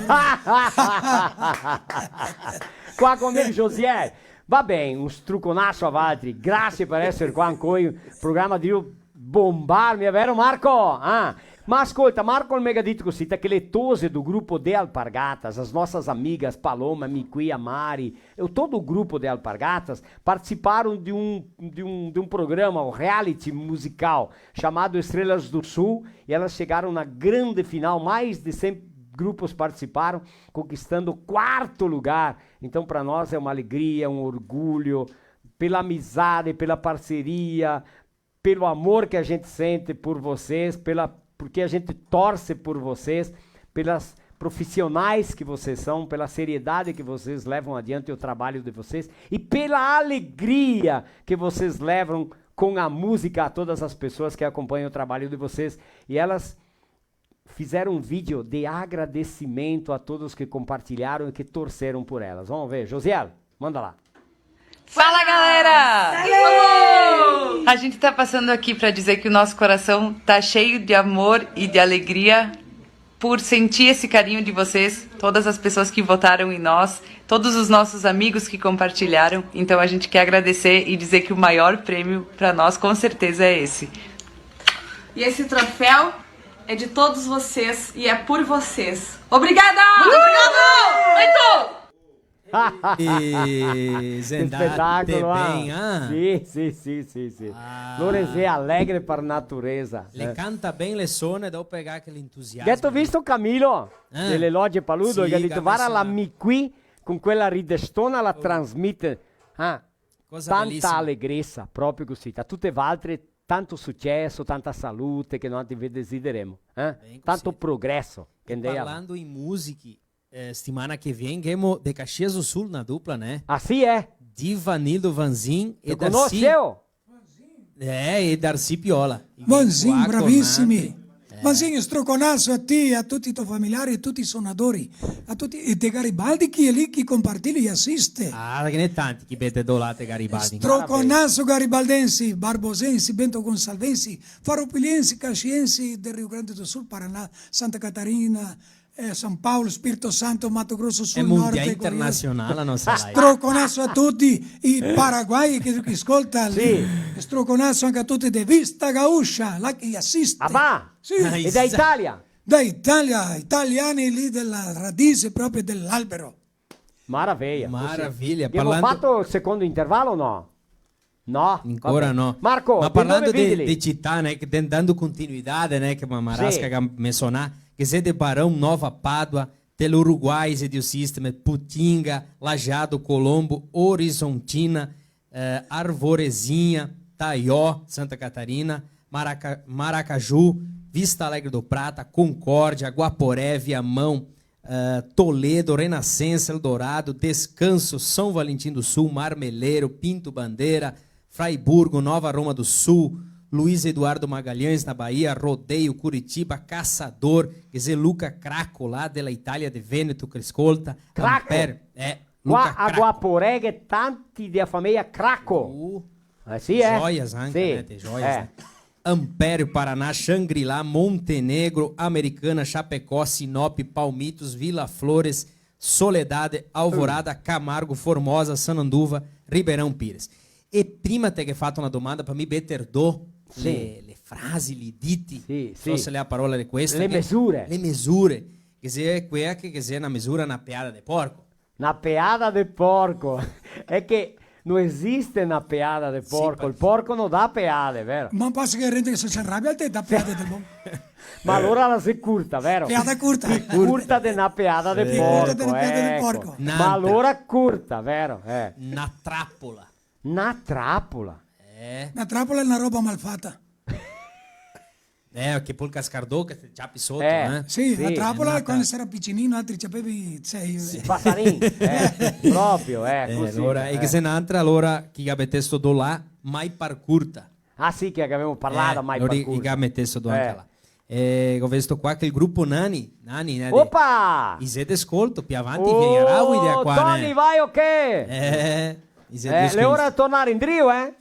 Qua con me, Josiel. Va ben, un struconaso a valtri. Grasie par eser qua ancora in programa de Bombar, mia vero, Marco? Ah. Ma scolta, Marco el me ga dito cusì, che le tose do grupo de Alpargatas, as nossas amigas Paloma, Miqui, a Mari, e todo o grupo de Alpargatas participaram de um, de um, de um programa, um reality musical chamado Estrelas do Sul, e elas chegaram na grande final, mais de cem grupos participaram, conquistando o quarto lugar. Então, para nós é uma alegria, um orgulho, pela amizade, pela parceria, pelo amor que a gente sente por vocês, pela, porque a gente torce por vocês, pelas profissionais que vocês são, pela seriedade que vocês levam adiante o trabalho de vocês e pela alegria que vocês levam com a música a todas as pessoas que acompanham o trabalho de vocês. E elas fizeram um vídeo de agradecimento a todos que compartilharam e que torceram por elas. Vamos ver, Josiel, manda lá. Fala, galera! A gente tá passando aqui pra dizer que o nosso coração tá cheio de amor e de alegria por sentir esse carinho de vocês, todas as pessoas que votaram em nós, todos os nossos amigos que compartilharam. Então a gente quer agradecer e dizer que o maior prêmio pra nós, com certeza, é esse. E esse troféu é de todos vocês e é por vocês. Obrigada! Obrigado! Feito! E xe ndà ben, ah? Sì, sì, sì, sì, sì. Ah. Lore xe alegre par natureza, eh. Le canta ben, le sona, e dopo el ga quel entusiasmo. Gheto visto Camilo, eh, de le Loge Paludo, che ga dito: "Vara la Miqui con quela ridestona, la trasmite." Ah, tanta alegresa, proprio cusì. A tute valtre, tanto suceso, tanta salute, che noi ve desideremo, eh? Tanto progreso, che... E ndea parlando in musiche, eh, setimana che vien ghemo de Caxias do Sul na dupla, né? Ah, sì, eh? Divanildo Vanzin e Darcy. Te conosi, oh? Eh, e Darcy Piola. Vanzin, bravisimi. Eh. Vanzin, struconaso a ti, a tuti i to familiari, a tuti i sonadori, a tuti, e de Garibaldi, chi xe lì, chi compartì, i asiste. Ah, che ghe n'è tanti chi vede do là de Garibaldi. Struconaso garibaldensi, barbosensi, bento gonçalvensi, farroupilhensi, caxiensi, del Rio Grande do Sul, Paraná, Santa Catarina, eh, São Paulo, Espírito Santo, Mato Grosso do Sul, Norte, Goiás. Xe mundial internasional la nostra live. Struconaso a tuti i paraguai che, che scolta. Sì. Struconaso anca a tuti de Vista Gaúcha, là che asiste. Ah, va? Sì. Ah, e da Italia? Da Italia, italiani lì dela radice proprio de l'albero. Maraveia. Maraveia. Gavemo fato el secondo intervalo o no? No? Ancora no. Marco, ma parlando de, de cità, né, che de, dando continuidade, né, che ma-, Marasca che ga mensonà, che xe de Barão, Nova Pádua, del Uruguai, xe de System, Putinga, Lajeado, Colombo, Horizontina, eh, Arvorezinha, Taió, Santa Catarina, Maraca-, Maracaju, Vista Alegre do Prata, Concórdia, Guaporé, Viamão, eh, Toledo, Renascença, Eldorado, Descanso, São Valentim do Sul, Marmeleiro, Pinto Bandeira, Fraiburgo, Nova Roma do Sul, Luiz Eduardo Magalhães, na Bahia, Rodeio, Curitiba, Caçador, quer dizer, Luca Craco, lá da Itália, de Vêneto, che scolta. Craco? Ampère, eh, Luca Craco. Qua a Guaporé ghe tanti dea fameia Craco. Uh, eh, sì, eh? Joias anca, sì, né? Te joias, eh, né? Ampère, Paraná, Xangri-Lá, Montenegro, Americana, Chapecó, Sinop, Palmitos, Vila Flores, Soledade, Alvorada, Camargo, Formosa, Sananduva, Ribeirão Pires. E prima te ghe fato na domanda par mi, beter do, sì, le, le frasi, li diti, sì, sì, so se l'è a parola de questa, le mesure. Le mesure, che xe quea che, che xe na mesura, na peada de porco. Na peada de porco. Xe che no esiste na peada de porco, sì, el porco no dà peade, vero? Ma pasa che rende che se s'arrabia, te dà peade de bon. Ma alora la xe curta, vero? Peada curta. Pi curta de na peada de porco, eco. Pi curta de na peada de porco. Ma alora curta, vero? Eh. Na trapola. Na trapola. Eh. Na trapola xe na roba malfata. Eh, che pol cascar do, che te ciapi soto, eh. Eh, sì, sì, la trapola, quando se era picinino, altri ciapevi, cioè, i pasarin, eh, proprio, eh, cusì, alora, eh. E che xe n'altra, alora, chi ga metesto do là, mai par curta. Ah, sì, che gavemo parlato, eh, mai par curta. I ga metesto do anca là. E go visto qua che el grupo Nani, Nani, né, de... Opa! I xe de scolto, pì avanti vien a Raui de qua, né? Toni, vai o che? Eh, i xe de scolto. Eh, l'è ora de tornare indrio, eh?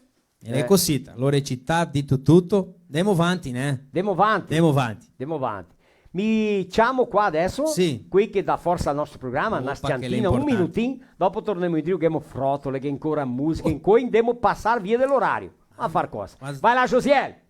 E l'è cosita, alora, cità, dito tuto, demo vanti, né? Demo vanti. Demo vanti. Demo vanti. Mi ciamo qua adeso, sì, quei che dà forsa al nostro programa, na schiantina, un minutin, dopo tornemo indrio, che ghemo frotole, che ancora musica, incoi ndemo pasar via de l'orario. A far cosa? Vai là, Josiel!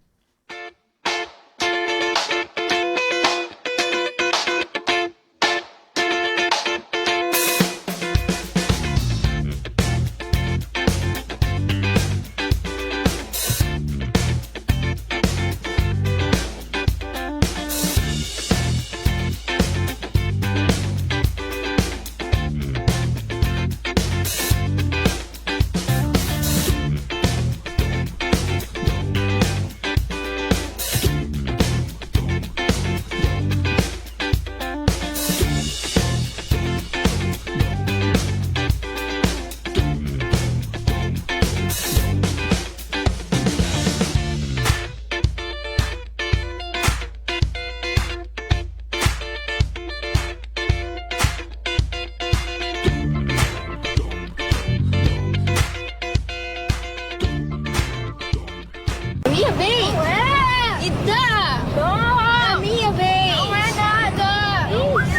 Minha vez! Não é! E dá! Não! A minha vez! Não é nada! Não é!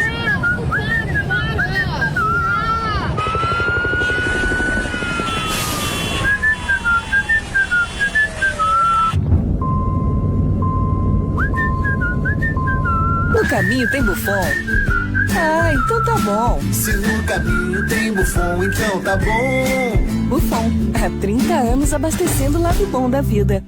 Para, para! No caminho tem Buffon? Ah, então tá bom. Se no caminho tem Buffon, então tá bom. Buffon, há trinta anos abastecendo o lado bom da vida.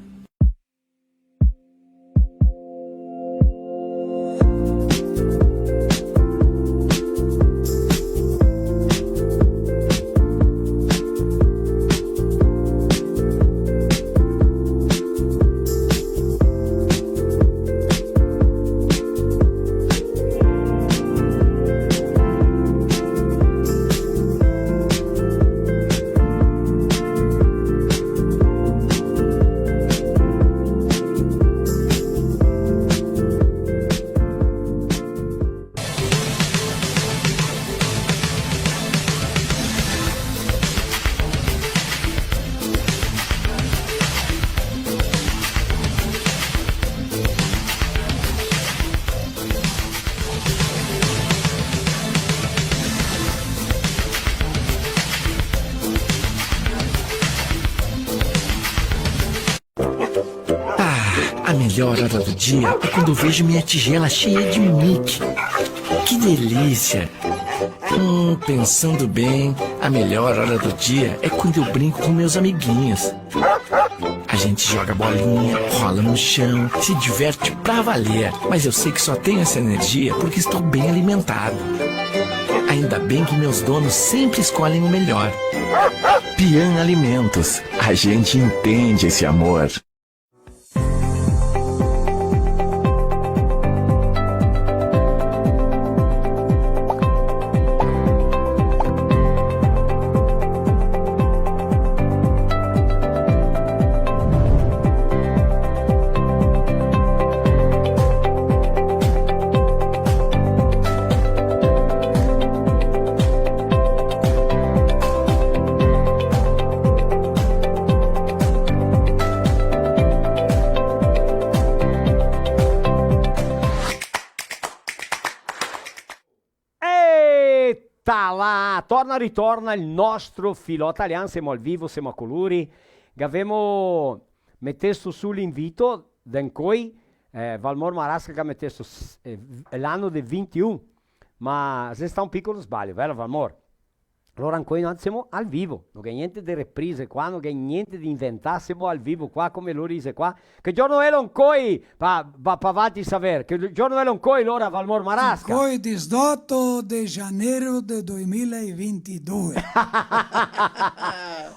Ah, a melhor hora do dia é quando eu vejo minha tigela cheia de Mickey. Que delícia! Hum, pensando bem, a melhor hora do dia é quando eu brinco com meus amiguinhos. A gente joga bolinha, rola no chão, se diverte pra valer. Mas eu sei que só tenho essa energia porque estou bem alimentado. Ainda bem que meus donos sempre escolhem o melhor. Pian Alimentos, a gente entende esse amor. Eita là! Torna, ritorna el nostro Filò Talian, semo al vivo, semo a colori. Gavemo metesto su l'invito, de incoi, eh, Valmor Marasca che ga metesto s-, eh, v-, l'ano de vintiun, ma xe stà un picolo sbalio, vero Valmor? Alora ancoi noi semo al vivo, no ghe xe gnente de reprise qua, no ghe xe gnente de inventà, semo al vivo qua, come lori dixe qua. Che giorno xe incoi? Pa, pa, pa farte saver, che giorno xe incoi, alora, Valmor Marasca? Incoi disdoto de janeiro de dois mil e vinte e dois.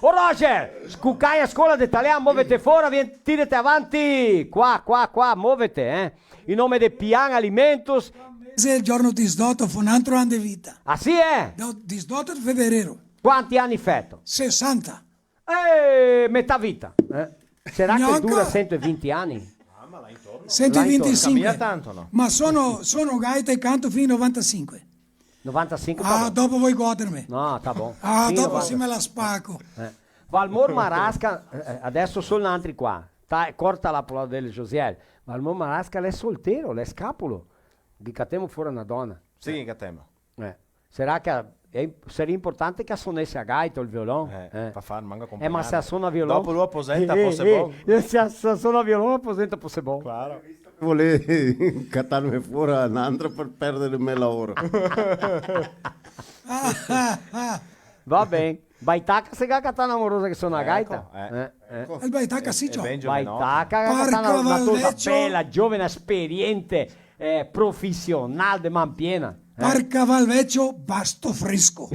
Ô Roger, scucaia scola de talian, movete fora, vien, tirete avanti. Qua, qua, qua, movete, eh. In nome de Pian Alimentos. Xe el giorno disdoto, fo un altro an de vita. Ah, sì, eh? Do-, disdoto de fevereiro. Quanti ani feto? Sesanta. Eh, metà vita, eh? Sarà che dura sento e vinti ani? Sento e vintisinque. Là intorno. Camina tanto, no? Ma sono, sono gaita e canto fin novantasinque. Novantasinque, tá bom. Ah, dopo voi goderme. No, tá bom. Ah, dopo sì me la spaco. Eh. Valmor Marasca, eh, adeso sol nantri qua. Tá, corta la parola del Josiel. Valmor Marasca, l'è soltero, l'è scapolo. Ghe catemo fora na dona. Sì, ghe catemo. Eh. Sarà che, eh, saria importante che a sonese a gaita o el violon? Eh, eh, par far manco aconpagnar. Eh, ma se a sona violon? Dopo lu aposenta, eh, po se bon. Eh, se a, se a sona violon, aposenta po se bon. Claro. Volé catarme fora n'antra par perdere el me laoro. Va ben. Baitaca se ga catà na morosa che sona gaita. Eco, eh. Eh, eh. El Baitaca sì, ciò. Baitaca ga catà na, na tosa bela, giovane, esperiente, eh, profisional de man piena. Eh. Par caval vecio, basto fresco.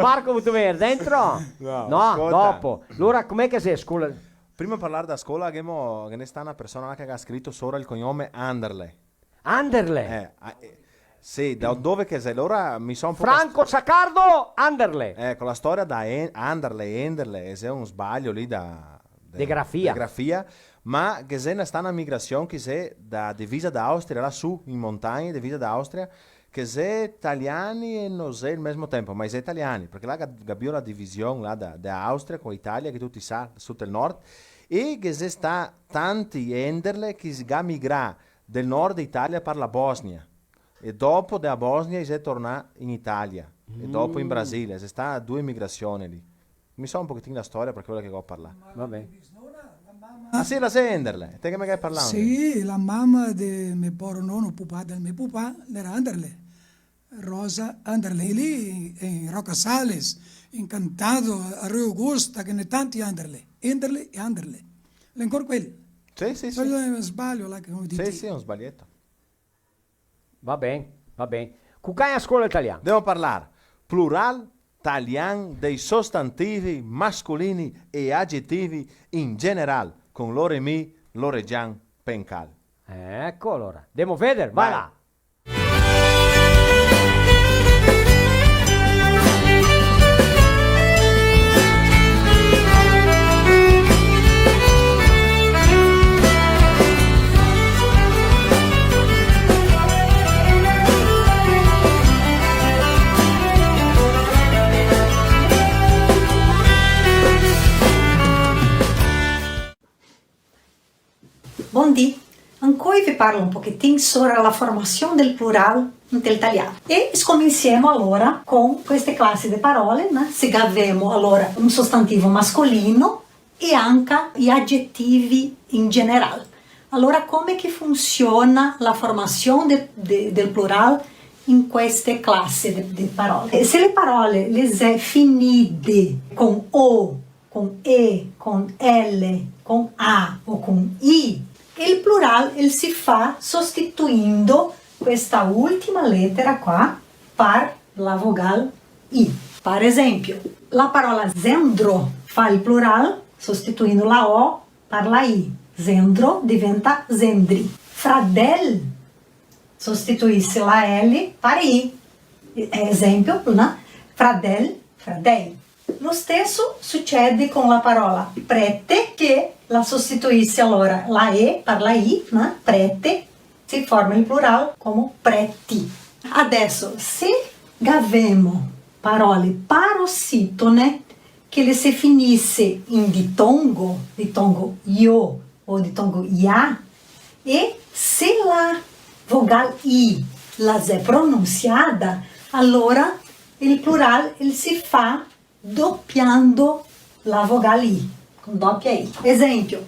Marco, vuto vegner dentro? No, no, scolta. Dopo. Alora, come che xe, scola? Prima de parlar da scola, ghe mo-, ghe ne sta na persona là che ga scrito sora el cognome Anderle. Anderle? Eh, ah, eh, sì, da dove che xe? Alora mi so un po'... Franco Saccardo, Anderle. Eco, la storia da En-, Anderle, Enderle, xe un sbalio lì da, de, de grafia. De grafia, ma che xe na, sta na migrasion che xe da divisa da Austria, là su, in montagne, divisa da Austria, che xe taliani e no xe al mesmo tempo, ma xe taliani, parché là ga-, gabio la division là da, da Austria co Italia, che tuti sa, soto el nord, e che xe sta tanti Enderle che s-, ga migrà del nord de Italia par la Bosnia, e dopo da Bosnia i xe tornà in Italia, e dopo in Brasile, xe sta due migrasion lì. Mi so un pochetin la storia parché quela che go parlà. Va ben. Ah, sì, la xe Enderle, te che me ga parlà? Sì, la mama de me poro nono, pupà del me pupà, l'era Anderle. Rosa Anderle, lì in, in Roca Sales, Encantado, Arroio Augusta, che ghe n'è tanti Anderle. Enderle e Anderle. L'è ancora quel. Sì, sì, sì. Solo un sbalio là che, come dite. Sì, sì, un sbalieto. Va ben, va ben. Cucagna scola italiana. Devo parlar plural talian dei sostantivi masculini e agetivi in general, con Loremi Loregian Pencal. Eco, alora. Demo veder, va là. Bondì, ancoi ve parlo un pochetin sora la formasion del plural inte el talian. E scominsiemo alora con queste clasi de parole, né? Se gavemo alora un sostantivo mascolino e anca i agetivi in general. Alora, come che funsiona la formasion de, de, del plural in queste clasi de, de parole? E se le parole le xe finide con o, con e, con ele, con a o con i, el plural el se fa sostituindo questa ultima letera qua par la vogal i. Par esempio, la parola zendro fa el plural sostituindo la o par la i. Zendro diventa zendri. Fradel sostituise la L par I. Esempio, né? Fradel, fradei. Lo steso sucede con la parola prete, che la sostituise alora la E par la I, né? Prete, se forma el plural come preti. Adeso, se gavemo parole parositone, che le se finise in ditongo, ditongo io o ditongo ia, e se la vogal I la xe pronunsiada, alora el plural el se fa dopiando la vogal I, con dopia I. Esempio,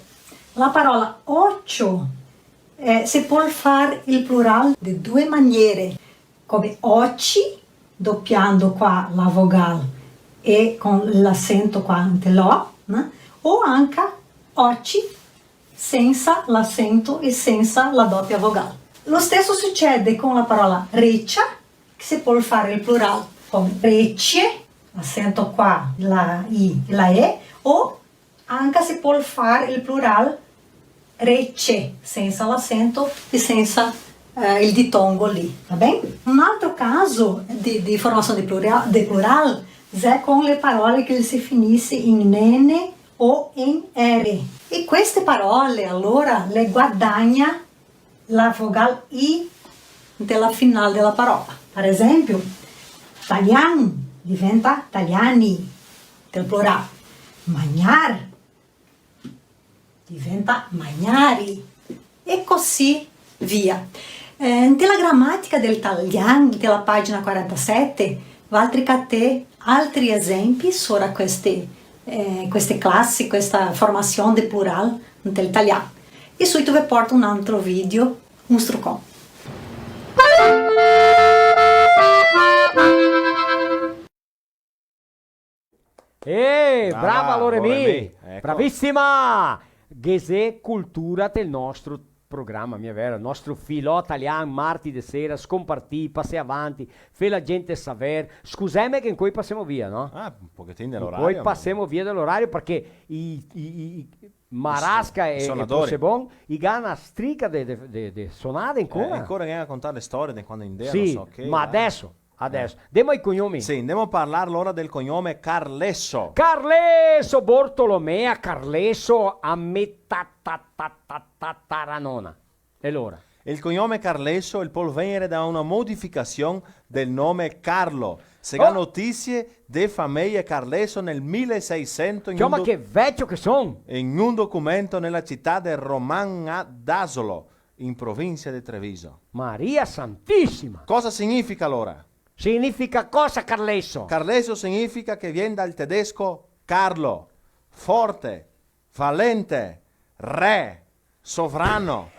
la parola ocio, eh, se pol far el plural de due maniere. Come oci, dopiando qua la vogal e con l'acento qua inte l'o, né? O anca oci sensa l'acento e sensa la dopia vogal. Lo steso sucede con la parola recia, che se pol far el plural Con recie, asento qua, la i, la e, o anca se pol far el plural rece, sensa l'asento e sensa, eh, el ditongo lì, va ben? Un altro caso de, de formasion de pluria-, de plural xe con le parole che se finise in ene o in ere. E queste parole, alora, le guadagna la vogal i inte la final de la parola. Par esempio, talian diventa taliani, inte el plural. Magnar diventa magnari, e così via. Eh, inte la gramatica del talian, inte la pagina quarantasete, valtri catè altri esempi sora queste, eh, queste clasi, questa formasion de plural inte el talian. E suito ve porto un altro video, un strucon. Eh, brava, brava, Loremi! Loremi, eco. Bravisima! Ghe xe cultura del nostro programa, mia vera, el nostro filò talian, marti de sera, scompartì, pasè avanti, fè la gente saver. Scuseme che incoi pasemo via, no? Ah, un pochetin de l'orario. Incoi pasemo via de l'orario parché i, i, i, i Marasca e, e Possebon, i ga na strica de, de, de, de sonade ancora. Eh, ancora che a contar le storie de quando in dea, sì, no so che, ma eh. Adeso, adeso. Eh. Ndemo ai cognomi. Sì, ndemo a parlar alora del cognome Carleso. Carleso, Bortolomea Carleso, a me ta, ta, ta, ta, tataranona. E alora? El cognome Carleso el pol vegner da una modificasion del nome Carlo. Se ga notisie de fameie Carleso nel mile e seisento in un do-, che vecio che son! In un documento nela cità de Roman a Dasolo, in provinsia de Treviso. Maria Santisima! Cosa significa alora? Significa cosa, Carleso? Carleso significa che vien dal tedesco Carlo, forte, valente, re, sovrano.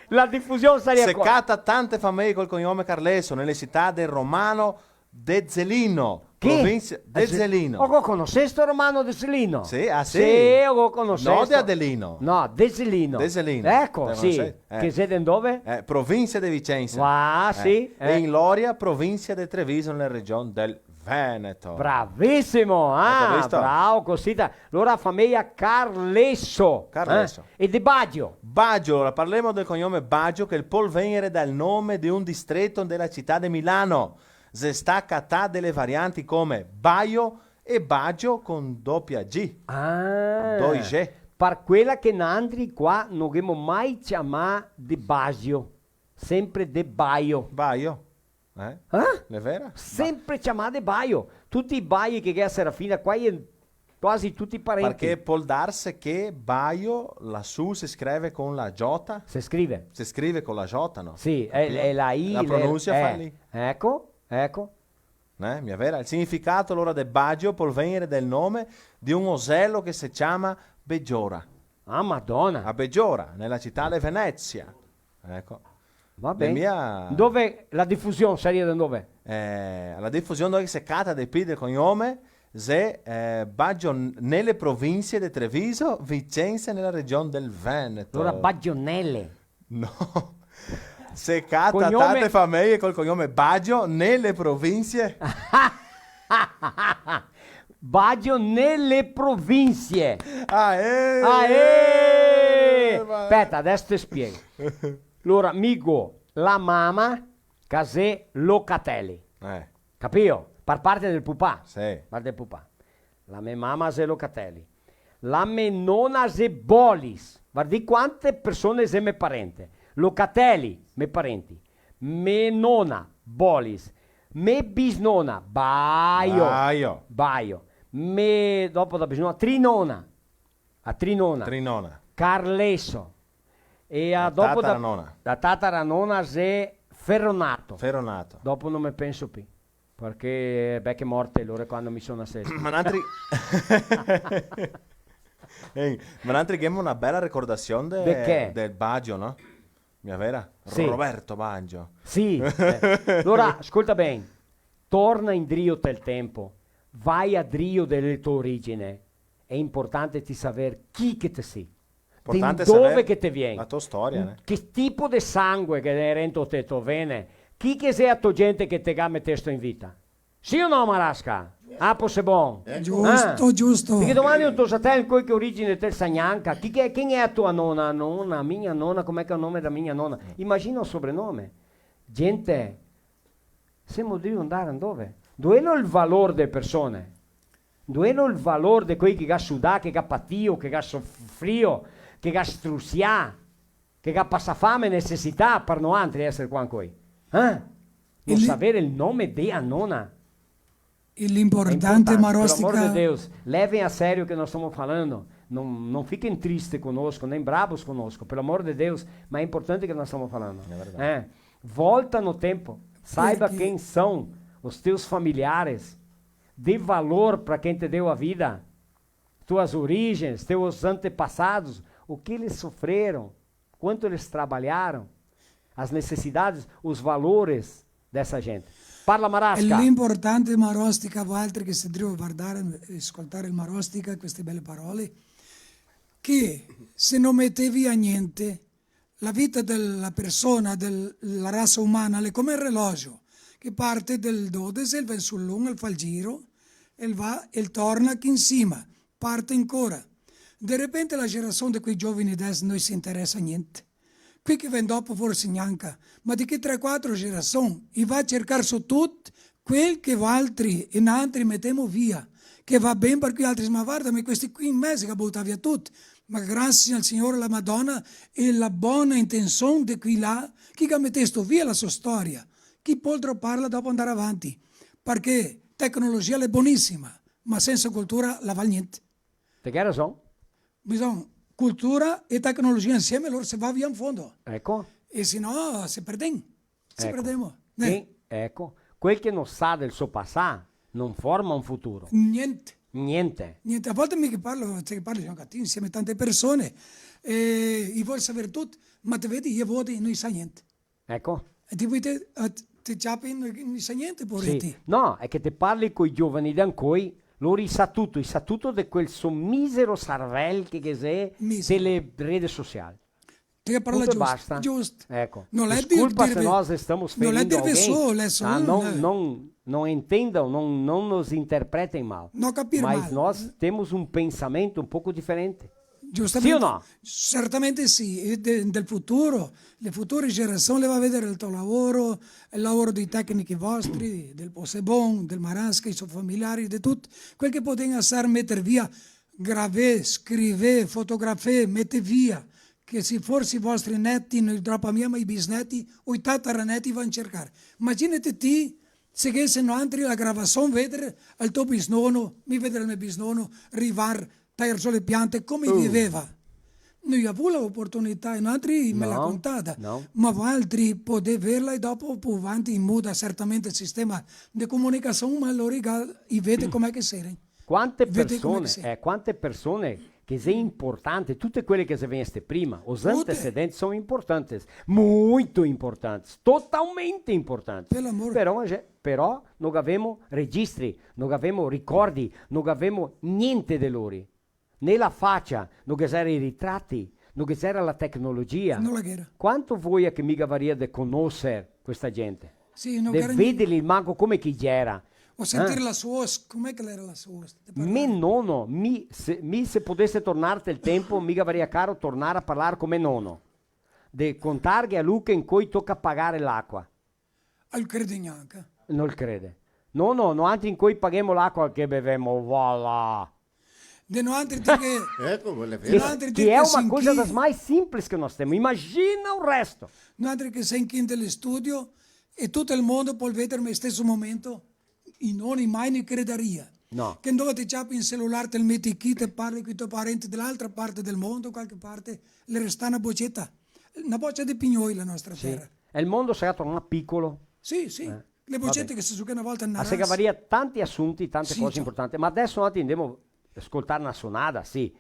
La difusion saria qua. Se cata tante fameie col cognome Carleso nele cità de Romano de Zelino, che? Provinsia de Zelino. O go conosé sto Romano de Zelino? Sì, ah, sì? Sì, o go conosé. No de Adelino. No, de Zelino. De Zelino. Eco, sì. Te conosé? Eh. Che xe de ndove? Eh, provinsia de Vicenza. Ah, sì, eh. E in Loria, provinsia de Treviso, nela region del Veneto. Bravisimo, ah, bravo, cosita. Alora, fameia Carleso, eh? Carleso. E de Baggio? Baggio, alora, parlemo del cognome Baggio, che el pol vegner dal nome de un distreto dela cità de Milano. Xe sta catà dele varianti come Baio e Baggio con dopia G. Ah. Doi G. Par quela che nantri qua no ghemo mai ciamà de Basio, sempre de Baio. Baio. Eh? Eh? L'è vera? Sempre ciamà de Baio. Tuti i Baio che gh'è a Serafina qua, i è quasi tuti parenti. Parché pol darse che Baio lasù se scrive con la J? Se scrive. Se scrive con la J, no? Sì, è, capito? È la I, la pronunsia fa lì. Eco, eco. Eh, mia vera? El significato, alora, de Baggio pol vegner del nome de un oselo che se ciama begiora. Ah, Madona! A begiora, nela cità de Venezia. Eco. Va ben. Mia... Dove la difusion saria, de dove? Eh, la difusion dove se cata de pì del cognome, xe, eh, Baggio n-, nele provinsie de Treviso, Vicenza, nela region del Veneto. Alora Baggio nele. No. Se cata tante fameie col cognome Baggio nele provinsie. Baggio nele provinsie. Ah, eh, ah, eh, eh, ma... Speta, adeso te spiego. Alora, mi go la mama che xe Locatelli. Eh. Capio? Par parte del pupà. Sì. Parte del pupà. La me mama xe Locatelli. La me nona xe Bolis. Vardì quante persone xe me parente. Locatelli, me parenti. Me nona, Bolis. Me bisnona, Baio. Baio. Baio. Me, dopo da bisnona, trinona. A trinona. Trinona. Carleso. E a, dopo da, tataranona. La tataranona xe Ferronato. Ferronato. Dopo no me penso pì. Parché, beh, che morte, lora quando mi son nasesto. Ma nantri, eh, ma nantri ghemo na bela recordasion de, de che? Del Baggio, no? Mia vera? Sì. Roberto Baggio. Sì, eh. Alora, scolta ben. Torna indrio tel tempo. Vai a drio dele to origine. Xe inportante ti saver chi che te si. Importante saver la tua storia, né? Che tipo de sangue che xe rento te to vene? Chi che xe a to gente che te ga metesto in vita? Sì o no, Marasca? Ah, po se bon. Giusto, giusto. Parché domani un tosatel coi che origine te sa gnanca. Chi che, chi xe a tua nona? Nona, mia nona, come che xe el nome da mia nona? Imagina el sobrenome. Gente, semo drio ndar dove? Dove xe el valor de persone? Dove xe el valor de quei che ga sudà, che ga patìo, che ga sofrìo, che ga strusià, che ga pasà fame e necesità par noantri eser qua ancoi? Eh? No saver el nome de a nona. E l'importante, Marostica. Pelo amor de Deus, levem a sério o que nós estamos falando. Não, não fiquem tristes conosco, nem bravos conosco, pelo amor de Deus, mas é importante o que nós estamos falando. É verdade. É. Volta no tempo, saiba quem são os teus familiares, dê valor para quem te deu a vida, tuas origens, teus antepassados, o que eles sofreram, quanto eles trabalharam, as necessidades, os valores dessa gente. Parla, Marasca. E l'importante, Marostica, valtri che sè drio vardar e scoltar el Marostica, queste bele parole, che se no mete via gnente, la vita dela persona, dela rasa umana, l'è come el relogio, che parte del dodese, el va sul l'un, el fa el giro, el va, el torna chi in sima, parte ancora. De repente la gerasion de quei giovani deso no i se interesa gnente. Quei che vien dopo forse gnanca, ma de che tre, quatro gerasion, i va a cercar su tut quel che valtri e nantri metemo via, che va ben par quei altri, ma varda, ma questi qui in mezo che ga butà via tut, ma grasie al Signor, la Madona e la bona intension de quei là, che ga metesto via la so storia, che pol droparla dopo andar avanti, parché tecnologia l'è bonisima, ma sensa cultura la val gnente. Te ghè rason. Bisogna cultura e tecnologia insieme, alora se va via in fondo. Eco. E se no, se perdem. Se perdemo. Eco. Eh. Quel che no sa del so pasà, no forma un futuro. Gnente. Gnente. Gnente. A volte mi che parlo, te parli anca ti, insieme a tante persone, e i vol saver tut, ma te vedi, i voti, no i sa gnente. Eco. E ti, te, eh, te ciapi, no, no i sa gnente, povareti. Sì. No, xe che te parli coi giovani de ancoi, lori i sa tuto, i sa tuto de quel so misero sarvel che, che xe de le rede social. Te parla giusto. Punto e basta. Giusto. Eco. Disculpa se nós estamos ferindo alguém. Não é dir, não, não, não entendam, não, não nos interpretem mal. No capir mal. Mas nós temos um pensamento um pouco diferente. Giustamente. Sì o no? Certamente sì, e de, del futuro, le future generasion le va a veder el to lavoro, el lavoro dei tecnici vostri, del Posebon, del Marasca, i so familiari, de tut, quel che podè asar meter via, gravè, scrivè, fotografè, metè via, che se forse i vostri neti no i dropa mia, ma i bisneti o i tataraneti i van cercar. Imaginate ti, se ghese noantri la gravasion, veder el to bisnono, mi veder el me bisnono rivar, tajar zo le piante, come i viveva. No i ga vu la oportunità, e noantri me l'à contata. No, no. Ma valtri podè verla e dopo po vanti in muda certamente el sistema de comunicasion, ma alora i ga, i vede come che seren. Quante persone, eh, quante persone che xe importante, tute quele che xe vegneste prima, os antecedentes são importantes, muito importantes, totalmente importantes. Pelo amor. Però, xe-, però no gavemo registri, no gavemo ricordi, no gavemo gnente de lori. Né la facia, no ghe xera i ritrati, no ghe xera la tecnologia. No la ghera. Quanto voia che mi gavaria de conoser questa gente? Sì, no ghera gnente. De vederli manco come che i gera. O sentir la so vos, come che l'era la so vos? Me nono, mi, se, mi se podese tornar tel tempo, mi gavaria caro tornar a parlar co me nono. De contarghe a lu che incoi toca pagar l'acua. El crede gnanca. No el crede. No, no, noantri incoi paghemo l'acua che bevemo, voilà. De noantri ti che... Eco, quela xe vera. Che, che xe una cosa das mais simples que nós temos. Imagina o resto. Noantri che sem chi nel studio e tuto el mondo pol veder el steso momento, i noni mai ne credaria. No. Che ndove te ciapi un celular, te lo meti chi, te parli coi to parenti de l'altra parte del mondo, qualche parte, le resta na boceta. Na bocia de pignoi la nostra tera. Sì. E el mondo sarà tornà picolo. Sì, sì. Eh, le bocete che se zucà na volta in... Ah, se gavaria tanti asunti, tante cose importante. Ma deso noi andemo a scoltar na sonada, sì.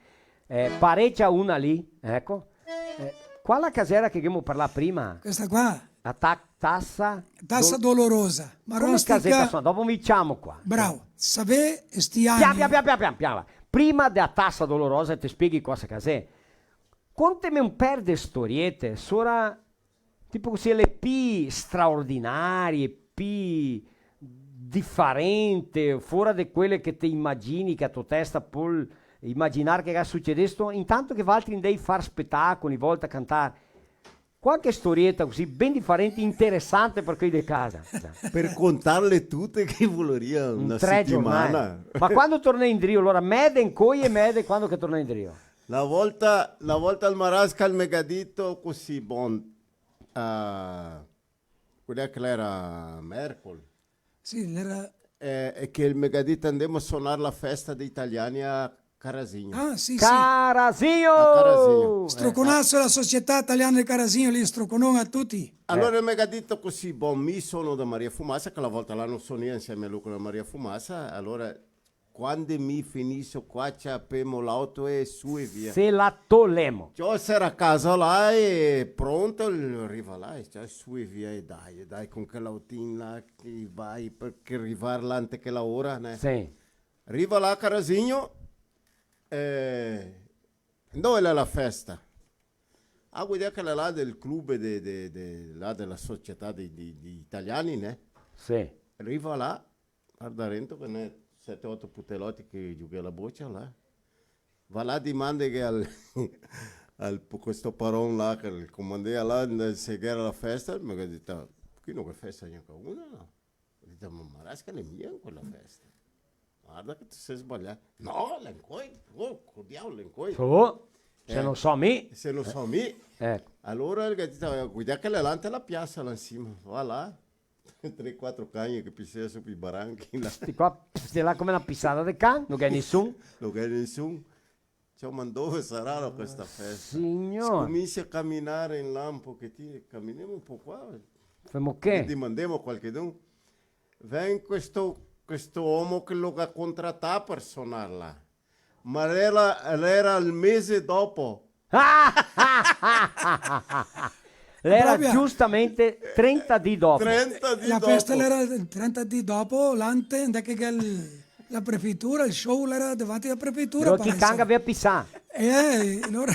Eh, parecia una lì, eco. Eh, quala casera che ghemo parlà prima? Questa qua. La ta-, tassa... Tassa do-, dolorosa. Come caseta sona? Dopo mi ciamo qua. Bravo. Savè sti ani. Pian, pian, pian, pian, pian, pian. Prima dea tassa dolorosa te spieghi cosa che xe. Conteme un per de storiete, sora, tipo cusì, le pi straordinarie, pi difarente, fora de quele che te imagini, che a to testa pol imaginar che ga sucedesto, intanto che valtri ndei far spetacoli, volta a cantar. Qualche storieta cusì ben difarente, interesante par quei de casa. Par contarle tute che voleria na setimana. Un tre giornale. Ma quando tornè indrio? Alora, mede incoi e mede quando che tornè indrio? Na volta, na volta el Marasca el me ga dito cusì, bon, ah, quel che l'era mercol. Sì, l'era... Eh, e che el me ga dito: "Andemo a sonar la festa dei italiani a Carasinho." Ah, sì, sì. Carasinho! A Carasinho. Stroconaso, la Società Italiana de Carasinho, lì, stroconon a tuti. Alora el me ga dito cusì, bon, mi sono da Maria Fumasa, che la volta là no sonea insieme a lu co la Maria Fumasa, alora Quande mi finiso qua, ciapemo l'auto e su e via. Se la tolemo. Ciò, s'era casa là e pronto, riva là, e ciò, su e via, e dai, e dai, con quel autin là, che vai, par rivar là ante quela ora, né? Sì. Riva là, Carasinho, eh, dove l'è la festa? Ah, guarda che l'è là del club de, de, de, là dela società de, de, de italiani, né? Sì. Riva là, Varda rento che n'è sete, oto puteloti che giuga la bocia là. Va là, dimandeghe al, al, questo paron là, che el comandea là, se gh'era la festa, me ga dito: "Qui no ghe festa gnanca una, no?" Go dito: "Ma Marasca l'è mia in quela festa. Varda che te te sè sbalià." "No, l'è incoi, oh, co diavolo, l'è incoi." Oh, se no so mi. Se no so mi. Eco. Alora el ga dito: "Guarda che l'è là ante la piasa là in sima, va là." Tre, quatro cani che pisea su pi baranchi là. Sti qua, sti là come na pisada de can, no gh'è nisun. No gh'è nisun. Ciò, ma dove sarà questa festa? Signor. Scominsia a caminar in là un pochetin, caminemo un po' qua. Femo che? Dimandemo a qualchedun. Vien questo, questo omo che lo ga contratà par sonar là. Ma l'era, l'era el mese dopo. L'era proprio giustamente trenta dì dopo. Trenta dì dopo. La festa l'era el trenta dì dopo, l'ante, ndà che el, la prefeitura, el show l'era davanti la prefeitura, parece. Però chi can che gavea pisà. Eh, alora,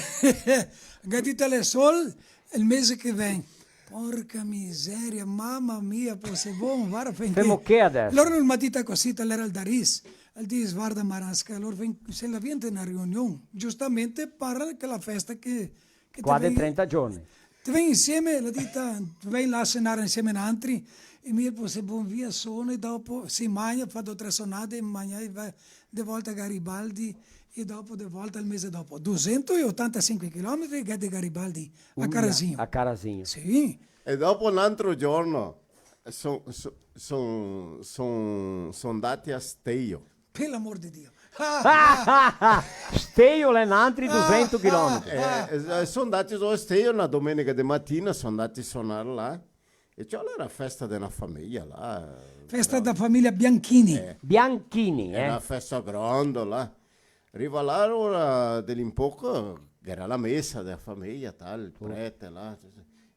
ga dito: "L'è sol el mese che vien." Porca miseria, mama mia, po se bon, varda, finché... Femo che adeso? Alora el me ga dito cusì, l'era el Daris, el dis: "Varda, Marasca, alora vien, se la vien te na riunion, giustamente par quela festa che, che qua te de vien, trenta giorni. Te vien insieme", el ga dito, "vien là a senar insieme nantri", e mi po se bon via sono, e dopo se magna, fa do tre sonade, e magna, e va de volta a Garibaldi, e dopo de volta el mese dopo. Dusento e otantasinque chilometri che de Garibaldi a Carasinho. Uia, a Carasinho. Sì. E dopo un altro giorno son, son, son, son, son ndati a Esteio. Per l'amor de Dio. Esteio l'è n'antri dusento chilometri. Eh, eh, son ndati a Esteio na domenica de matina, son ndati a sonar là. E ciò, l'era festa de na fameia là. Festa da fameia Bianchini. Eh. Bianchini, eh. Era na festa granda là. Riva là, alora, de lì in poco, gh'era la mesa de la fameia, tal, el prete là.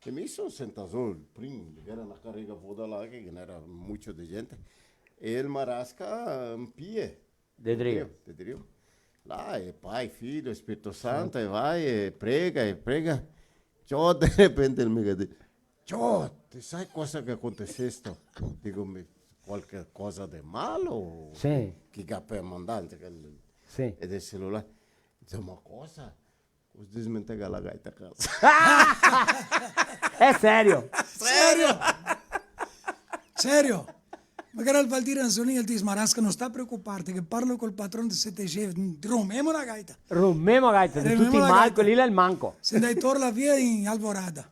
E mi son sentà sol, prim, gh'era na carega voda là, che ghe n'era mucio de gente. E el Marasca, in pie. De drio. De drio. Là, e Pai, Figlio, Spirito Santo, e vai, e prega, e prega. Ciò, de repente el me ga dito: "Ciò, te sa cosa che ga acontesesto?" Digo: "Mi, qualche cosa de malo?" Sì. Chi che ga per mandar, che... Sì. E del celular. Digo: "Ma cosa?" Go desmentegà la gaita a casa. L'è serio? Serio? Serio? Magari el Valdir Anzolin el dis: "Marasca, no sta preocuparte, che parlo col patron de C T G, rumemo la gaita." Rumemo la gaita, de tuti i mal, quel lì l'è el manco. Se ndai torla via in Alvorada.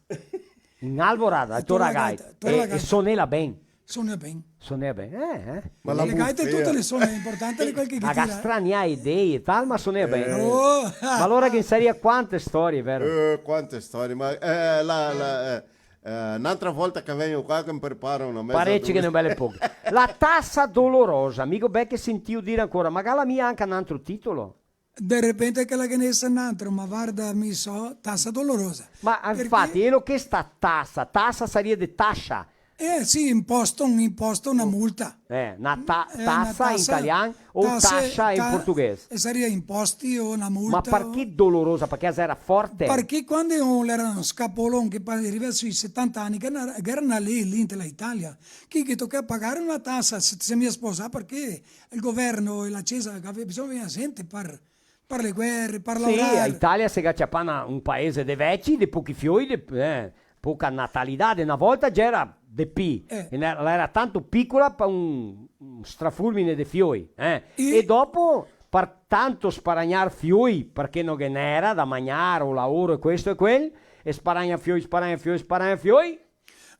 In Alvorada, e torla la gaita. Torla la gaita. E sonela ben. Sonea ben. Sonea ben, eh, eh. Ma le gaite tute le sona, l'importante l'è quel che tira, eh. La ga strania idee e tal, ma sonea ben. Oh. Ma alora ghe saria quante storie, vero? Eh, quante storie, ma, eh, la, la, eh, eh, n'altra volta che vegno qua che me preparo una meza... Parece che dose. Ne bele poche. La tasa dolorosa, mi go belche sentìo dire ancora, ma ga la mia anca n'antro titolo? De repente che la ghe n'è n'antro, ma varda, mi so, tasa dolorosa. Ma, infati, elo che sta tasa, tasa saria de taxa, Eh, sì, imposto, un imposto, na multa. Eh, na ta-, eh, na tasa in tasa, italian o tase, tasha in ta-, portoghese. E saria imposti o na multa. Ma parché dolorosa? Parché la era forte? Parché quando un, l'era un scapolon che pa-, riva sui setanta ani, che era, che era na lei lì inte la Italia, che, che tocava pagare na tasa se te se mia sposà, parché el governo e la cesa che aveva bisogno de gente par, par le guere, par lavorare. Sì, la Italia se ga ciapà na, un paese de veci, de pochi fioi, de, eh, poca natalidade. Na volta gera de pi, eh, e ne-, la era tanto picola pa un, un strafulmine de fioi, eh. E? E dopo, par tanto sparagnar fioi, parché no ghe n'era da magnar, o laoro, e questo e quel, e sparagna fioi, sparagna fioi, sparagna fioi.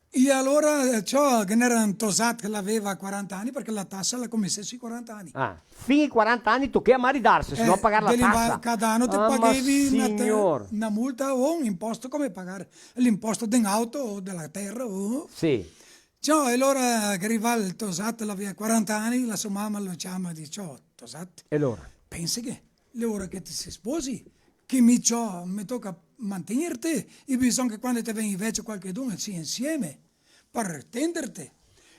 E alora, eh, ciò, ghe n'era un tosat che l'aveva quaranta ani, parché la tasa la comensea sui quaranta ani. Ah, fin i quaranta ani tochea maridarse, se no pagar la tasa. Eh, de l'inva-, cada ano te paghevi na te-, na multa o un imposto come pagare l'imposto de un auto o de la tera o... Sì. Ciò, e alora che riva el tosat, l'aveva quaranta ani, la so mama lo ciama e dise: "Ciò, tosat, e alora? Pensa che l'è ora che te se sposi, che mi ciò, me toca mantegnerte, e bisogna che quando te vegni vecio qualchedun sia insieme, par tenderte."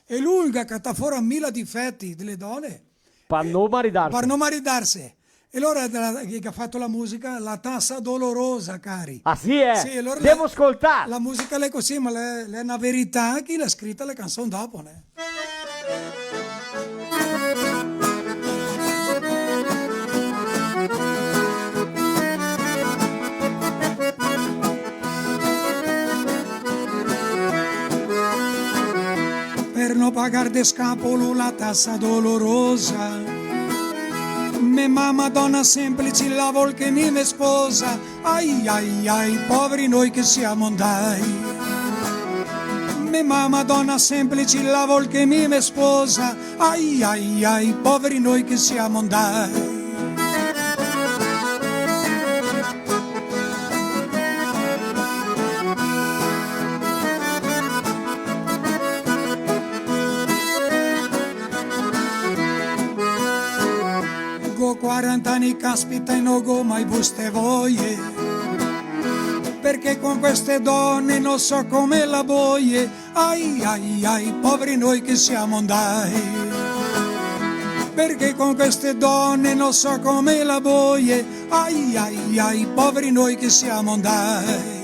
E lu el ga catà fora mila difeti dele done. Par no maridarse. Par no maridarse. E alora la, che, che ga fato la musica, La tasa dolorosa, cari. Ah, sì, eh? Sì, alora... Devo scoltar. La musica l'è cusì, ma l'è, l'è na verità che l'à scrita la canson dopo, né? Per no pagar de scapolo la tasa dolorosa, me mama dona semplice la vol che mi me sposa. Ai, ai, ai, poveri noi che siamo andai. Me mama dona semplice la vol che mi me sposa. Ai, ai, ai, poveri noi che siamo andai. Go quaranta ani, caspita, e no go mai vuste voie, perché con queste donne no so come la boie. Ai, ai, ai, poveri noi che siamo andai, perché con queste donne no so come la boie. Ai, ai, ai, poveri noi che siamo andai.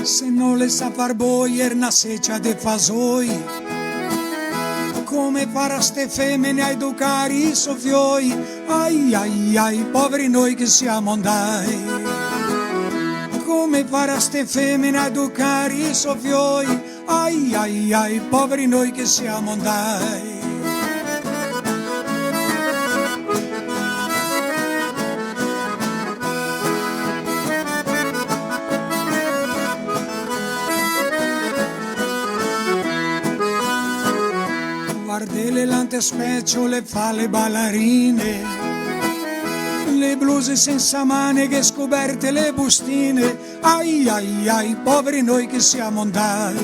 Se no le sa far boier na secia de fasoi, come farà ste femene a educare i so fioi? Ai, ai, ai, poveri noi che siamo andai. Come farà ste femene a educare i so fioi? Ai, ai, ai, poveri noi che siamo andai. Guardele là nte specio, le fa le balarine, le bluse sensa maneghe, scoperte le bustine. Ai, ai, ai, poveri noi che siamo andai.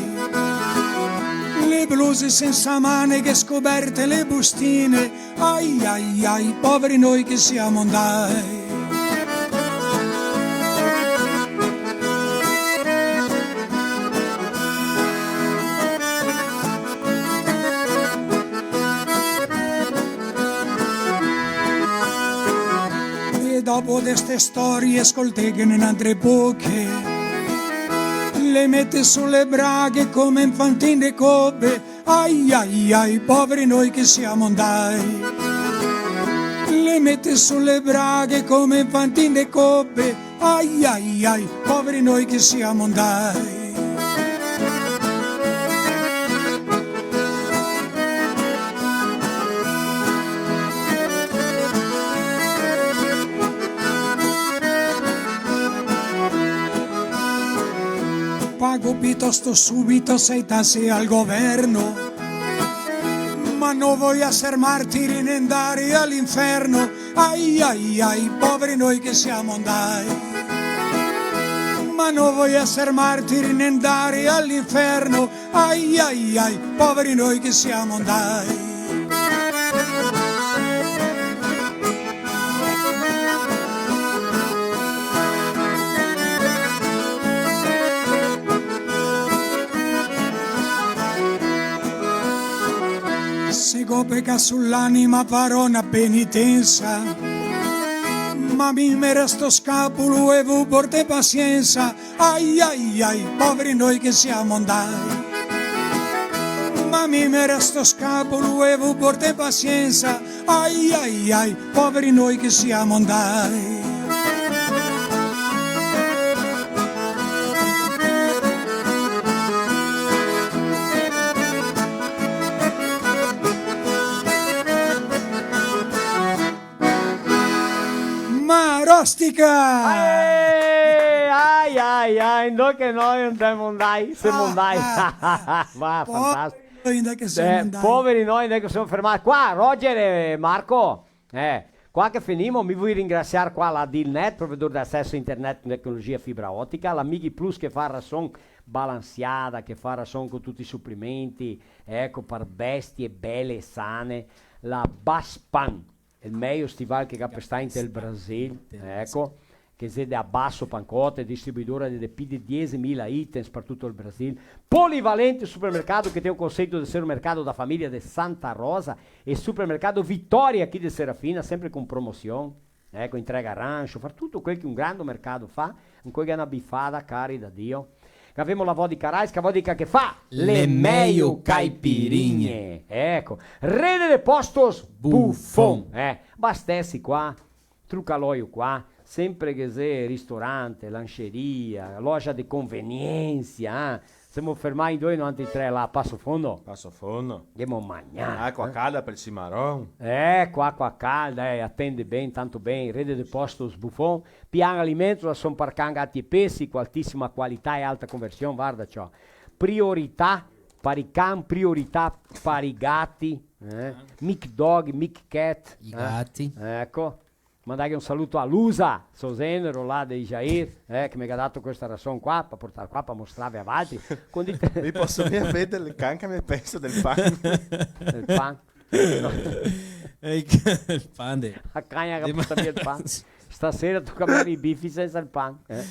Le bluse sensa maneghe, scoperte le bustine. Ai, ai, ai, poveri noi che siamo andai. E dopo de ste storie scolteghene n'antre poche, le mete su le braghe come infantin de cope. Ai, ai, ai, poveri noi che siamo andai. Le mete su le braghe come infantin de cope. Ai, ai, ai, poveri noi che siamo andai. Pago piuttosto subito sei tase al governo, ma no voio esser martiri né ndare a l'inferno. Ai, ai, ai, poveri noi che siamo andai. Ma no voi eser martiri né ndare a l'inferno, ai, ai, ai, poveri noi che siamo ndai. Se go pecà su l'anima farò na penitensa, ma mi me resto scapolo e vu portè pasiensa, ai, ai, ai, poveri noi che siamo ndai. Ma mi me resto scapolo e vu portè pasiensa, ai, ai, ai, poveri noi che siamo ndai. Marostica! Eh, ai, ai, ai, no che noi no semo ndai, semo ndai. Ah, ah, ah. Va, fantastico. Poveri noi, ndai che semo ndai. Eh, poveri noi, ndai che semo fermai. Qua, Roger e Marco, eh, qua che finimo, mi vui ringrasiar qua la Dealnet, provedor de aceso a internet con tecnologia fibra otica, la Migi Plus che fa rason balansiada, che fa rason con tuti i suplementi, eco, par bestie bele e sane, la Baspan, el mejo stival che ga par star inte el Brasil, eco, che xe de Abasso Pancote, distribuidora de, de pi de diesemila items par tuto el Brasil. Polivalente Supermercado, che tem o conceito de ser o mercado da família de Santa Rosa, e Supermercado Vitória aqui de Serafina, sempre com promoção, eco, entrega rancho, fa tuto quel che un grande mercado fa, ancora che xe na bifada, cari da Dio. Gavemo la vodka Raiska, vodka che fa le mejo caipirinhe. Eco, Rede de Postos Buffon, eh. Abastesi qua, truca l'oio qua, sempre che xe ristorante, lancheria, loja de conveniência, eh. Semo fermai in due, noantri tre là, Passo Fundo. Passo Fundo. Ndemo magnà, eh. Acua calda par el cimaron. Eco, acua calda, eh, atende ben, tanto ben, Rede de Postos Buffon. Pian Alimentos, rason par can, gati e pesi, co altisima qualità e alta conversion, varda ciò. Priorità par i can, priorità par i gati, eh? Mic Dog, Mic Cat, i gati. Eco. Mandarghe un saluto a Lusa, so genero là de Jair, eh, che me ga dato questa rason qua, par portar qua, par mostrarve a valtri. Mi poso mia veder el can che me penso del pan. Del pan. Eh, el pan de... A cagna che porta via el pan. Stasera toca aver i bifi sensa el pan, eh.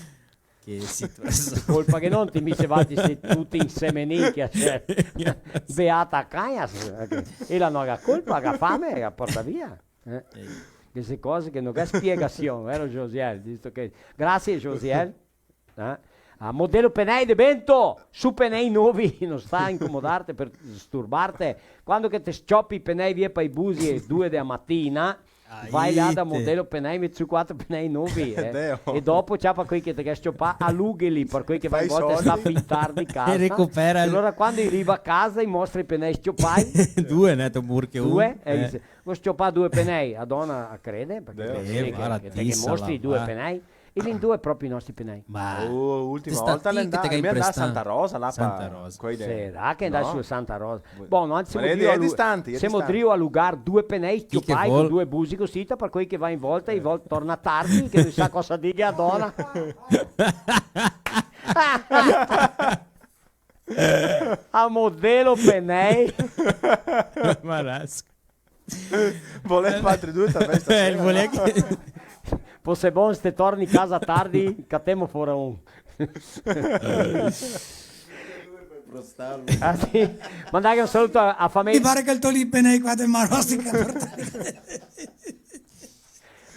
Che situasion. Colpa che no, ti mi se vati, se tuti insemenì, che xe. Beata cagna, e la no ga colpa, ga fame, la porta via. Eh? Che xe cose che no ga spiegasion, vero, Josiel? Visto che... Grasie, Josiel. Eh? A Modelo Penei de Bento, su penei novi, no sta incomodarte par disturbarte. Quando che te sciopi i penei via pa i busi e due de la matina, vai là da Modelo Penei, meti su quatro penei novi, eh. E dopo ciapa quei che te ga sciopà, alugheli, par quei che va in volta, sta fin tardi casa. E recupera. E alora quando i riva a casa, i mostra i penei sciopai. Due, né, te murche un. Due, e dixe, "Go sciopà due penei." A dona a crede, parché... Eh, che, che, che mostri i due penei. E lì due proprio i nostri penei. Ma... Oh, l'ultima volta l'è ndà, l'è ndà a Santa Rosa, là. Santa Rosa. Sarà che l'è ndà su Santa Rosa? Bon, anzi, semo drio a lu-, semo drio a lugar due penei, sciopai, co due busi cusì, par quei che va in volta, e vol-, torna tardi, che no sa cosa dirghe a dona. A Modelo Penei. Marasco. Volè far altri due, ta festa. Eh, stasera, volè no? Che... Po se bon, se te torni casa tardi, catemo fora un. Ah, sì? Mandaghe un saluto a, a fameja. Mi pare che el toli penei qua del Marostica.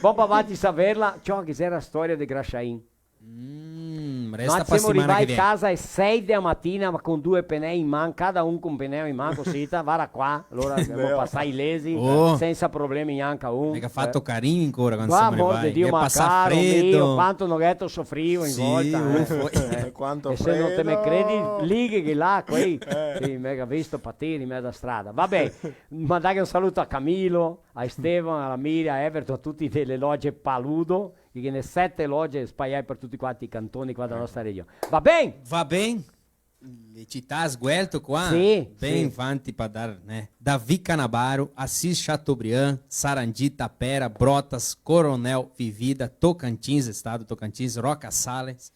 Bon, pa avanti saverla, ciò, che gera la storia de Graxain. Mm, resta pa setimana che vien. Noantri semo rivai casa ae sei de la matina, ma con due penei in man, cada un co un peneo in man, cusì, ta, vara qua, alora semo pasai lesi, sensa problemi gnanca un. Mica fato carin ancora quando semo rivai. Amor de Dio, ma caro mio, quanto no gheto sofrio in volta, eh. Sì, ufo. Eh, quanto fredo. E se no te me credi, lighe là, quei, sì, me ga visto patire in mezo a strada. Va ben, mandaghe un saluto a Camilo, a Esteban, a la Miriam, a Everton, a tuti de le loge Paludo, che ghe n'è sete loge spaiai par tuti quanti i cantoni qua dela nostra region. Va ben? Va ben. Le cità sguelto qua. Sì, ben, sì. Vanti pa dar, né? David Canabarro, Assis Chateaubriand, Sarandi, Tapera, Brotas, Coronel Vivida, Tocantins, estado Tocantins, Roca Sales,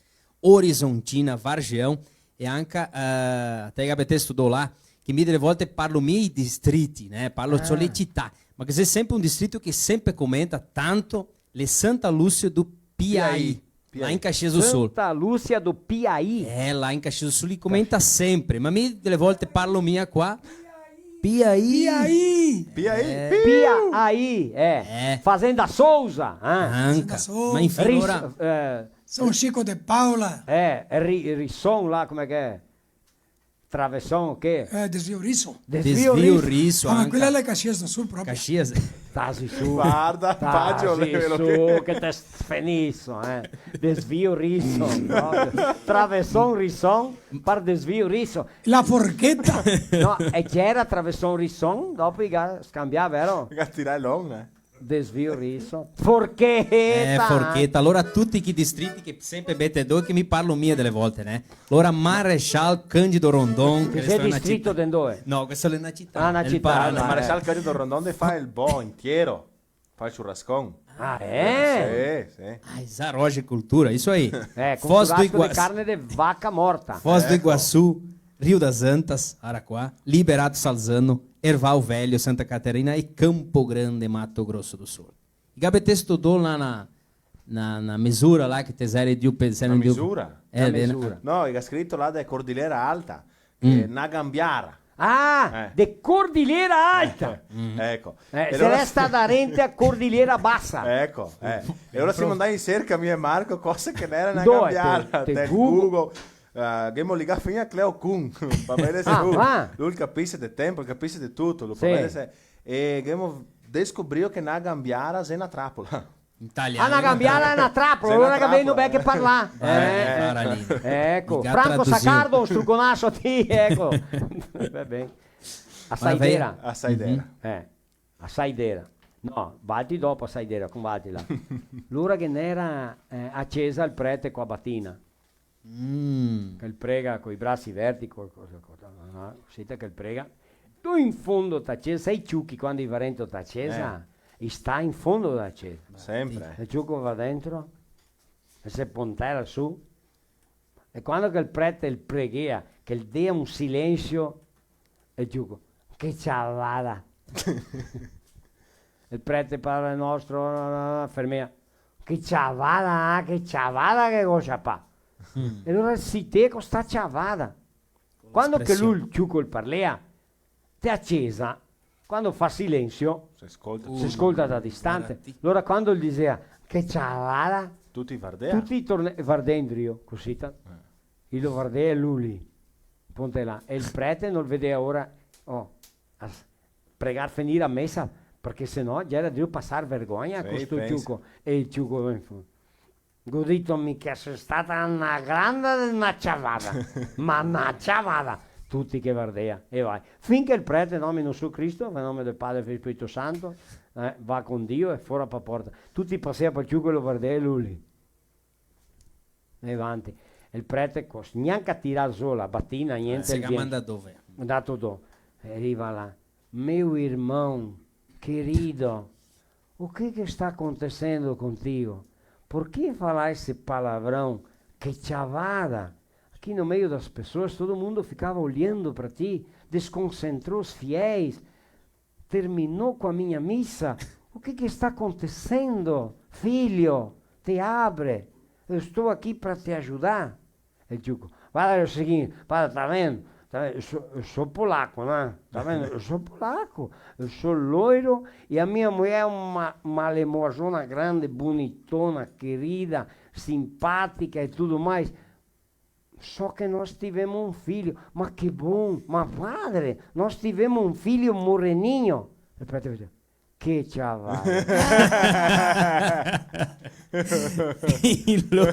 Horizontina, Vargeão, e anca, eh, te gabete sto do là, che mi dele volte parlo mia i distriti, né? Parlo solo le cità, ma che xe sempre un distrito che sempre comenta tanto, le Santa Lúcia do Piaí, Piaí. Là in Caxias do Sul. Santa Lúcia do Piaí. Eh, là in Caxias do Sul li comenta sempre, ma mi dele volte parlo mia qua. Piaí. Piaí. Piaí. Eh. Piaí, eh. Eh. Fazenda Souza, eh. Anca. Fazenda Souza. Ma infin, Ris-, ora eh, São Chico de Paula. Eh, Ri-, Rison là, come che xe? Traveson, che? Eh, Desvio Rison. Desvio Rison. Desvio Rison, ah, ma anca. Quela là xe Caxias do Sul proprio. Caxias. Tasi su. Varda, tasi su, che te s-, feniso, eh. Desvio Rison, proprio. Traveson Rison, par Desvio Rison. La forcheta. No, e gera Traveson Rison, dopo i ga scanbià, vero? Ga tirà l'on, eh. Desvio Rison. Forcheta! Eh, forcheta. Alora tuti chi distriti che sempre mete do, che mi parlo mia dele volte, né? Alora Marechal Cândido Rondon, che xe distrito de ndove? No, questo l'è na cità. Ah, na cità, Paraná. Marechal Cândido Rondon de fa el bo intiero. Fa el churrascon. Ah, eh? Sì, sì. Ah, sa, roja cultura, isso aí. Eh, con churrasco de carne de vaca morta. Foz do Iguaçu, Rio das Antas, Araquá, Liberato Salzano, Erval Velho, Santa Catarina e Campo Grande, Mato Grosso do Sul. I gabete sto do là na, na, na mesura là che te sere drio pe-, sere drio... Na misura? Eh, na mesura. No, i ga scrito là de Cordilheira Alta, che na Gambiara. Ah, de Cordilheira Alta! Eco. Eh, e se alora resta darente a Cordilheira Bassa. Eco, eh. E alora semo ndai in serca, mi e Marco, cosa che n'era na Gambiara. Te, te Google. Google. Ah, ghemo ligà fin a Cleo Kuhn, pa veder se lu, lu el capise de tempo, el capise de tuto, lu, pa veder se, e ghemo descobrio che na gambiara xe na trapola. Italiano. Ah, na gambiara xe na trapola, alora che vegno ben che parlà. Eh, eh, eh. Eco, Franco Saccardo, un struconaso a ti, eco. Va ben. A saidera. A saidera. Eh. A saidera. No, valtri dopo a saidera, con valtri là. L'ora che n'era, eh, a cesa el prete co a batina. Mm. Che el prega coi brasi verti, co, co, co, ah, cusì che el prega. Tu in fondo ta cesa, sa i ciuchi quando i va rento ta cesa? Eh. I sta in fondo da cesa. Sempre. El ciuco va dentro, e se pontela su. E quando che el prete el preghea, che el dea un silensio, el ciuco: "Che ciavada!" El prete, Padre nostro, no, no, no, fermea. "Che ciavada, ah, che ciavada che go ciapà!" Mm. E alora el sitè co sta ciavada. Quando che lu, el ciuco, el parlea, te a cesa, quando fa silensio, se scolta, se scolta da distante. Alora quando el disea: "Che ciavada!", tuti vardea. Tuti torne-, vardea indrio, cusì, ta-, eh, i lo vardea lu lì, ponte là. E el prete no el vedea ora, oh, a s-, pregar, finir a mesa, parché se no gera drio pasar vergogna co sto ciuco. E el ciuco in fondo. Go dito mi che xe stata na granda de na ciavada, ma na ciavada! Tuti che vardea, e vai. Fin che el prete, nomina su Cristo, nel nome del Padre, Figlio e Spirito Santo, eh, va con Dio e fora pa porta. Tuti pasea pal ciuco e lo vardea lu lì. E vanti. E el prete cos-, gnanca tirà zo la batina, gnente. Eh, se ga mandà dove? Ndato do-, e riva là. Meu irmão querido, o que que está acontecendo contigo? Por que falar esse palavrão? Que chavada! Aqui no meio das pessoas, todo mundo ficava olhando pra ti, desconcentrou os fiéis, terminou com a minha missa. O que que está acontecendo? Filho, te abre, eu estou aqui pra te ajudar. El ciuco: "Padre, é o seguinte, padre, tá vendo? Tá vendo? Eu sou, eu sou polaco, né? Tá vendo? Eu sou polaco, eu sou loiro e a minha mulher é uma malemojona grande, bonitona, querida, simpática e tudo mais. Só que nós tivemos um filho." "Mas que bom, mas padre, nós tivemos um filho moreninho." El prete: "Che chavada!" Filo.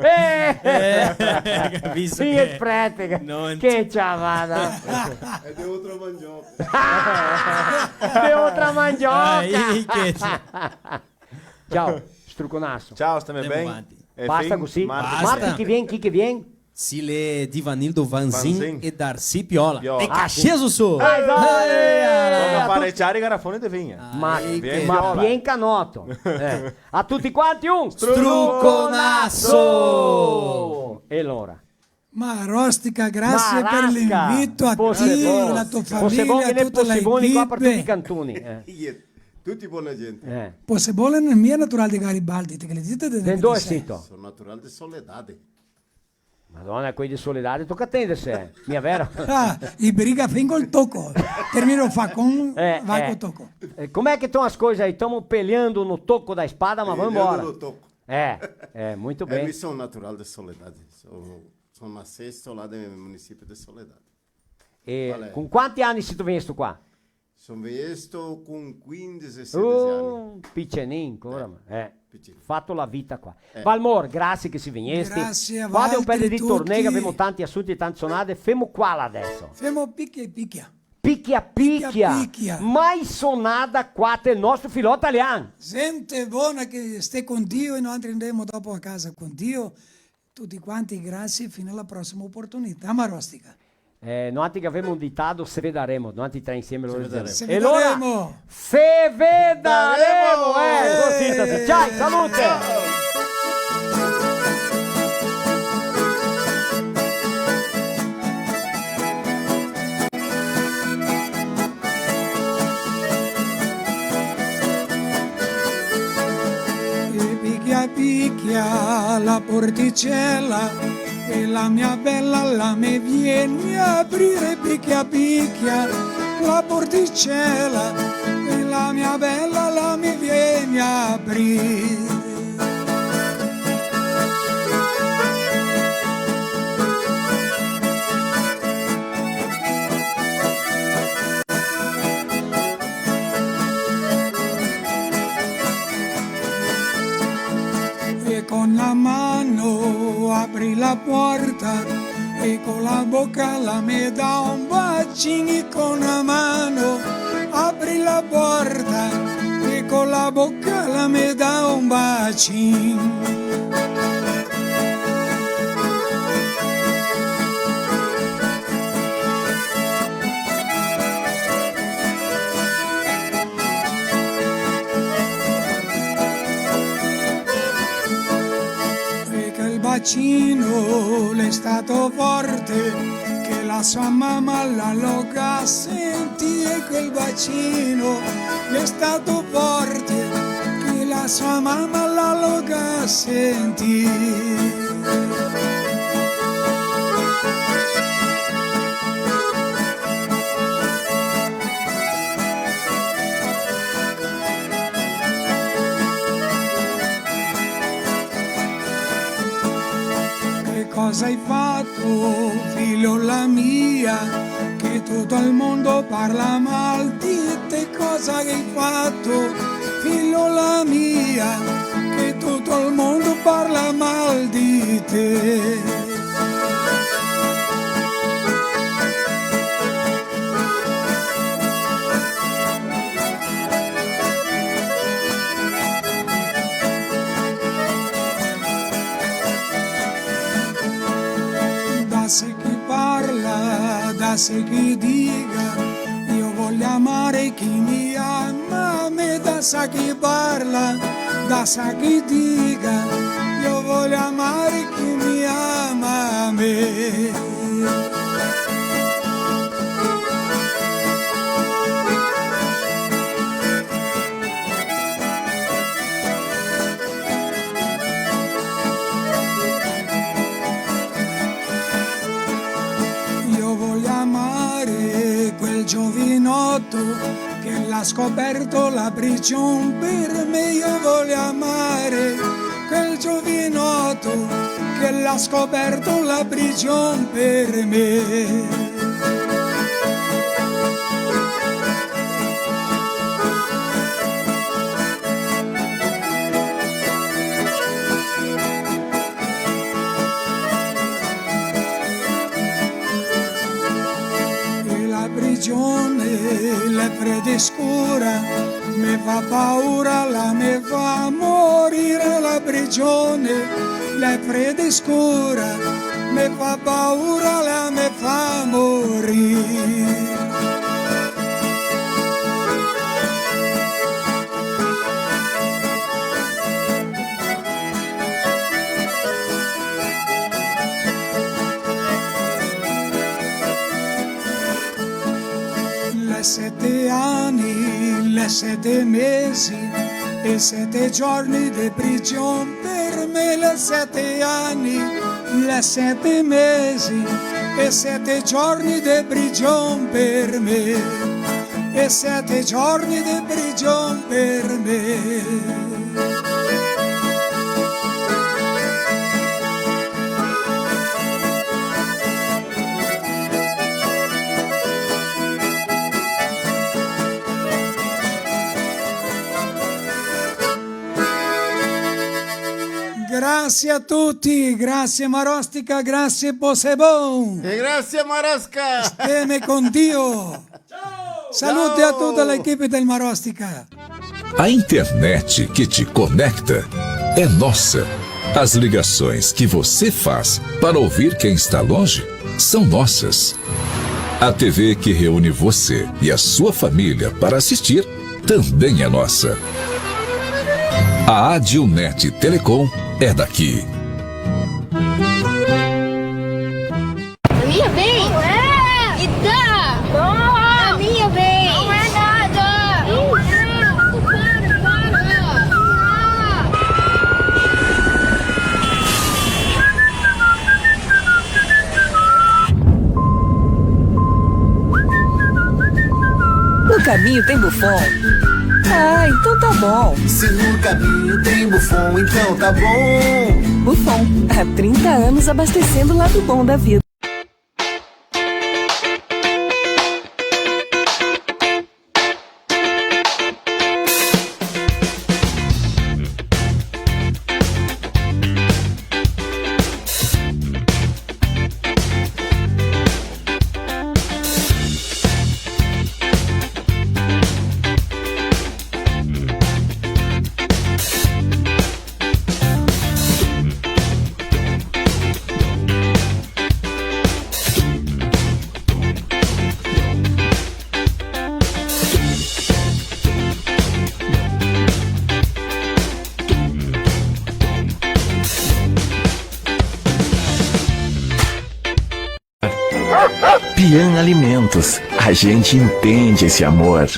Eh! Eh, capiso. Sì, che el prete, no, che chavada! Xe de otra mandioca. De otra mandioca! Aí che... Ciao, struconaso. Ciao, steme ben. Andemo avanti. E basta fin cusì? Marti. Basta. Marti che vien, chi che vien? Sì, l'è Divanildo Vanzin e Darcy Piola. Piola. De Caxias do Sul. Ah, sì. Eh, eh, eh, toca paregiar i garafoni de vigna. Ma, ma bien canoto. Eh. A tuti quanti un struconaso! E alora? Marostica, grazie per l'invito, a ti, la tua famiglia, a tute le equipe. Pose bon, che ne pose bon qua par tuti i cantoni, eh. Tuti bona gente. Eh. Pose bon, no xe mia natural de Garibaldi, te che le dite de... De dove sito? Son natural de Soledade. Madona, quei de Soledade, toca tenderse, eh. Mia vero? Ah, i briga fin col toco. Termina o facon, eh, va col toco. Eh, come che tão as coisas aí? Tamo peleando no toco da espada, ma vamos embora. Peleando no toco. É, é, muito bem. Eh, mi son natural de Soledade. Son, son nasesto là del municipio de Soledade. E con quanti ani sito vegnesto qua? Son vegnesto con quindese, sedese ani. Uh, picenin ancora, eh, ma, eh, picenin. Fato la vita qua. Eh. Valmor, grazie che si vegnesti. Grazie a valtri tuti. Qua de un pede de tornega, gavemo tanti asunti e tante sonade. Femo quala adeso? Femo Pichia Pichia. Pichia Pichia. Pichia Pichia. Mai sonada qua del nostro filò talian. Gente bona che ste con Dio e noantri ndemo dopo a casa con Dio. Tuti quanti, grazie, fin a la prosima oportunità, Marostica. Eh, noantri che gavemo un ditado, se vedaremo, noantri tre insieme lo dixemo. Se vedaremo. E alora, se vedaremo, eh, cosita, ciao, salute! E pichia pichia la porticela, e la mia bela la me viene a aprire, pichia pichia la porticela, e la mia bela la me viene a aprire. E con la mano apri la porta, e con la boca la me dà un bacin, e con la mano apri la porta, e con la boca la me dà un bacin. E quel bacino l'è stato forte, che la sua mama la lo ga sentì, e quel bacino l'è stato forte, che la sua mama la lo ga sentì. Che cosa hai fatto, figliola mia, che tutto il mondo parla mal di te? Cosa che hai fatto, figliola mia, che tutto il mondo parla mal di te? Dase chi parla, dase chi diga, io voglio amare chi mi ama, me dasa chi parla, dasa chi diga, io voglio amare chi mi ama a me. Io voglio amare quel giovinotto che l'ha scoperto la prigion per me, io voglio amare quel giovinotto che l'ha scoperto la prigion per me. E la prigione l'è freda e scura, me fa paura, la me fa morire, la prigione l'è freda e scura, me fa paura, la me fa morire. Sete mesi e sete giorni de prigion per me, l'è sete ani, l'è sete mesi e sete giorni de prigion per me, e sete giorni de prigion per me. Grasie a tuti, grasie Marostica, grasie Possebon. E grasie Marosca. Steme con Dio. Salute a tuta la equipe del Marostica. A internet que te conecta é nossa. As ligações que você faz para ouvir quem está longe são nossas. A T V que reúne você e a sua família para assistir também é nossa. A Adilnet Telecom é daqui. A minha vez? Não é! E dá! Não! A minha vez! Não é nada! Não é! Para, para! No caminho tem Buffon? Ah, então tá bom. Se no caminho tem Buffon, então tá bom. Buffon, há trinta anos abastecendo o lado bom da vida. Pian Alimentos, a gente entende esse amor.